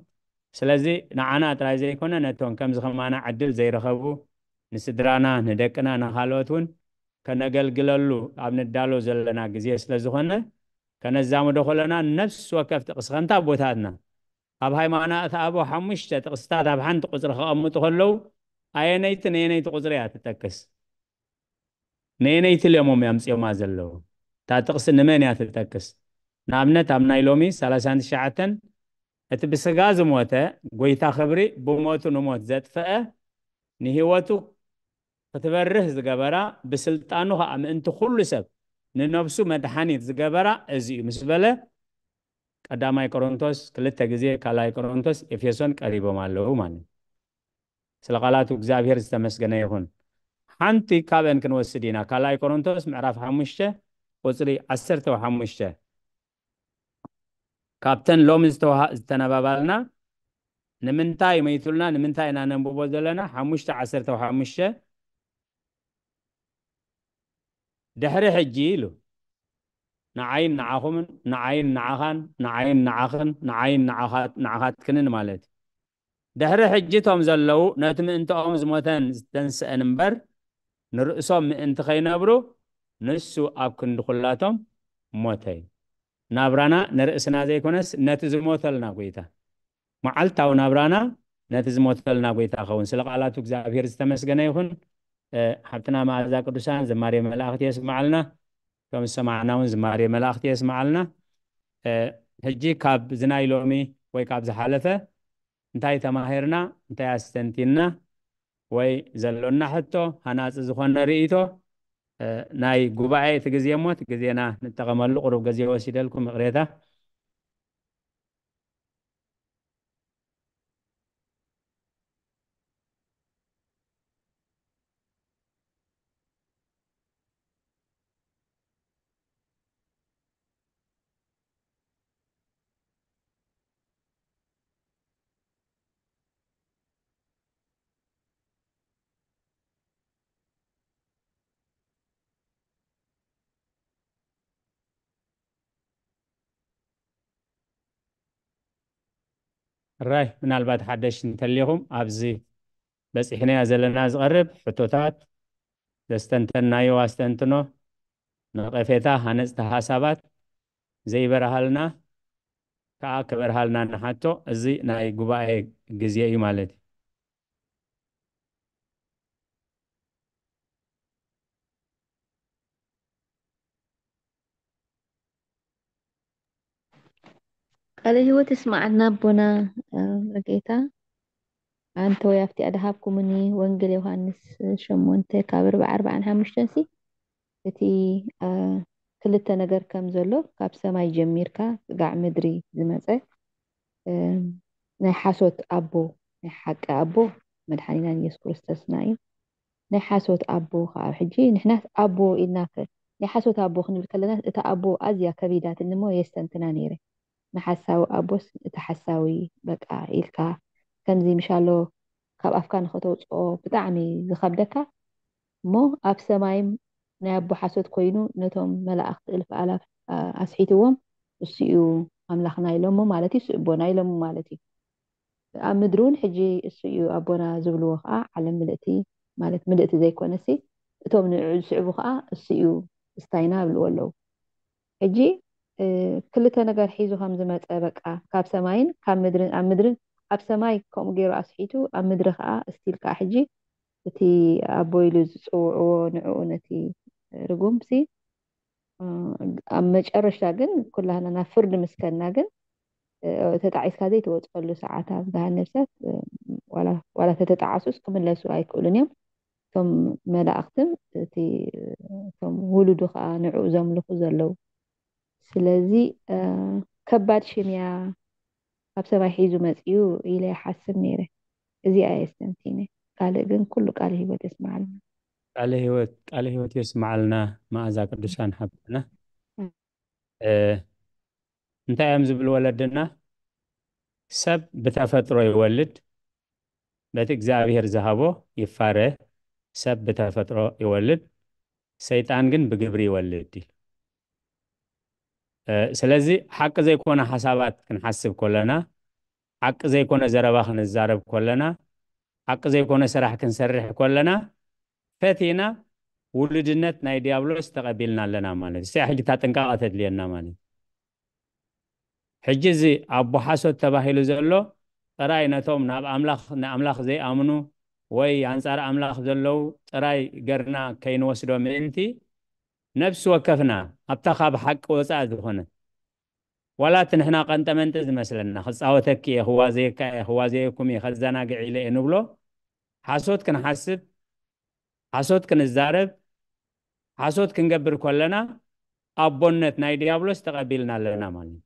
ስለዚ ንዓና ጥራይ ዘይኮነ ነቶም ከምዚ ከማና ዕድል ዘይረኸቡ ንስድራና፣ ንደቅና፣ ንኻልኦት እውን ከነገልግለሉ ኣብ ንዳሎ ዘለና ግዜ ስለ ዝኾነ ከነዛምዶ ከለና ነፍሲ ወከፍ ጥቕሲ ከምታ ኣቦታትና ኣብ ሃይማኖት ኣበው ሓሙሽተ ጥቕስታት ኣብ ሓንቲ ቁጽሪ ከቐምጡ ከለዉ ኣየነይቲ ነየነይቲ ቁጽሪ እያ ትጠቅስ? ነየነይቲ ኢሎሞም እዮም ኣምጺኦማ ዘለዉ? እታ ጥቕሲ ንመን እያ ትጠቅስ? ንኣብነት ኣብ ናይ ሎሚ ሰላሳን ትሽዓተን እቲ ብስጋ ዝሞተ ጎይታ ክብሪ ብሞቱ ንሞት ዘጥፈአ ንህይወቱ ክትበርህ ዝገበራ ብስልጣኑ ኸዓ ምእንቲ ኩሉ ሰብ ንነብሱ መድሓኒት ዝገበራ እዚ እዩ ምስ በለ ቀዳማይ ቆሮንቶስ ክልተ ግዜ ካልኣይ ቆሮንቶስ ኤፌሶን ቀሪቦም ኣለዉ ማለት እዩ። ስለ ቃላቱ እግዚኣብሔር ዝተመስገነ ይኹን። ሓንቲ ካብአን ክንወስድ ኢና። ካልኣይ ቆሮንቶስ ምዕራፍ ሓሙሽተ ቁፅሪ ዓሰርተ ሓሙሽተ ካብተን ሎሚ ዝተዋሃ ዝተነባባልና ንምንታይ መይቱልና ንምንታይ ኢና ነንብቦ ዘለና? ሓሙሽተ ዓሰርተ ሓሙሽተ ድሕሪ ሕጂ ኢሉ ንዓይን ንዓኹምን ንዓይን ንዓኻን ንዓይን ንዓኽን ንዓይን ንዓኻት ንዓኻትክንን ማለት እዩ። ድሕሪ ሕጂ እቶም ዘለዉ ነቲ ምእንትኦም ዝሞተን ዝተንስአን እምበር ንርእሶም ምእንቲ ከይነብሩ ንሱ ኣብ ክንዲ ኩላቶም ሞተ እዩ። ናብራና ንርእስና ዘይኮነስ ነቲ ዝሞተልና ጎይታ መዓልታዊ ናብራና ነቲ ዝሞተልና ጎይታ ኸውን። ስለ ቃላቱ እግዚኣብሔር ዝተመስገነ ይኹን። ሓብትና መዓዛ ቅዱሳን ዝማሬ መላእኽቲ የስምዓልና። ከም ዝሰማዕና እውን ዝማሬ መላእኽቲ የስምዓልና። ሕጂ ካብ ዝናይ ሎሚ ወይ ካብ ዝሓለፈ እንታይ ተማሂርና? እንታይ ኣስተንቲና? ወይ ዘሎና ሕቶ ሃናፂ ዝኾነ ርእይቶ ናይ ጉባኤ እቲ ግዜ እሞ እቲ ግዜና ንጠቐመሉ። ቁሩብ ግዜ ወሲደልኩም ይቕሬታ። ራይ ምናልባት ሓደሽ እንተሊኹም ኣብዚ በፂሕናዮ ዘለና ዝቐርብ ሕቶታት ዘስተንተናዮ ኣስተንትኖ ነቐፌታ ሃነፅቲ ሓሳባት ዘይበርሃልና ከዓ ክበርሃልና ንሓቶ። እዚ ናይ ጉባኤ ግዜ እዩ ማለት እዩ። ቃለ ህይወት ይስማዓልና ኣቦና መርጌታ። ኣንተ ወይ ኣብቲ ኣድሃብኩምኒ ወንጌል ዮሃንስ ሸሞንተ ካብ ኣርባዓ ኣርባዓን ሓሙሽተን ሲ እቲ ክልተ ነገር ከም ዘሎ ካብ ሰማይ ጀሚርካ ስጋዕ ምድሪ ዝመጸ ናይ ሓሶት ኣቦ ናይ ሓቂ ኣቦ መድሓኒናን የሱስ ክርስቶስና እዩ። ናይ ሓሶት ኣቦ ከዓ ሕጂ ንሕናስ ኣቦ ኢልና ናይ ሓሶት ኣቦ ክንብል ከለና እታ ኣቦ ኣዝያ ከቢዳትኒ እሞ የስተንትና ነይረ። ንሓሳዊ ኣቦስ እቲ ሓሳዊ በቃ ኢልካ ከምዚ ምሻሎ ካብ ኣፍካ ንኸተውፅኦ ብጣዕሚ ዝኸብደካ እሞ ኣብ ሰማይም ናይ ኣቦ ሓሶት ኮይኑ ነቶም መላእኽቲ እልፍ ኣላፍ ኣስሒትዎም፣ እሱ እዩ ኣምላኽና ኢሎሞ ማለት እዩ፣ እሱ ኣቦና ኢሎሞ ማለት እዩ። ኣብ ምድሪ እውን ሕጂ እሱ እዩ ኣቦና ዝብልዎ ከዓ ዓለም ምልእቲ ማለት ምልእቲ ዘይኮነሲ እቶም ንዕኡ ዝስዕቡ ከዓ እሱ እዩ እስታይና ይብልዎ ኣለዉ። ሕጂ ክልተ ነገር ሒዙ ከም ዝመፀ በቃ ካብ ሰማይን ካብ ምድርን ኣብ ምድርን ኣብ ሰማይ ከምኡ ገይሩ ኣስሒቱ ኣብ ምድሪ ከዓ እስቲል ከዓ ሕጂ እቲ ኣቦ ኢሉ ዝፅውዕዎ ንዕኡ ነቲ ርጉም ሲ ኣብ መጨረሽታ ግን ኩላህና ናብ ፍርዲ ምስከና ግን ተጣዒስካ ዘይትወፅቀሉ ሰዓት ኣብ ገሃነብ ሰብ ዋላ ተተጣዓሱስ ክምለሱ ኣይክእሉን እዮም። እቶም መላእክትን እቲ እቶም ውሉዱ ከዓ ንዕኡ ዘምልኹ ዘለዉ። ስለዚ ከባድ ሽም እያ ኣብ ሰማይ ሒዙ መፅዩ ኢለ ይሓስብ ነይረ። እዚኣ እየ ኣስተንቲነ። ካልእ ግን ኩሉ ቃለ ህይወት የስምዓልና። ቃለ ህይወት ቃለ ህይወት የስምዓልና። መኣዛ ቅዱሳን ሓብትና እንታይ እዮም ዝብል ወለድና? ሰብ ብተፈጥሮ ይወልድ፣ በቲ እግዚኣብሔር ዝሃቦ ይፋረ። ሰብ ብተፈጥሮ ይወልድ፣ ሰይጣን ግን ብግብሪ ይወልድ ይል። ስለዚ ሓቂ ዘይኮነ ሓሳባት ክንሓስብ ከለና፣ ሓቂ ዘይኮነ ዘረባ ክንዛረብ ከለና፣ ሓቂ ዘይኮነ ስራሕ ክንሰርሕ ከለና ፈቲና ውሉድነት ናይ ዲያብሎስ ተቐቢልና ኣለና ማለት እዩ። ሕጂ እታ ጥንቃቐ ተድልየና ማለት እዩ። ሕጂ እዚ ኣቦ ሓሶት ተባሂሉ ዘሎ ጥራይ ነቶም ናብ ኣምላኽ ንኣምላኽ ዘይኣምኑ ወይ ኣንጻር ኣምላኽ ዘለዉ ጥራይ ገርና ከይንወስዶ ምእንቲ ነብሲ ወከፍና ኣብታ ካብ ሓቂ ወጻእ ዝኾነ ዋላ እቲ ንሕና ቀንጠመንጢ ዝመስለና ክጻወተኪ እየ ክዋዘየካ እየ ክዋዘየኩም እየ ከዘናግዕ ኢለ እየ ንብሎ ሓሶት ክንሓስብ ሓሶት ክንዛረብ ሓሶት ክንገብር ከለና ኣቦነት ናይ ዲያብሎስ ተቐቢልና ኣለና ማለት እዩ።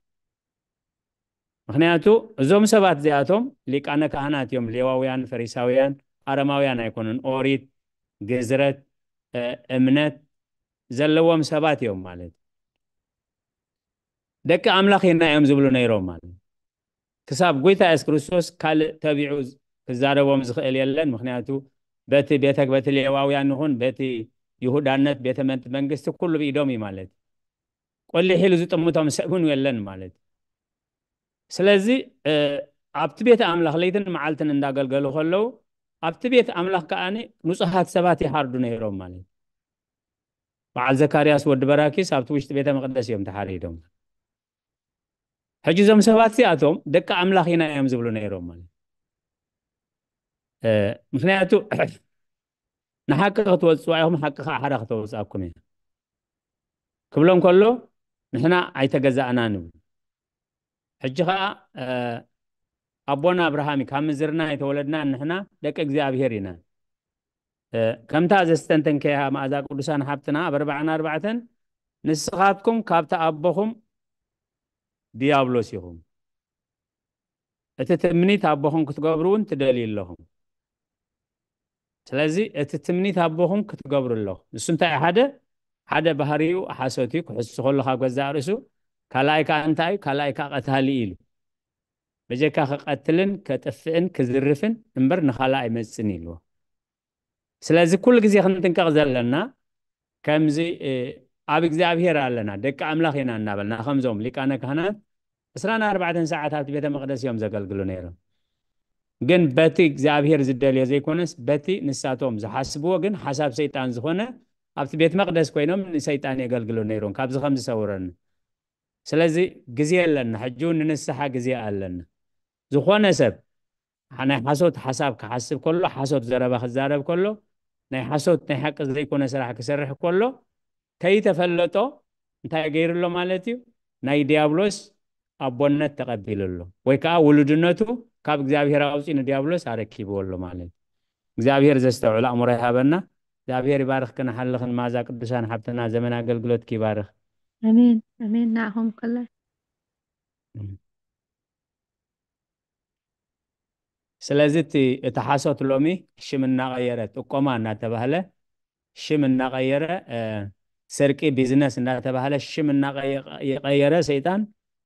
ምክንያቱ እዞም ሰባት እዚኣቶም ሊቃነ ካህናት እዮም፣ ሌዋውያን፣ ፈሪሳውያን፣ ኣረማውያን ኣይኮኑን። ኦሪት፣ ግዝረት፣ እምነት ዘለዎም ሰባት እዮም ማለት ደቂ ኣምላኽ ኢና እዮም ዝብሉ ነይሮም ማለት ክሳብ ጎይታ የሱስ ክርስቶስ ካልእ ተቢዑ ክዛረቦም ዝኽእል የለን። ምክንያቱ በቲ ቤተ በቲ ሌዋውያን ይኹን በቲ ይሁዳነት ቤተ መንግስቲ ኩሉ ብኢዶም እዩ ማለት ቆሊሕ ኢሉ ዝጥምቶም ሰብ እውን የለን ማለት። ስለዚ ኣብቲ ቤተ ኣምላኽ ለይትን መዓልትን እንዳገልገሉ ከለዉ ኣብቲ ቤት ኣምላኽ ከኣ ንጹሃት ሰባት ይሓርዱ ነይሮም ማለት። በዓል ዘካርያስ ወዲ በራኪስ ኣብቲ ውሽጢ ቤተ መቅደስ እዮም ተሓሪዶም። ሕጂ እዞም ሰባት እዚኣቶም ደቂ ኣምላኽ ኢና እዮም ዝብሉ ነይሮም ማለት። ምክንያቱ ንሓቂ ክትወፅዋ ኢኹም፣ ሓቂ ከዓ ሓራ ክተውፅኣኩም እያ ክብሎም ከሎ ንሕና ኣይተገዛእናን ይብሉ። ሕጂ ከዓ ኣቦና ኣብርሃም ካብ ምዝርና ኣይተወለድና ንሕና ደቂ እግዚኣብሔር ኢና። ከምታ ዘስተንተንከያ መኣዛ ቅዱሳን ሓብትና ኣብ ኣርባዕን ኣርባዕተን ንስኻትኩም ካብቲ ኣቦኹም ድያብሎስ ኢኹም። እቲ ትምኒት ኣቦኹም ክትገብሩ እውን ትደልዩ ኣለኹም። ስለዚ እቲ ትምኒት ኣቦኹም ክትገብሩ ኣለኹም። ንሱ እንታይ ሓደ ሓደ ባህሪኡ ሓሶት እዩ፣ ክሕሱ ከሎ ካብ ገዛእ ርእሱ፣ ካልኣይ ከዓ እንታይ እዩ? ካልኣይ ከዓ ቀታሊ ኢሉ በጀካ ክቀትልን ከጥፍእን ክዝርፍን እምበር ንኻልእ ኣይመጽን ኢልዎ። ስለዚ ኩሉ ግዜ ክንጥንቀቕ ዘለና ከምዚ ኣብ እግዚኣብሔር ኣለና ደቂ ኣምላኽ ኢና እናበልና ከምዞም ሊቃነ ካህናት ዕስራን ኣርባዕተን ሰዓት ኣብቲ ቤተ መቅደስ እዮም ዘገልግሉ ነይሮም። ግን በቲ እግዚኣብሔር ዝደልዮ ዘይኮነስ በቲ ንሳቶም ዝሓስብዎ ግን ሓሳብ ሰይጣን ዝኾነ ኣብቲ ቤት መቅደስ ኮይኖም ንሰይጣን የገልግሉ ነይሮም። ካብዚ ከም ዝሰውረኒ ስለዚ ግዜ ኣለና፣ ሕጂ እውን ንንስሓ ግዜ ኣለና። ዝኾነ ሰብ ናይ ሓሶት ሓሳብ ክሓስብ ከሎ፣ ሓሶት ዘረባ ክዛረብ ከሎ፣ ናይ ሓሶት ናይ ሓቂ ዘይኮነ ስራሕ ክሰርሕ ከሎ ከይተፈለጦ እንታይ ገይሩ ኣሎ ማለት እዩ? ናይ ዲያብሎስ ኣቦነት ተቐቢሉ ኣሎ፣ ወይ ከዓ ውሉድነቱ ካብ እግዚኣብሔር ኣውፂኡ ንዲያብሎስ ኣረኪብዎ ኣሎ ማለት እዩ። እግዚኣብሔር ዘስተውዕል ኣእምሮ ይሃበና። እግዚኣብሔር ይባርኽክን ሓልኽን ማዛ ቅዱሳን ሓብትና ዘመን ኣገልግሎትኪ ይባርኽ። ኣሜን ኣሜን። ንዓኹም ከላይ ስለዚ እቲ እቲ ሓሶት ሎሚ ሽም እናቐየረ ጥቆማ እናተባህለ ሽም እናቐየረ ሰርቂ ቢዝነስ እናተባህለ ሽም እናየቀየረ ሰይጣን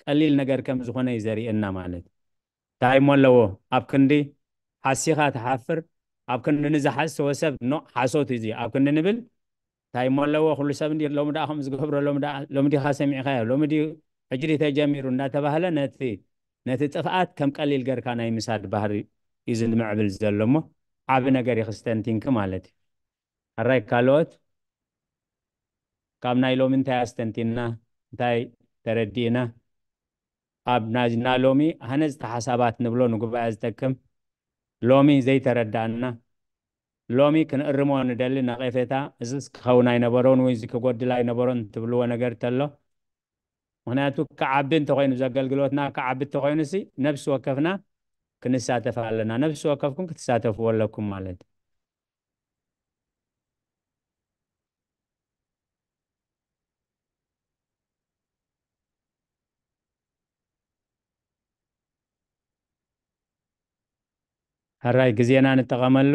ቀሊል ነገር ከም ዝኾነ እዩ ዘርእየና ማለት እንታይ እሞ ኣለዎ ኣብ ክንዲ ሓሲኻ ትሓፍር ኣብ ክንዲ ንዝሓሰወ ሰብ ኖ ሓሶት እዚ ኣብ ክንዲ ንብል እንታይ እሞ ኣለዎ፣ ኩሉ ሰብ እንዲ ሎሚ ደኣ ከምኡ ዝገብሮ፣ ሎሚ ደኣ፣ ሎሚ ዲኻ ሰሚዕካዮ፣ ሎሚ ድዩ፣ ሕጂ ድዩ ተጀሚሩ እንዳተባህለ ነቲ፣ ነቲ ጥፍኣት ከም ቀሊል ጌርካ ናይ ምሳድ ባህሪ እዩ ዝምዕብል ዘሎ እሞ፣ ዓቢ ነገር እዩ ክስተንቲንኪ ማለት እዩ። ሕራይ ካልኦት፣ ካብ ናይ ሎሚ እንታይ ኣስተንቲና፣ እንታይ ተረዲእና፣ ኣብ ናዝና ሎሚ ሃነፅቲ ሓሳባት ንብሎ ንጉባኤ ዝጠቅም፣ ሎሚ ዘይተረዳእና፣ ሎሚ ክንእርሞ ንደሊ ነቐፌታ፣ እዝስ ክኸውን ኣይነበሮን ወይ እዚ ክጎድል ኣይነበሮን ትብልዎ ነገር ተሎ፣ ምኽንያቱ ክዓቢ እንተኾይኑ፣ እዚ ኣገልግሎትና ክዓቢ እንተኾይኑሲ፣ ነብሲ ወከፍና ክንሳተፍ ኣለና። ነብሲ ወከፍኩም ክትሳተፍዎ ኣለኩም ማለት እዩ። ሕራይ ግዜና ንጠቐመሉ።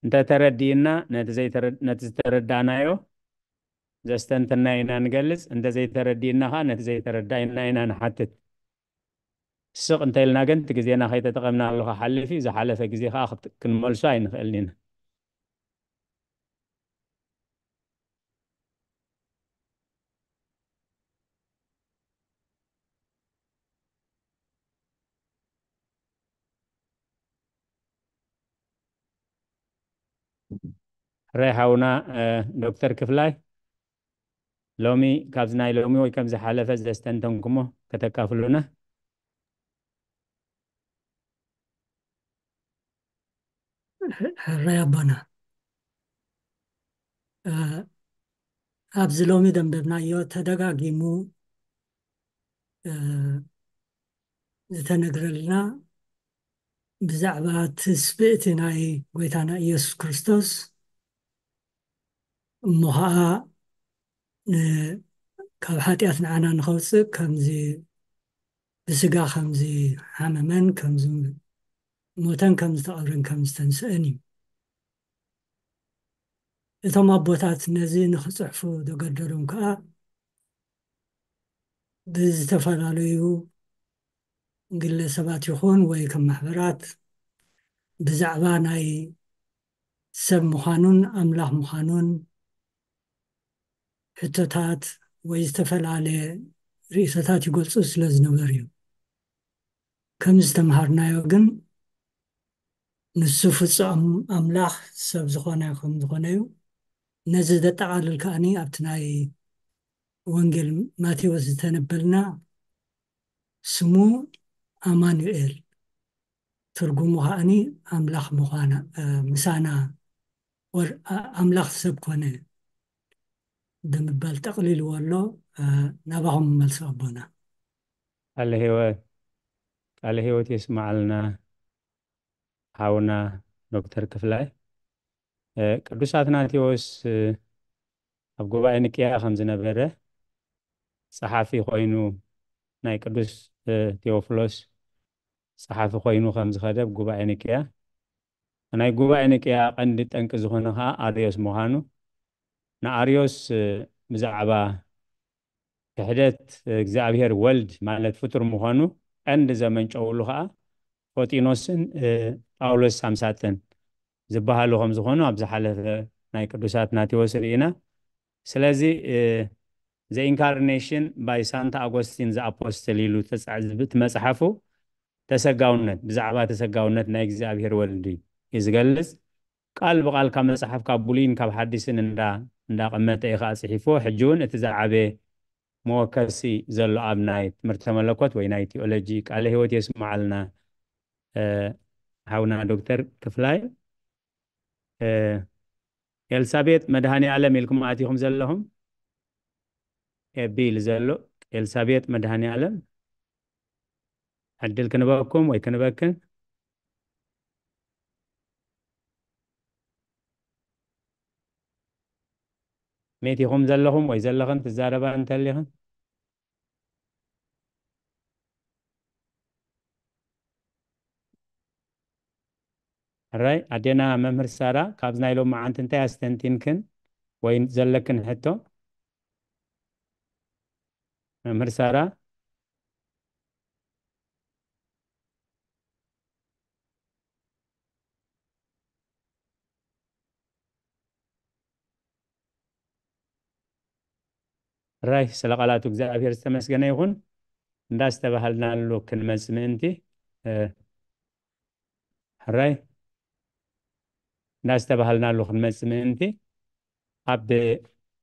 እንተተረዲእና፣ ነቲ ዘይተረ-፣ ነቲ ዝተረዳእናዮ ዘስተንተናዮ ኢና ንገልጽ፣ እንተ ዘይተረዲእና ኸኣ ነቲ ዘይተረዳእና ኢና ንሓትት። ስቕ እንተ ኢልና ግን፣ እቲ ግዜና ከይተጠቐምናሉ ክሓልፍ እዩ። ዝሓለፈ ግዜ ኸኣ ክት-፣ ክንመልሶ ኣይንኽእልን ኢና። ሕራይ ሓውና፣ እ፣ ዶክተር ክፍላይ፣ ሎሚ፣ ካብዚ ናይ ሎሚ ወይ ከምዚ ሓለፈ ዘስተንተንኩሞ ከተካፍሉና? ሕራይ ኣቦና፣ እ፣ ኣብዚ ሎሚ ደንበብናዮ ተደጋጊሙ፣ እ፣ ዝተነግረልና ብዛዕባ ትስብእቲ ናይ ጎይታና ኢየሱስ ክርስቶስ፣ እሞ ኸዓ ን-፣ ካብ ሓጢኣት ንዓና ንኸውፅእ ከምዚ ብስጋ ከምዚ ሓመመን፣ ከምዚ ሞተን፣ ከምዚ ተቐብረን፣ ከምዚ ተንስአን እዩ። እቶም ኣቦታት ነዚ ንኽጽሕፉ ዘገደዶም ከኣ ብዝተፈላለዩ ግለሰባት ይኹን ወይ ከም ማሕበራት ብዛዕባ ናይ ሰብ ምዃኑን ኣምላኽ ምዃኑን ሕቶታት ወይ ዝተፈላለየ ርእይቶታት ይገልጹ ስለ ዝነበሩ እዩ። ከም ዝተምሃርናዮ ግን ንሱ ፍጹም ኣምላኽ ሰብ ዝኾነ ከም ዝኾነ እዩ። ነዚ ዘጠቓልል ከኣኒ ኣብቲ ናይ ወንጌል ማቴዎስ ዝተነበልና ስሙ ኣማኑኤል፣ ትርጉሙ ከኣኒ ኣምላኽ ምዃና፣ እ፣ ምሳና፣ ወር-፣ ኣ-፣ ኣምላኽ ሰብ ኮነ ብምባል ጠቕሊልዎ ኣሎ። እ፣ ናባኹም መልሲ ኣቦና። ቃለ ህይወት፣ ቃለ ህይወት የስምዓልና ሓውና ዶክተር ክፍላይ። እ፣ ቅዱስ ኣትናቴዎስ፣ እ፣ ኣብ ጉባኤ ኒቅያ ከም ዝነበረ ጸሓፊ ኮይኑ፣ ናይ ቅዱስ፣ እ፣ ቴዎፍሎስ ጸሓፊ ኮይኑ ከም ዝኸደ ኣብ ጉባኤ ኒቅያ፣ ናይ ጉባኤ ኒቅያ ቀንዲ ጠንቂ ዝኾነ ኸኣ ኣርዮስ ምዃኑ፣ ንኣርዮስ፣ እ፣ ብዛዕባ ክሕደት እግዚኣብሔር ወልድ ማለት ፍጡር ምዃኑ ቀንዲ ዘመንጨውሉ ኸኣ ፎጢኖስን፣ እ፣ ጳውሎስ ሳምሳጥን ዝበሃሉ ከም ዝኾኑ ኣብ ዝሓለፈ ናይ ቅዱስ ኣትናቴዎስ ርኢና። ስለዚ፣ እ፣ The Incarnation by Saint Augustine the Apostle ኢሉ ተጻ-፣ ዝብ-፣ እቲ መጽሓፉ ተሰጋውነት፣ ብዛዕባ ተሰጋውነት ናይ እግዚኣብሔር ወልድ እዩ ዝገልጽ። ቃል ብቃል ካብ መጽሓፍ ካብ ብሉይን ካብ ሓዲስን እንዳ-፣ እንዳቐመጠ እዩ ኸኣ ጽሒፍዎ። ሕጂ እውን እቲ ዝዓበየ መወከሲ ዘሎ ኣብ ናይ ትምህርተ መለኮት ወይ ናይ ቲኦሎጂ ቃለ ህይወት የስምዓልና፣ እ፣ ሓውና ዶክተር ክፍላይ። እ፣ ኤልሳቤጥ መድሃኔ ዓለም ኢልኩም ኣቲኹም ዘለኹም። ኤቢ ኢሉ ዘሎ ኤልሳቤጥ መድሃኔ ዓለም። ዕድል ክንበኩም ወይ ክንበክን። ሜት ኢኹም ዘለኹም ወይ ዘለኽን ትዛረባ እንተሊኽን። ሕራይ ኣዴና መምህር ሳራ፣ ካብዚ ናይ ሎም መዓንቲ እንታይ ኣስተንቲንክን ወይ ዘለክን ሕቶ? መምህር ሳራ። ሕራይ ስለ ቃላቱ እግዚኣብሔር ዝተመስገነ ይኹን። እንዳስተባሃልናሉ ክንመጽ ምእንቲ፣ ሕራይ እንዳስተባሃልናሉ ክንመጽ ምእንቲ፣ ኣብ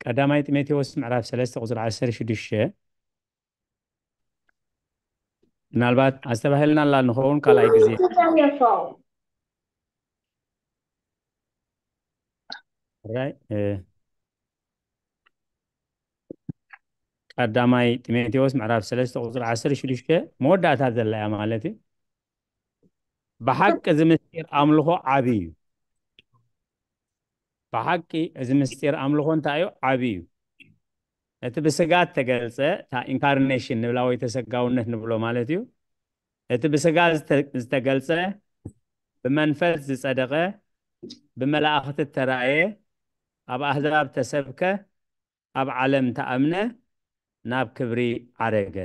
ቀዳማይ ጢሞቴዎስ ምዕራፍ ሰለስተ ቁጽሪ ዓሰርተ ሽዱሽተ፣ ምናልባት ኣስተባሂልናላ ንኸውን ካልኣይ ግዜ። ሕራይ ቀዳማይ ጢሞቴዎስ ምዕራፍ ሰለስተ ቁጽሪ ዓሰርተ ሽዱሽተ መወዳእታ ዘላ እያ ማለት እዩ። ብሓቂ እዚ ምስጢር ኣምልኾ ዓብዪ እዩ። ብሓቂ እዚ ምስጢር ኣምልኾ እንታይ እዩ? ዓብዪ እዩ። እቲ ብስጋ እተገልጸ፣ እታ ኢንካርኔሽን ንብላ ወይ ተሰጋውነት ንብሎ ማለት እዩ። እቲ ብስጋ ዝተ-፣ ዝተገልጸ፣ ብመንፈስ ዝጸደቐ፣ ብመላእኽቲ እተራእየ፣ ኣብ ኣህዛብ ተሰብከ፣ ኣብ ዓለም ተኣምነ፣ ናብ ክብሪ ዓረገ።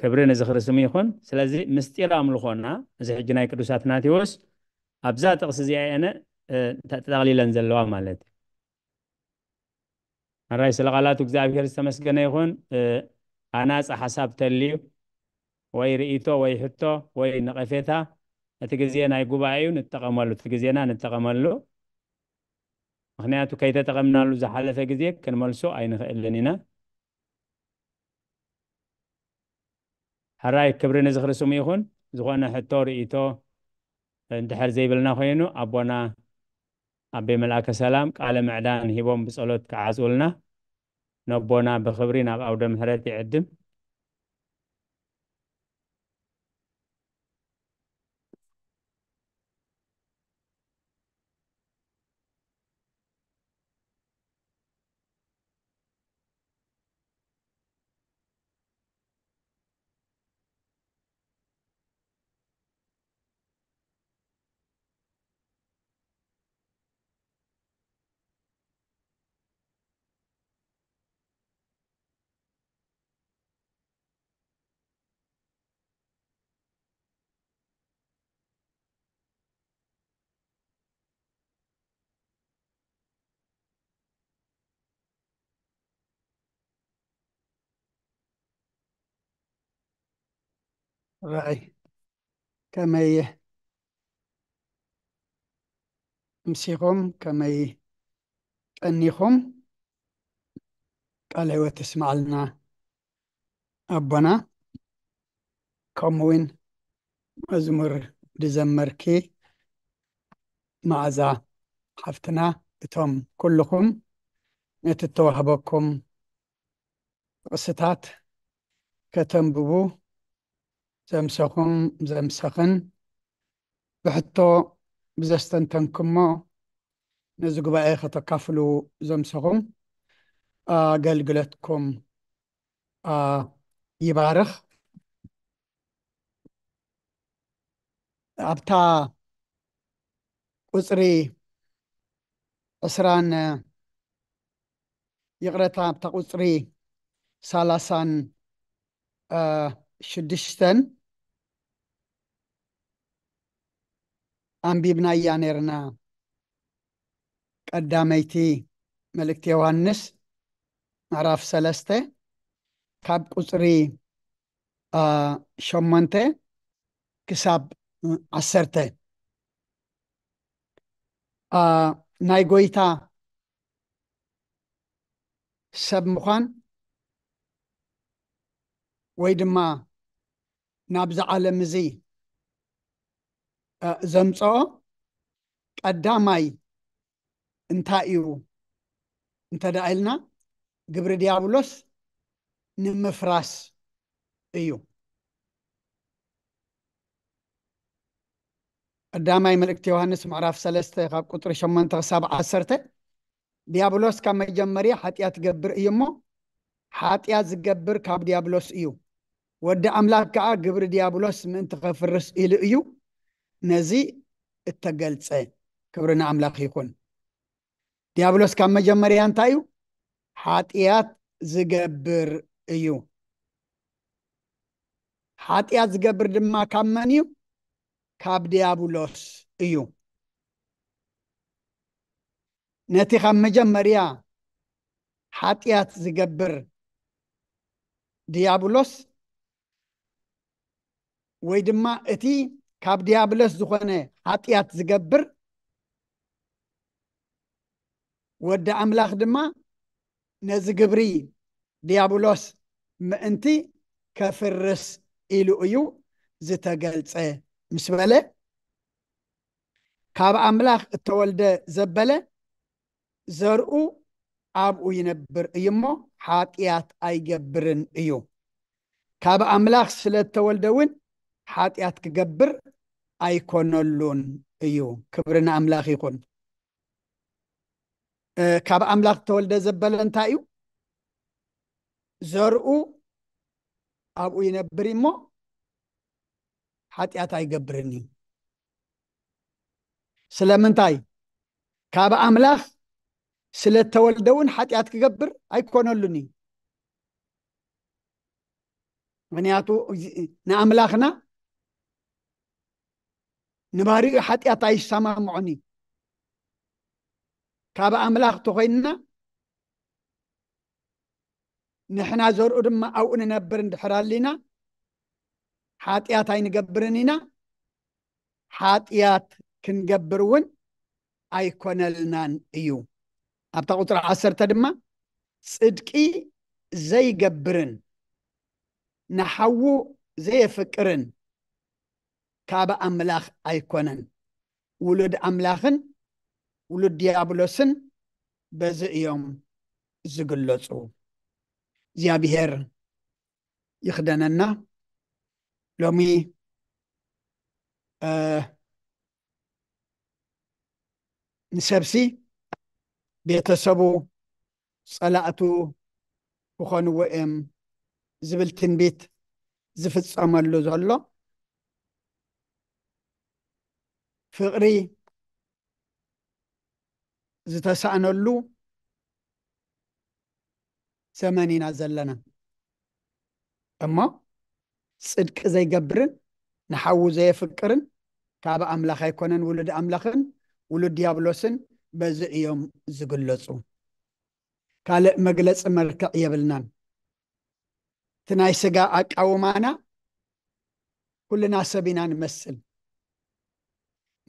ክብሪ ንዝኽሪ ስሙ ይኹን። ስለዚ ምስጢር ኣምልኾና፣ እዚ ሕጂ ናይ ቅዱስ ኣትናቴዎስ ኣብዛ ጥቕሲ እዚኣ እየን፣ እ፣ ተጠቕሊለን ዘለዋ ማለት እዩ። ሕራይ ስለ ቃላቱ እግዚኣብሔር ዝተመስገነ ይኹን። እ፣ ኣናጺ ሓሳብ ተልዩ ወይ ርእይቶ ወይ ሕቶ ወይ ነቐፌታ፣ እቲ ግዜ ናይ ጉባኤ እዩ፣ ንጠቐመሉ፣ እቲ ግዜና ንጠቐመሉ። ምኽንያቱ ከይተጠቐምናሉ ዝሓለፈ ግዜ ክንመልሶ ኣይንኽእልን ኢና። ሕራይ ክብሪ ንዝኽሪ ስሙ ይኹን። ዝኾነ ሕቶ ርእይቶ እንድሕር ዘይብልና ኮይኑ ኣቦና ኣቤ መልኣከ ሰላም ቃለ ምዕዳን ሂቦም ብጸሎት ክዓጽውልና ነቦና ብኽብሪ ናብ ኣውደ ምሕረት ይዕድም። ራእይ ከመይ ምሲኹም፣ ከመይ ቀኒኹም? ቃለ ህይወት ተስማዓልና ኣቦና፣ ከምኡ እውን መዝሙር ዝዘመርኪ መዓዛ ሓፍትና፣ እቶም ኩልኹም ነቲ እተዋህበኩም ጥቕስታት ከተንብቡ ዘምሰኹም ዘምሰኽን ብሕቶ ብዘስተንተንኩሞ ነዚ ጉባኤ ከተካፍሉ ዘምሰኹም ኣገልግሎትኩም ኣ፣ ይባርኽ። ኣብታ ቁጽሪ ዕስራን፣ ይቕረታ፣ ኣብታ ቁጽሪ ሰላሳን፣ እ፣ ሽዱሽተን ኣንቢብናያ ነይርና። ቀዳመይቲ መልእክቲ ዮሃንስ ምዕራፍ ሰለስተ ካብ ቁጽሪ፣ አ፣ ሸሞንተ ክሳብ ዓሰርተ። አ፣ ናይ ጎይታ ሰብ ምዃን ወይ ድማ ናብዚ ዓለም እዚ፣ አ፣ ዘምጽኦ ቀዳማይ እንታይ እዩ እንተ ደኣ ኢልና፣ ግብሪ ዲያብሎስ ንምፍራስ እዩ። ቀዳማይ መልእክቲ ዮሃንስ ምዕራፍ ሰለስተ ካብ ቁጽሪ ሸሞንተ ክሳብ ዓሰርተ፣ ዲያብሎስ ካብ መጀመርያ ሓጢኣት ይገብር እዩ እሞ፣ ሓጢኣት ዝገብር ካብ ዲያብሎስ እዩ። ወዲ ኣምላኽ ከኣ ግብሪ ዲያብሎስ ምእንቲ ኸፍርስ ኢሉ እዩ። ነዚ እተገልጸ። ክብሪ ንኣምላኽ ይኹን። ዲያብሎስ ካብ መጀመርያ እንታይ እዩ? ሓጢኣት ዝገብር እዩ። ሓጢኣት ዝገብር ድማ ካብ መን እዩ? ካብ ዲያብሎስ እዩ። ነቲ ካብ መጀመርያ ሓጢኣት ዝገብር ዲያብሎስ፣ ወይ ድማ እቲ ካብ ዲያብሎስ ዝኾነ ሓጢኣት ዝገብር፣ ወዲ ኣምላኽ ድማ ነዚ ግብሪ ዲያብሎስ ምእንቲ ከፍርስ ኢሉ እዩ ዝተገልጸ ምስ በለ፣ ካብ ኣምላኽ እተወልደ ዘበለ ዘርኡ ኣብኡ ይነብር እዩ እሞ ሓጢኣት ኣይገብርን እዩ። ካብ ኣምላኽ ስለ እተወልደ እውን ሓጢኣት ክገብር ኣይኮነሉን እዩ። ክብሪ ንኣምላኽ ይኹን። እ፣ ካብ ኣምላኽ እተወልደ ዘበለ እንታይ እዩ? ዘርኡ ኣብኡ ይነብር እሞ ሓጢኣት ኣይገብርን እዩ። ስለምንታይ? ካብ ኣምላኽ ስለ እተወልደ እውን ሓጢኣት ክገብር ኣይኮነሉን እዩ። ምኽንያቱ ንኣምላኽና ንባሪኡ ሓጢኣት ኣይሰማምዖን እዩ። ካብ ኣምላኽ ተኾይንና ንሕና ዘርኡ ድማ ኣብኡ ንነብር እንድሕር ኣሊና ሓጢኣት ኣይንገብርን ኢና። ሓጢኣት ክንገብር እውን ኣይኮነልናን እዩ። ኣብታ ቁፅሪ ዓሰርተ ድማ ጽድቂ ዘይገብርን ንሓዉ ዘየፍቅርን ካብ ኣምላኽ ኣይኮነን። ውሉድ ኣምላኽን ውሉድ ዲያብሎስን በዚ እዮም ዝግለጹ። እግዚኣብሔር ይኽደነና። ሎሚ፣ እ፣ ንሰብሲ ቤተሰቡ ጸላእቱ ክኾንዎ እዮም ዝብል ትንቢት ዝፍጸመሉ ዘሎ፣ ፍቕሪ ዝተሳእነሉ ዘመን ኢና ዘለና። እሞ ጽድቂ ዘይገብርን ንሓዉ ዘየፍቅርን ካብ ኣምላኽ ኣይኮነን፣ ውሉድ ኣምላኽን ውሉድ ዲያብሎስን በዚ እዮም ዝግለጹ። ካልእ መግለጺ መልክዕ የብልናን። እቲ ናይ ስጋ ኣቃውማና ኩልና ሰብ ኢና ንመስል።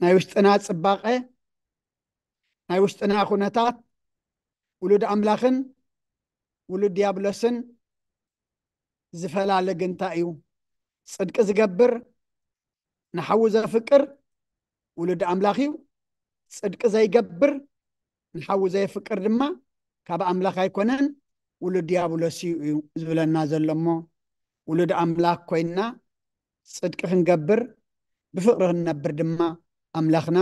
ናይ ውሽጥና ጽባቐ፣ ናይ ውሽጥና ኩነታት ውሉድ ኣምላኽን ውሉድ ዲያብሎስን ዝፈላለ ግን እንታይ እዩ? ጽድቂ ዝገብር ንሓዉ ዘፍቅር ውሉድ ኣምላኽ እዩ። ጽድቂ ዘይገብር ንሓዉ ዘየፍቅር ድማ ካብ ኣምላኽ ኣይኮነን፣ ውሉድ ዲያብሎስ እዩ፣ እዩ ዝብለና ዘሎ። እሞ ውሉድ ኣምላኽ ኮይንና ጽድቂ ክንገብር ብፍቕሪ ክንነብር ድማ ኣምላኽና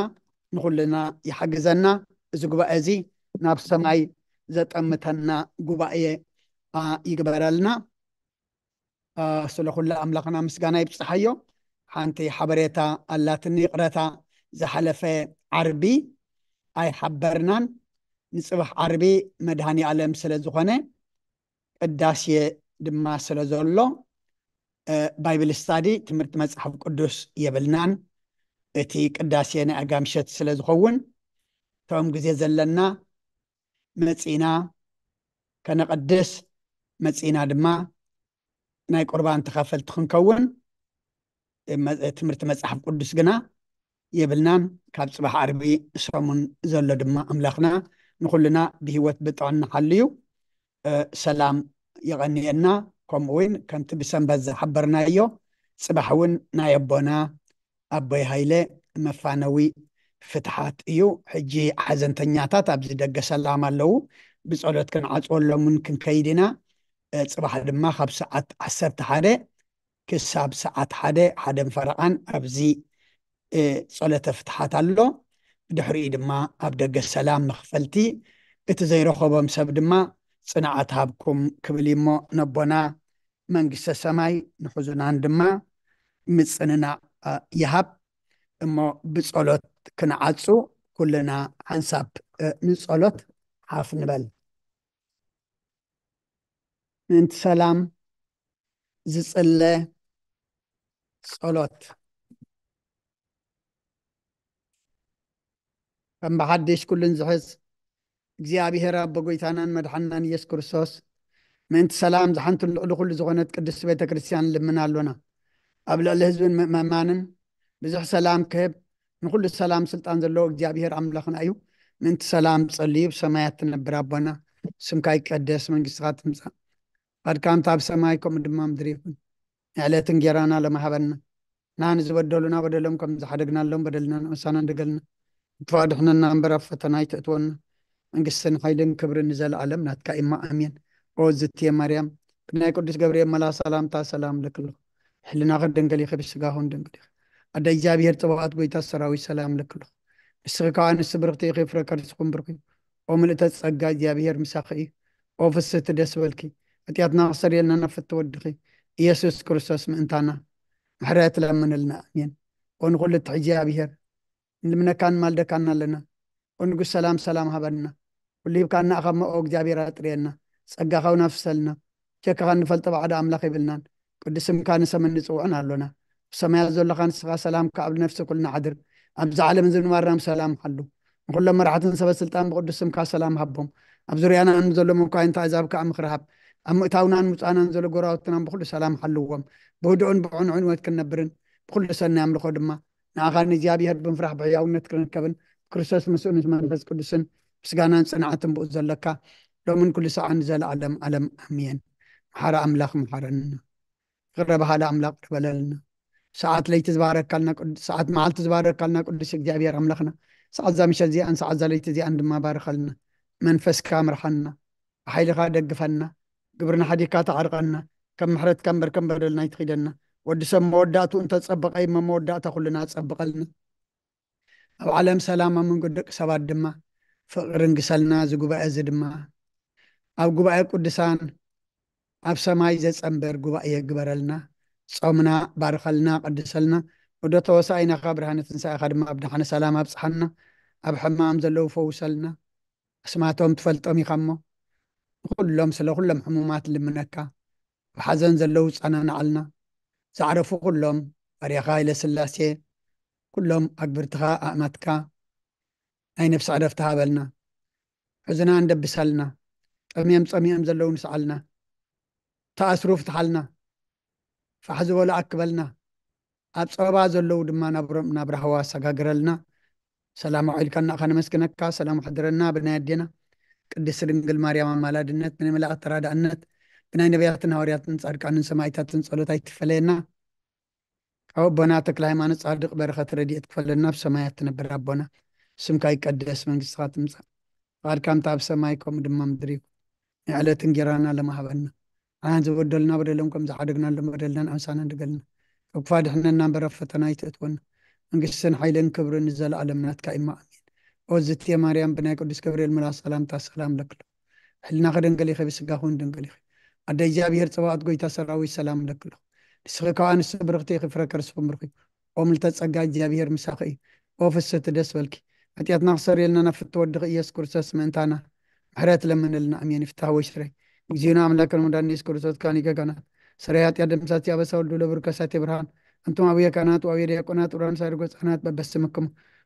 ንኹልና ይሓግዘና። እዚ ጉባኤ እዚ ናብ ሰማይ ዘጠምተና ጉባኤ፣ ኣ፣ ይግበረልና። ኣ፣ ስለ ኩሉ ኣምላኽና ምስጋና ይብጽሓዮ። ሓንቲ ሓበሬታ ኣላትኒ፣ ይቕረታ። ዝሓለፈ ዓርቢ ኣይሓበርናን። ንጽባሕ ዓርቢ መድሃኒ ኣለም ስለ ዝኾነ፣ ቅዳሴ ድማ ስለ ዘሎ፣ እ፣ ባይብል ስታዲ፣ ትምህርቲ መጽሓፍ ቅዱስ የብልናን። እቲ ቅዳሴ ናይ ኣጋ ምሸት ስለ ዝኸውን፣ እቶም ግዜ ዘለና መጺና ከነቐድስ፣ መጺና ድማ ናይ ቁርባን ተኻፈልቲ ክንከውን፣ እ፣ መ-፣ ትምህርቲ መጽሓፍ ቅዱስ ግና የብልናን። ካብ ጽባሕ ዓርቢ ሰሙን ዘሎ ድማ ኣምላኽና ንኹልና ብህይወት ብጥዕና ሓልዩ፣ እ፣ ሰላም የቐንየና። ከምኡ እውን ከምቲ ብሰንበት ዝሓበርናዮ፣ ጽባሕ እውን ናይ ኣቦና ኣቦይ ሃይለ መፋነዊ ፍትሓት እዩ። ሕጂ ሓዘንተኛታት ኣብዚ ደገ ሰላም ኣለዉ። ብጸሎት ክንዓጽወሎም እውን ክንከይድ ኢና። እ፣ ጽባሕ ድማ ካብ ሰዓት ዓሰርተ ሓደ ክሳብ ሰዓት ሓደ፣ ሓደን ፈረቓን ኣብዚ፣ እ፣ ጸሎተ ፍትሓት ኣሎ። ብድሕሪኡ ድማ ኣብ ደገ ሰላም መኽፈልቲ። እቲ ዘይረኸቦም ሰብ ድማ ጽንዓት ሃብኩም ክብል እሞ፣ ነቦና መንግስተ ሰማይ ንሕዙናን ድማ ምጽንናዕ፣ እ፣ ይሃብ። እሞ ብጸሎት ክንዓጹ ኩልና ሓንሳብ፣ እ፣ ንጸሎት ሓፍ ንበል። ምእንቲ ሰላም ዝጽለ ጸሎት። ከም ብሓድሽ ኩሉን ዝሕዝ እግዚኣብሔር ኣቦ ጎይታናን መድሓንናን ኢየሱስ ክርስቶስ፣ ምእንቲ ሰላም ዝሓንቱን ልዕሊ ኩሉ ዝኾነት ቅድስቲ ቤተ ክርስቲያን ንልምን ኣሎና። ኣብ ልዕሊ ህዝብን ምእመማንን ብዙሕ ሰላም ክህብ፣ ንኹሉ ሰላም ስልጣን ዘለዎ እግዚኣብሔር ኣምላኽና እዩ። ምእንቲ ሰላም ጸልዩ። ብሰማያት ትነብር ኣቦና፣ ስምካ ይቀደስ፣ መንግስትኻ ትምጻእ፣ ፈቃድካ ከምታ ኣብ ሰማይ ከምኡ ድማ ምድሪ ይኹን። ንዕለት እንጌራና ሎሚ ሃበና። ንሕና ንዝበደሉና በደሎም ከም ዝሓደግናሎም በደልና ንእሳና እንደገልና። ክፉእ ኣድሕነና እምበር ኣብ ፈተና ኣይተእትወና። መንግስትን ሓይልን ክብርን ንዘለኣለም ናትካ እማ፣ ኣሜን። ኦ ዝትየ ማርያም፣ ብናይ ቅዱስ ገብርኤል መልኣኽ ሰላምታ ሰላም እብለኪ ኣለኹ። ሕልናኺ ድንግል ኢኺ፣ ብስጋኺ እውን ድንግል ኢኺ። ኣደ እግዚኣብሔር ጽባኦት፣ ጎይታ ሰራዊት፣ ሰላም እብለኪ ኣለኹ። ንስኺ ከኣ ኣንስቲ ብርኽቲ ኢኺ፣ ፍረ ከርስኹም ብሩኽ እዩ። ኦ ምልእተ ጸጋ፣ እግዚኣብሔር ምሳኺ እዩ። ኦ ፍስህቲ፣ ደስ በልኪ። ሓጢኣትና ክሰርየልና ናብ ፍትወድኺ ኢየሱስ ክርስቶስ ምእንታና ምሕረት ለምንልና። ኣሜን። ኦ ንኹሉ እትሕዚ እግዚኣብሔር፣ ንልምነካን ንማልደካን ኣለና። ኦ ንጉስ ሰላም፣ ሰላም ሃበና። ኩሉ ሂብካና ኢኻ እሞ ኦ እግዚኣብሔር ኣጥርየና። ጸጋኻ እውን ኣፍሰልና። ሸክኻ እንፈልጦ ባዕዳ ኣምላኽ የብልናን። ቅዱስ ስምካ ንሰምን ንጽውዕን ኣሎና። ብሰማያት ዘሎኻ ንስኻ ሰላምካ ኣብ ነፍሲ ኩልና ሓድር። ኣብዚ ዓለም ዝንባርና ብሰላም ሓሉ። ንኹሎም መራሕትን ሰበ ስልጣን ብቅዱስ ስምካ ሰላም ሃቦም። ኣብ ዙርያና ንዘሎ መኳይንቲ ኣሕዛብ ከኣ ምኽሪ ሃብ። ኣብ ምእታውናን ምውጻእናን ዘሎ ጎረባብትናን ብኹሉ ሰላም ሓልዎም። ብህዱእን ብዕኑዕን ህይወት ክንነብርን ብኹሉ ሰናይ ኣምልኾ ድማ ንኣኻ ንእግዚኣብሔር ብምፍራሕ ብሕያውነት ክንርከብን ብክርስቶስ ምስኡ ምስ መንፈስ ቅዱስን ምስጋናን ጽንዓትን ብኡ ዘለካ ሎምን ኩሉ ሰዓን ንዘለኣለም ዓለም ኣሜን። መሓሪ ኣምላኽ መሓረና። ይቕረ በሃሊ ኣምላኽ ይቕረ በለልና። ሰዓት ለይቲ ዝባረካልና ቅዱ-፣ ሰዓት መዓልቲ ዝባረካልና ቅዱስ እግዚኣብሔር ኣምላኽና፣ ሰዓት እዛ ምሸት እዚኣን ሰዓት እዛ ለይቲ እዚኣን ድማ ባርኸልና። መንፈስካ ምርሓና፣ ብሓይልኻ ደግፈና፣ ግብርና ሓዲግካ ተዓርቐና፣ ከም ምሕረትካ እምበር ከም በደልና ኣይትኺደና። ወዲ ሰብ መወዳእትኡ እንተጸበቐ እሞ መወዳእታ ኩልና ጸብቐልና። ኣብ ዓለም ሰላም፣ ኣብ መንጎ ደቂ ሰባት ድማ ፍቕሪ ንግሰልና። እዚ ጉባኤ እዚ ድማ ኣብ ጉባኤ ቅዱሳን ኣብ ሰማይ ዘጸንብር ጉባኤ ግበረልና። ጾምና ባርኸልና፣ ቀድሰልና። ወደ ተወሳኢናኻ ብርሃነ ትንሳኤኻ ድማ ኣብ ደሓነ ሰላም ኣብጽሓና። ኣብ ሕማም ዘለዉ ፈውሰልና። ኣስማቶም ትፈልጦም ኢኻ እሞ፣ ንኹሎም፣ ስለ ኩሎም ሕሙማት ልምነካ። ኣብ ሓዘን ዘለዉ ጸናንዓልና። ዝዓረፉ ኩሎም ባርያኻ ሃይለ ስላሴ፣ ኩሎም ኣግብርትኻ ኣእማትካ ናይ ነፍሲ ዕረፍቲ ሃበልና። ሕዙናን ደብሰልና። ጠምዮም ጸሚኦም ዘለዉ ንስዓልና። ተኣስሩ ፍትሓልና። ፋሕ ዝበሉ ኣክበልና። ኣብ ጸበባ ዘለዉ ድማ ናብሮም ናብ ራህዋ ኣሰጋግረልና። ሰላም ኣውዒልካና ኣኻ ነመስግነካ። ሰላም ኣሕድረና ብናይ ኣዴና ቅድስቲ ድንግል ማርያም ኣማላድነት፣ ብናይ መላእክቲ ተራዳእነት፣ ብናይ ነቢያትን ሃዋርያትን ጻድቃንን ሰማዕታትን ጸሎት ኣይትፈለየና። ካብ ኣቦና ተክለ ሃይማኖት ጻድቅ በረኸት ረድኤት ክፈለና። ኣብ ሰማያት ትነብር ኣቦና፣ ስምካ ይቀደስ፣ መንግስትኻ ትምጻእ፣ ፍቓድካ ከምታ ኣብ ሰማይ ከምኡ ድማ ምድሪ ይኩን። ንዕለት እንጌራና ሎሚ ሃበና። ንዓና ዝበደሉና በደሎም ከም ዝሓደግናሎም በደልና ንኣምሳና ንገልና። ካብ ክፋ ድሕነና እምበር ኣብ ፈተና ኣይተእትወና። መንግስትን ሓይልን ክብርን ንዘለኣለም ናትካ እማ፣ ኣሜን። ኦ ዝትየ ማርያም፣ ብናይ ቅዱስ ገብርኤል መልኣኽ ሰላምታ ሰላም ለክሎ። ሕልናኺ ድንግል ኢኺ፣ ብስጋኺ እውን ድንግል ኢኺ። ኣደ እግዚኣብሔር ጸባኦት፣ ጎይታ ሰራዊት፣ ሰላም ለክሎ። ንስኺ ካብ ኣንስቲ ብርኽቲ ኢኺ፣ ፍረ ከርስኹም ብሩኽ እዩ። ኦ ምልተ ጸጋ፣ እግዚኣብሔር ምሳኺ እዩ። ኦ ፍስህቲ፣ ደስ በልኪ። ሓጢኣትና ክሰርየልና ናብ ፍትወ ወድኺ ኢየሱስ ክርስቶስ ምእንታና ምሕረት ለምንልና። ኣሜን። ይፍታህ ወይ ሽረይ። እግዚእነ ኣምላክነ ወመድኃኒነ ኢየሱስ ክርስቶስ ካህን ሊቀ ካህናት፣ ሰራይ ኃጢአት ደምሳሲ አበሳ ወልድ ለብሩክ ከሳቴ ብርሃን፣ አንቱም አቡየ ካህናት ወአቡየ ዲያቆናት ወራን ሳይርጎ ሕፃናት በበስምክሙ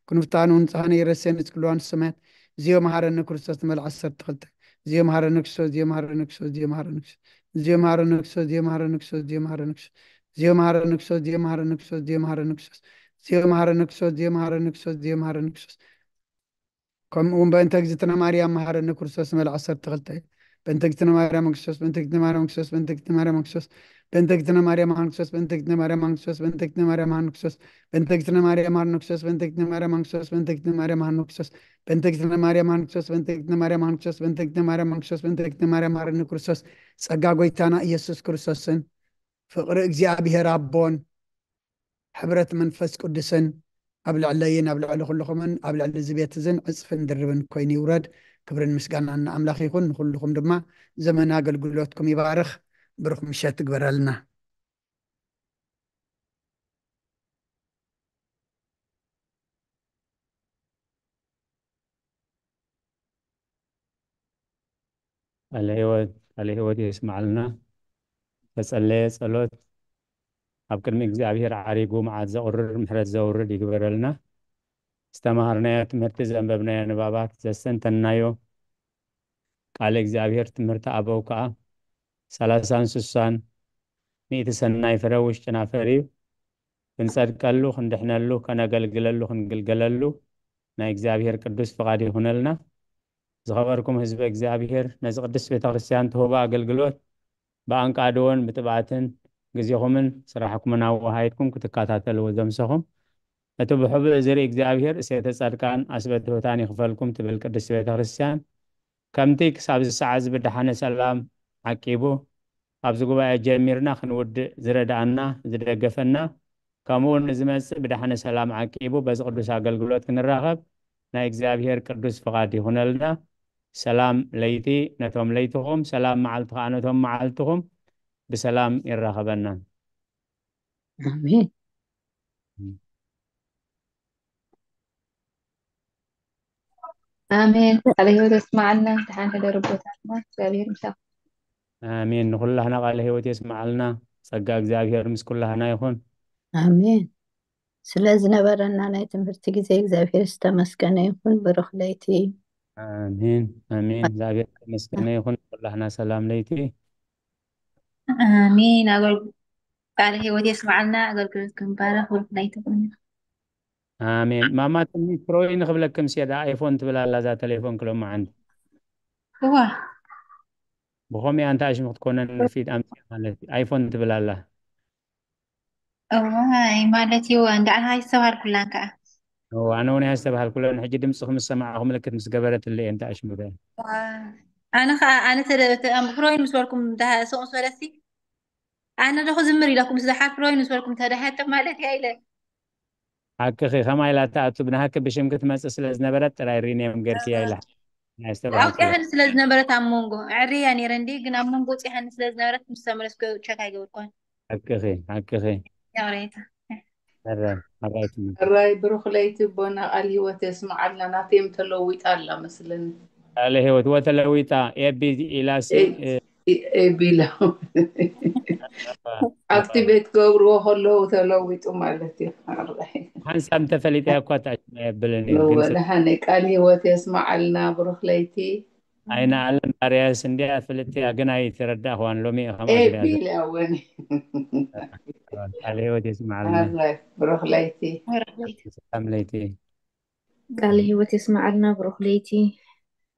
ኩኑ ፍትሐነ ወንጽሐነ ይረሴን ንጽግሉ አንስት ሰማያት። እግዚኦ መሐረነ ክርስቶስ ንበል ዓሰርተ ክልተ። እግዚኦ መሐረነ ክርስቶስ፣ እግዚኦ መሐረነ ክርስቶስ፣ እግዚኦ መሐረነ ክርስቶስ፣ እግዚኦ መሐረነ ክርስቶስ፣ እግዚኦ መሐረነ ክርስቶስ፣ እግዚኦ መሐረነ ክርስቶስ፣ እግዚኦ መሐረነ ክርስቶስ፣ እግዚኦ መሐረነ ክርስቶስ፣ እግዚኦ መሐረነ ክርስቶስ፣ እግዚኦ መሐረነ ክርስቶስ። ከምኡ እውን በእንተ እግዝእትነ ማርያም መሐረነ ክርስቶስ ንበል ዓሰርተ ክልተ። በእንተ እግዝእትነ ማርያም መሐረነ ክርስቶስ፣ በእንተ እግዝእትነ ማርያም መሐረነ ክርስቶስ፣ በእንተ እግዝእትነ ማርያም መሐረነ ክርስቶስ፣ በእንተ እግዝእትነ ማርያም መሐረነ ክርስቶስ፣ በእንተ እግዝእትነ ማርያም መሐረነ ክርስቶስ፣ በእንተ እግዝእትነ ማርያም መሐረነ ክርስቶስ፣ በእንተ እግዝእትነ ማርያም መሐረነ ክርስቶስ፣ በእንተ እግዝእትነ ማርያም መሐረነ ክርስቶስ፣ በእንተ እግዝእትነ ማርያም መሐረነ ክርስቶስ፣ በእንተ እግዝእትነ ማርያም መሐረነ ክርስቶስ፣ በእንተ እግዝእትነ ማርያም መሐረነ ክርስቶስ። ጸጋ ጐይታና ኢየሱስ ክርስቶስን ፍቕሪ እግዚኣብሔር ኣቦን ሕብረት መንፈስ ቅዱስን ኣብ ልዕለይን ኣብ ልዕሊ ኩልኹምን ኣብ ልዕሊ እዚ ቤት እዝን ዕጽፍን ድርብን ኮይኑ ይውረድ። ክብርን ምስጋናን ንኣምላኽ ይኹን። ንኹልኹም ድማ ዘመን ኣገልግሎትኩም ይባርኽ። ብሩኽ ምሸት ይግበረልና። ቃለ ህይወት ቃለ ህይወት የስማዕልና። ተጸለየ ጸሎት ኣብ ቅድሚ እግዚኣብሔር ዓሪጉ መዓት ዘቑርር ምሕረት ዘውርድ ይግበረልና። ዝተማሃርናዮ ትምህርቲ፣ ዘንበብናዮ ንባባት፣ ዘስተንተንናዮ ቃለ እግዚኣብሔር፣ ትምህርቲ ኣበው ከኣ ሰላሳን ስሳን ሚእቲ ሰናይ ፍረ ውሽጥና ፈርዩ ክንጸድቀሉ፣ ክንድሕነሉ፣ ከነገልግለሉ፣ ክንግልገለሉ ናይ እግዚኣብሔር ቅዱስ ፍቓድ ይኹነልና። ዝኸበርኩም ህዝበ እግዚኣብሔር፣ ነዚ ቅድስት ቤተ ክርስቲያን ትህቦ ኣገልግሎት ብኣንቃድዎን ብትብዓትን ግዜኹምን ስራሕኩምን ኣወሃሂድኩም ክትከታተልዎ ዘምሰኹም፣ እቲ ብሕቡእ ዝርኢ እግዚኣብሔር እሴተ ጻድቃን ኣስበ ትሑታን ይኽፈልኩም ትብል ቅድስት ቤተ ክርስቲያን፣ ከምቲ ክሳብ እዚ ሰዓት እዚ ብደሓነ ሰላም ዓቂቡ ኣብዚ ጉባኤ ጀሚርና ክንውድእ ዝረድኣና፣ ዝደገፈና፣ ከምኡ እውን ንዝመጽእ ብደሓነ ሰላም ዓቂቡ በዚ ቅዱስ ኣገልግሎት ክንራኸብ ናይ እግዚኣብሔር ቅዱስ ፍቓድ ይኹነልና። ሰላም ለይቲ ነቶም ለይትኹም፣ ሰላም መዓልቲ ከኣ ነቶም መዓልትኹም ብሰላም የራኸበና። ኣሜን። ኣሜን። ቃለ ህይወት የስማዓልና። ደሓን ሕደሩ ኣቦታትና። እግዚኣብሔር ምሳኹም። ኣሜን። ንኹላህና ቃለ ህይወት የስማዓልና። ጸጋ እግዚኣብሔር ምስ ኩላህና ይኹን። ኣሜን። ስለ ዝነበረና ናይ ትምህርቲ ግዜ እግዚኣብሔር ዝተመስገነ ይኹን። ብሩኽ ለይቲ። ኣሜን ኣሜን። እግዚኣብሔር ዝተመስገነ ይኹን። ኩላህና ሰላም ለይቲ። ኣሜን። ኣገልግ- ቃለ ህይወት የስማዓልና። ኣገልግሎት ክንባረኽ። ብሩኽ ለይቲ ይኹን። ኣሜን። ማማ ትንሽ ፕሮይ ንኽብለክም ስየዳ ኣይፎን ትብል ኣላ እዛ ቴሌፎን ክሎም መዓንቲ እዋ ብኸምኡ እያ እንተ ኣሽሙ ክትኮነን ንፊት ኣምፅያ ማለት እዩ። ኣይፎን ትብል ኣላ። እዋይ ማለት እዩ። እንዳ ኣነ ኣይስተባሃልኩላን ከዓ እዎ፣ ኣነ እውን ኣይስተባሃልኩለን። ሕጂ ድምፂ ምስ ሰማዕኹ ምልክት ምስ ገበረትለይ እየ እንተ ኣሽሙ በ እዋ። ኣነ ከዓ ኣነ ተደ- ተ- ፕሮይ ምስ በልኩም እንዳ ስቕ ምስ በለሲ ኣነ ዶ ክዝምር ኢለኩም ዝሓር ፕሮይ ምስ በልኩም ተዳሃጥም ማለት እያ ኢለ ሓቅኺ ከማይ ኢላ ትኣቱ ብናሃኪ ብሽም ክትመፅእ ስለ ዝነበረት ጥራይ ሪኔም ገርክያ ኢላ። ኣውፅያህኒ ስለ ዝነበረት ኣብ መንጎ ኣዕርያ ነይረ እንዲ ግን ኣብ መንጎ ውፅያህኒ ስለ ዝነበረት ምስ ተመለስኩ ቸክ ኣይገበርኳን። ሓቅኺ ሓቅኺ ያሬታ ሕራይ ሕራይ ትም ሕራይ ብሩኽ ለይቲ ኣቦና ቃል ህይወት የስምዓልና። ናተይም ተለዊጣ ኣላ መስለኒ። ቃለ ህይወት ወተለዊጣ ኤቢ ኢላሲ ኤቢ ኢላ ኣብቲ ቤት ገብርዎ ከለዉ ተለዊጡ ማለት እዩ። ሓንሳብ እንተፈሊጠያ እኳ ታሽማ የብልን እዩ ግን ወደሓነ ቃል ህይወት የስምዓልና። ብሩኽ ለይቲ ኣይነ ኣለም ባርያስ እንዲያ ፍልጥያ ግን ኣይተረዳእኽዋን ሎሚ ኢኻ ኤቢ ማግዳ ኢላ ወኒ ቃል ህይወት የስምዓልና። ሕራይ ብሩኽ ለይቲ። ሰላም ለይቲ ቃለ ህይወት የስምዓልና። ብሩኽ ለይቲ።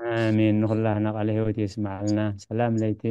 ኣሜን። ንኹላህና ቃለ ህይወት የስምዓልና። ሰላም ለይቲ።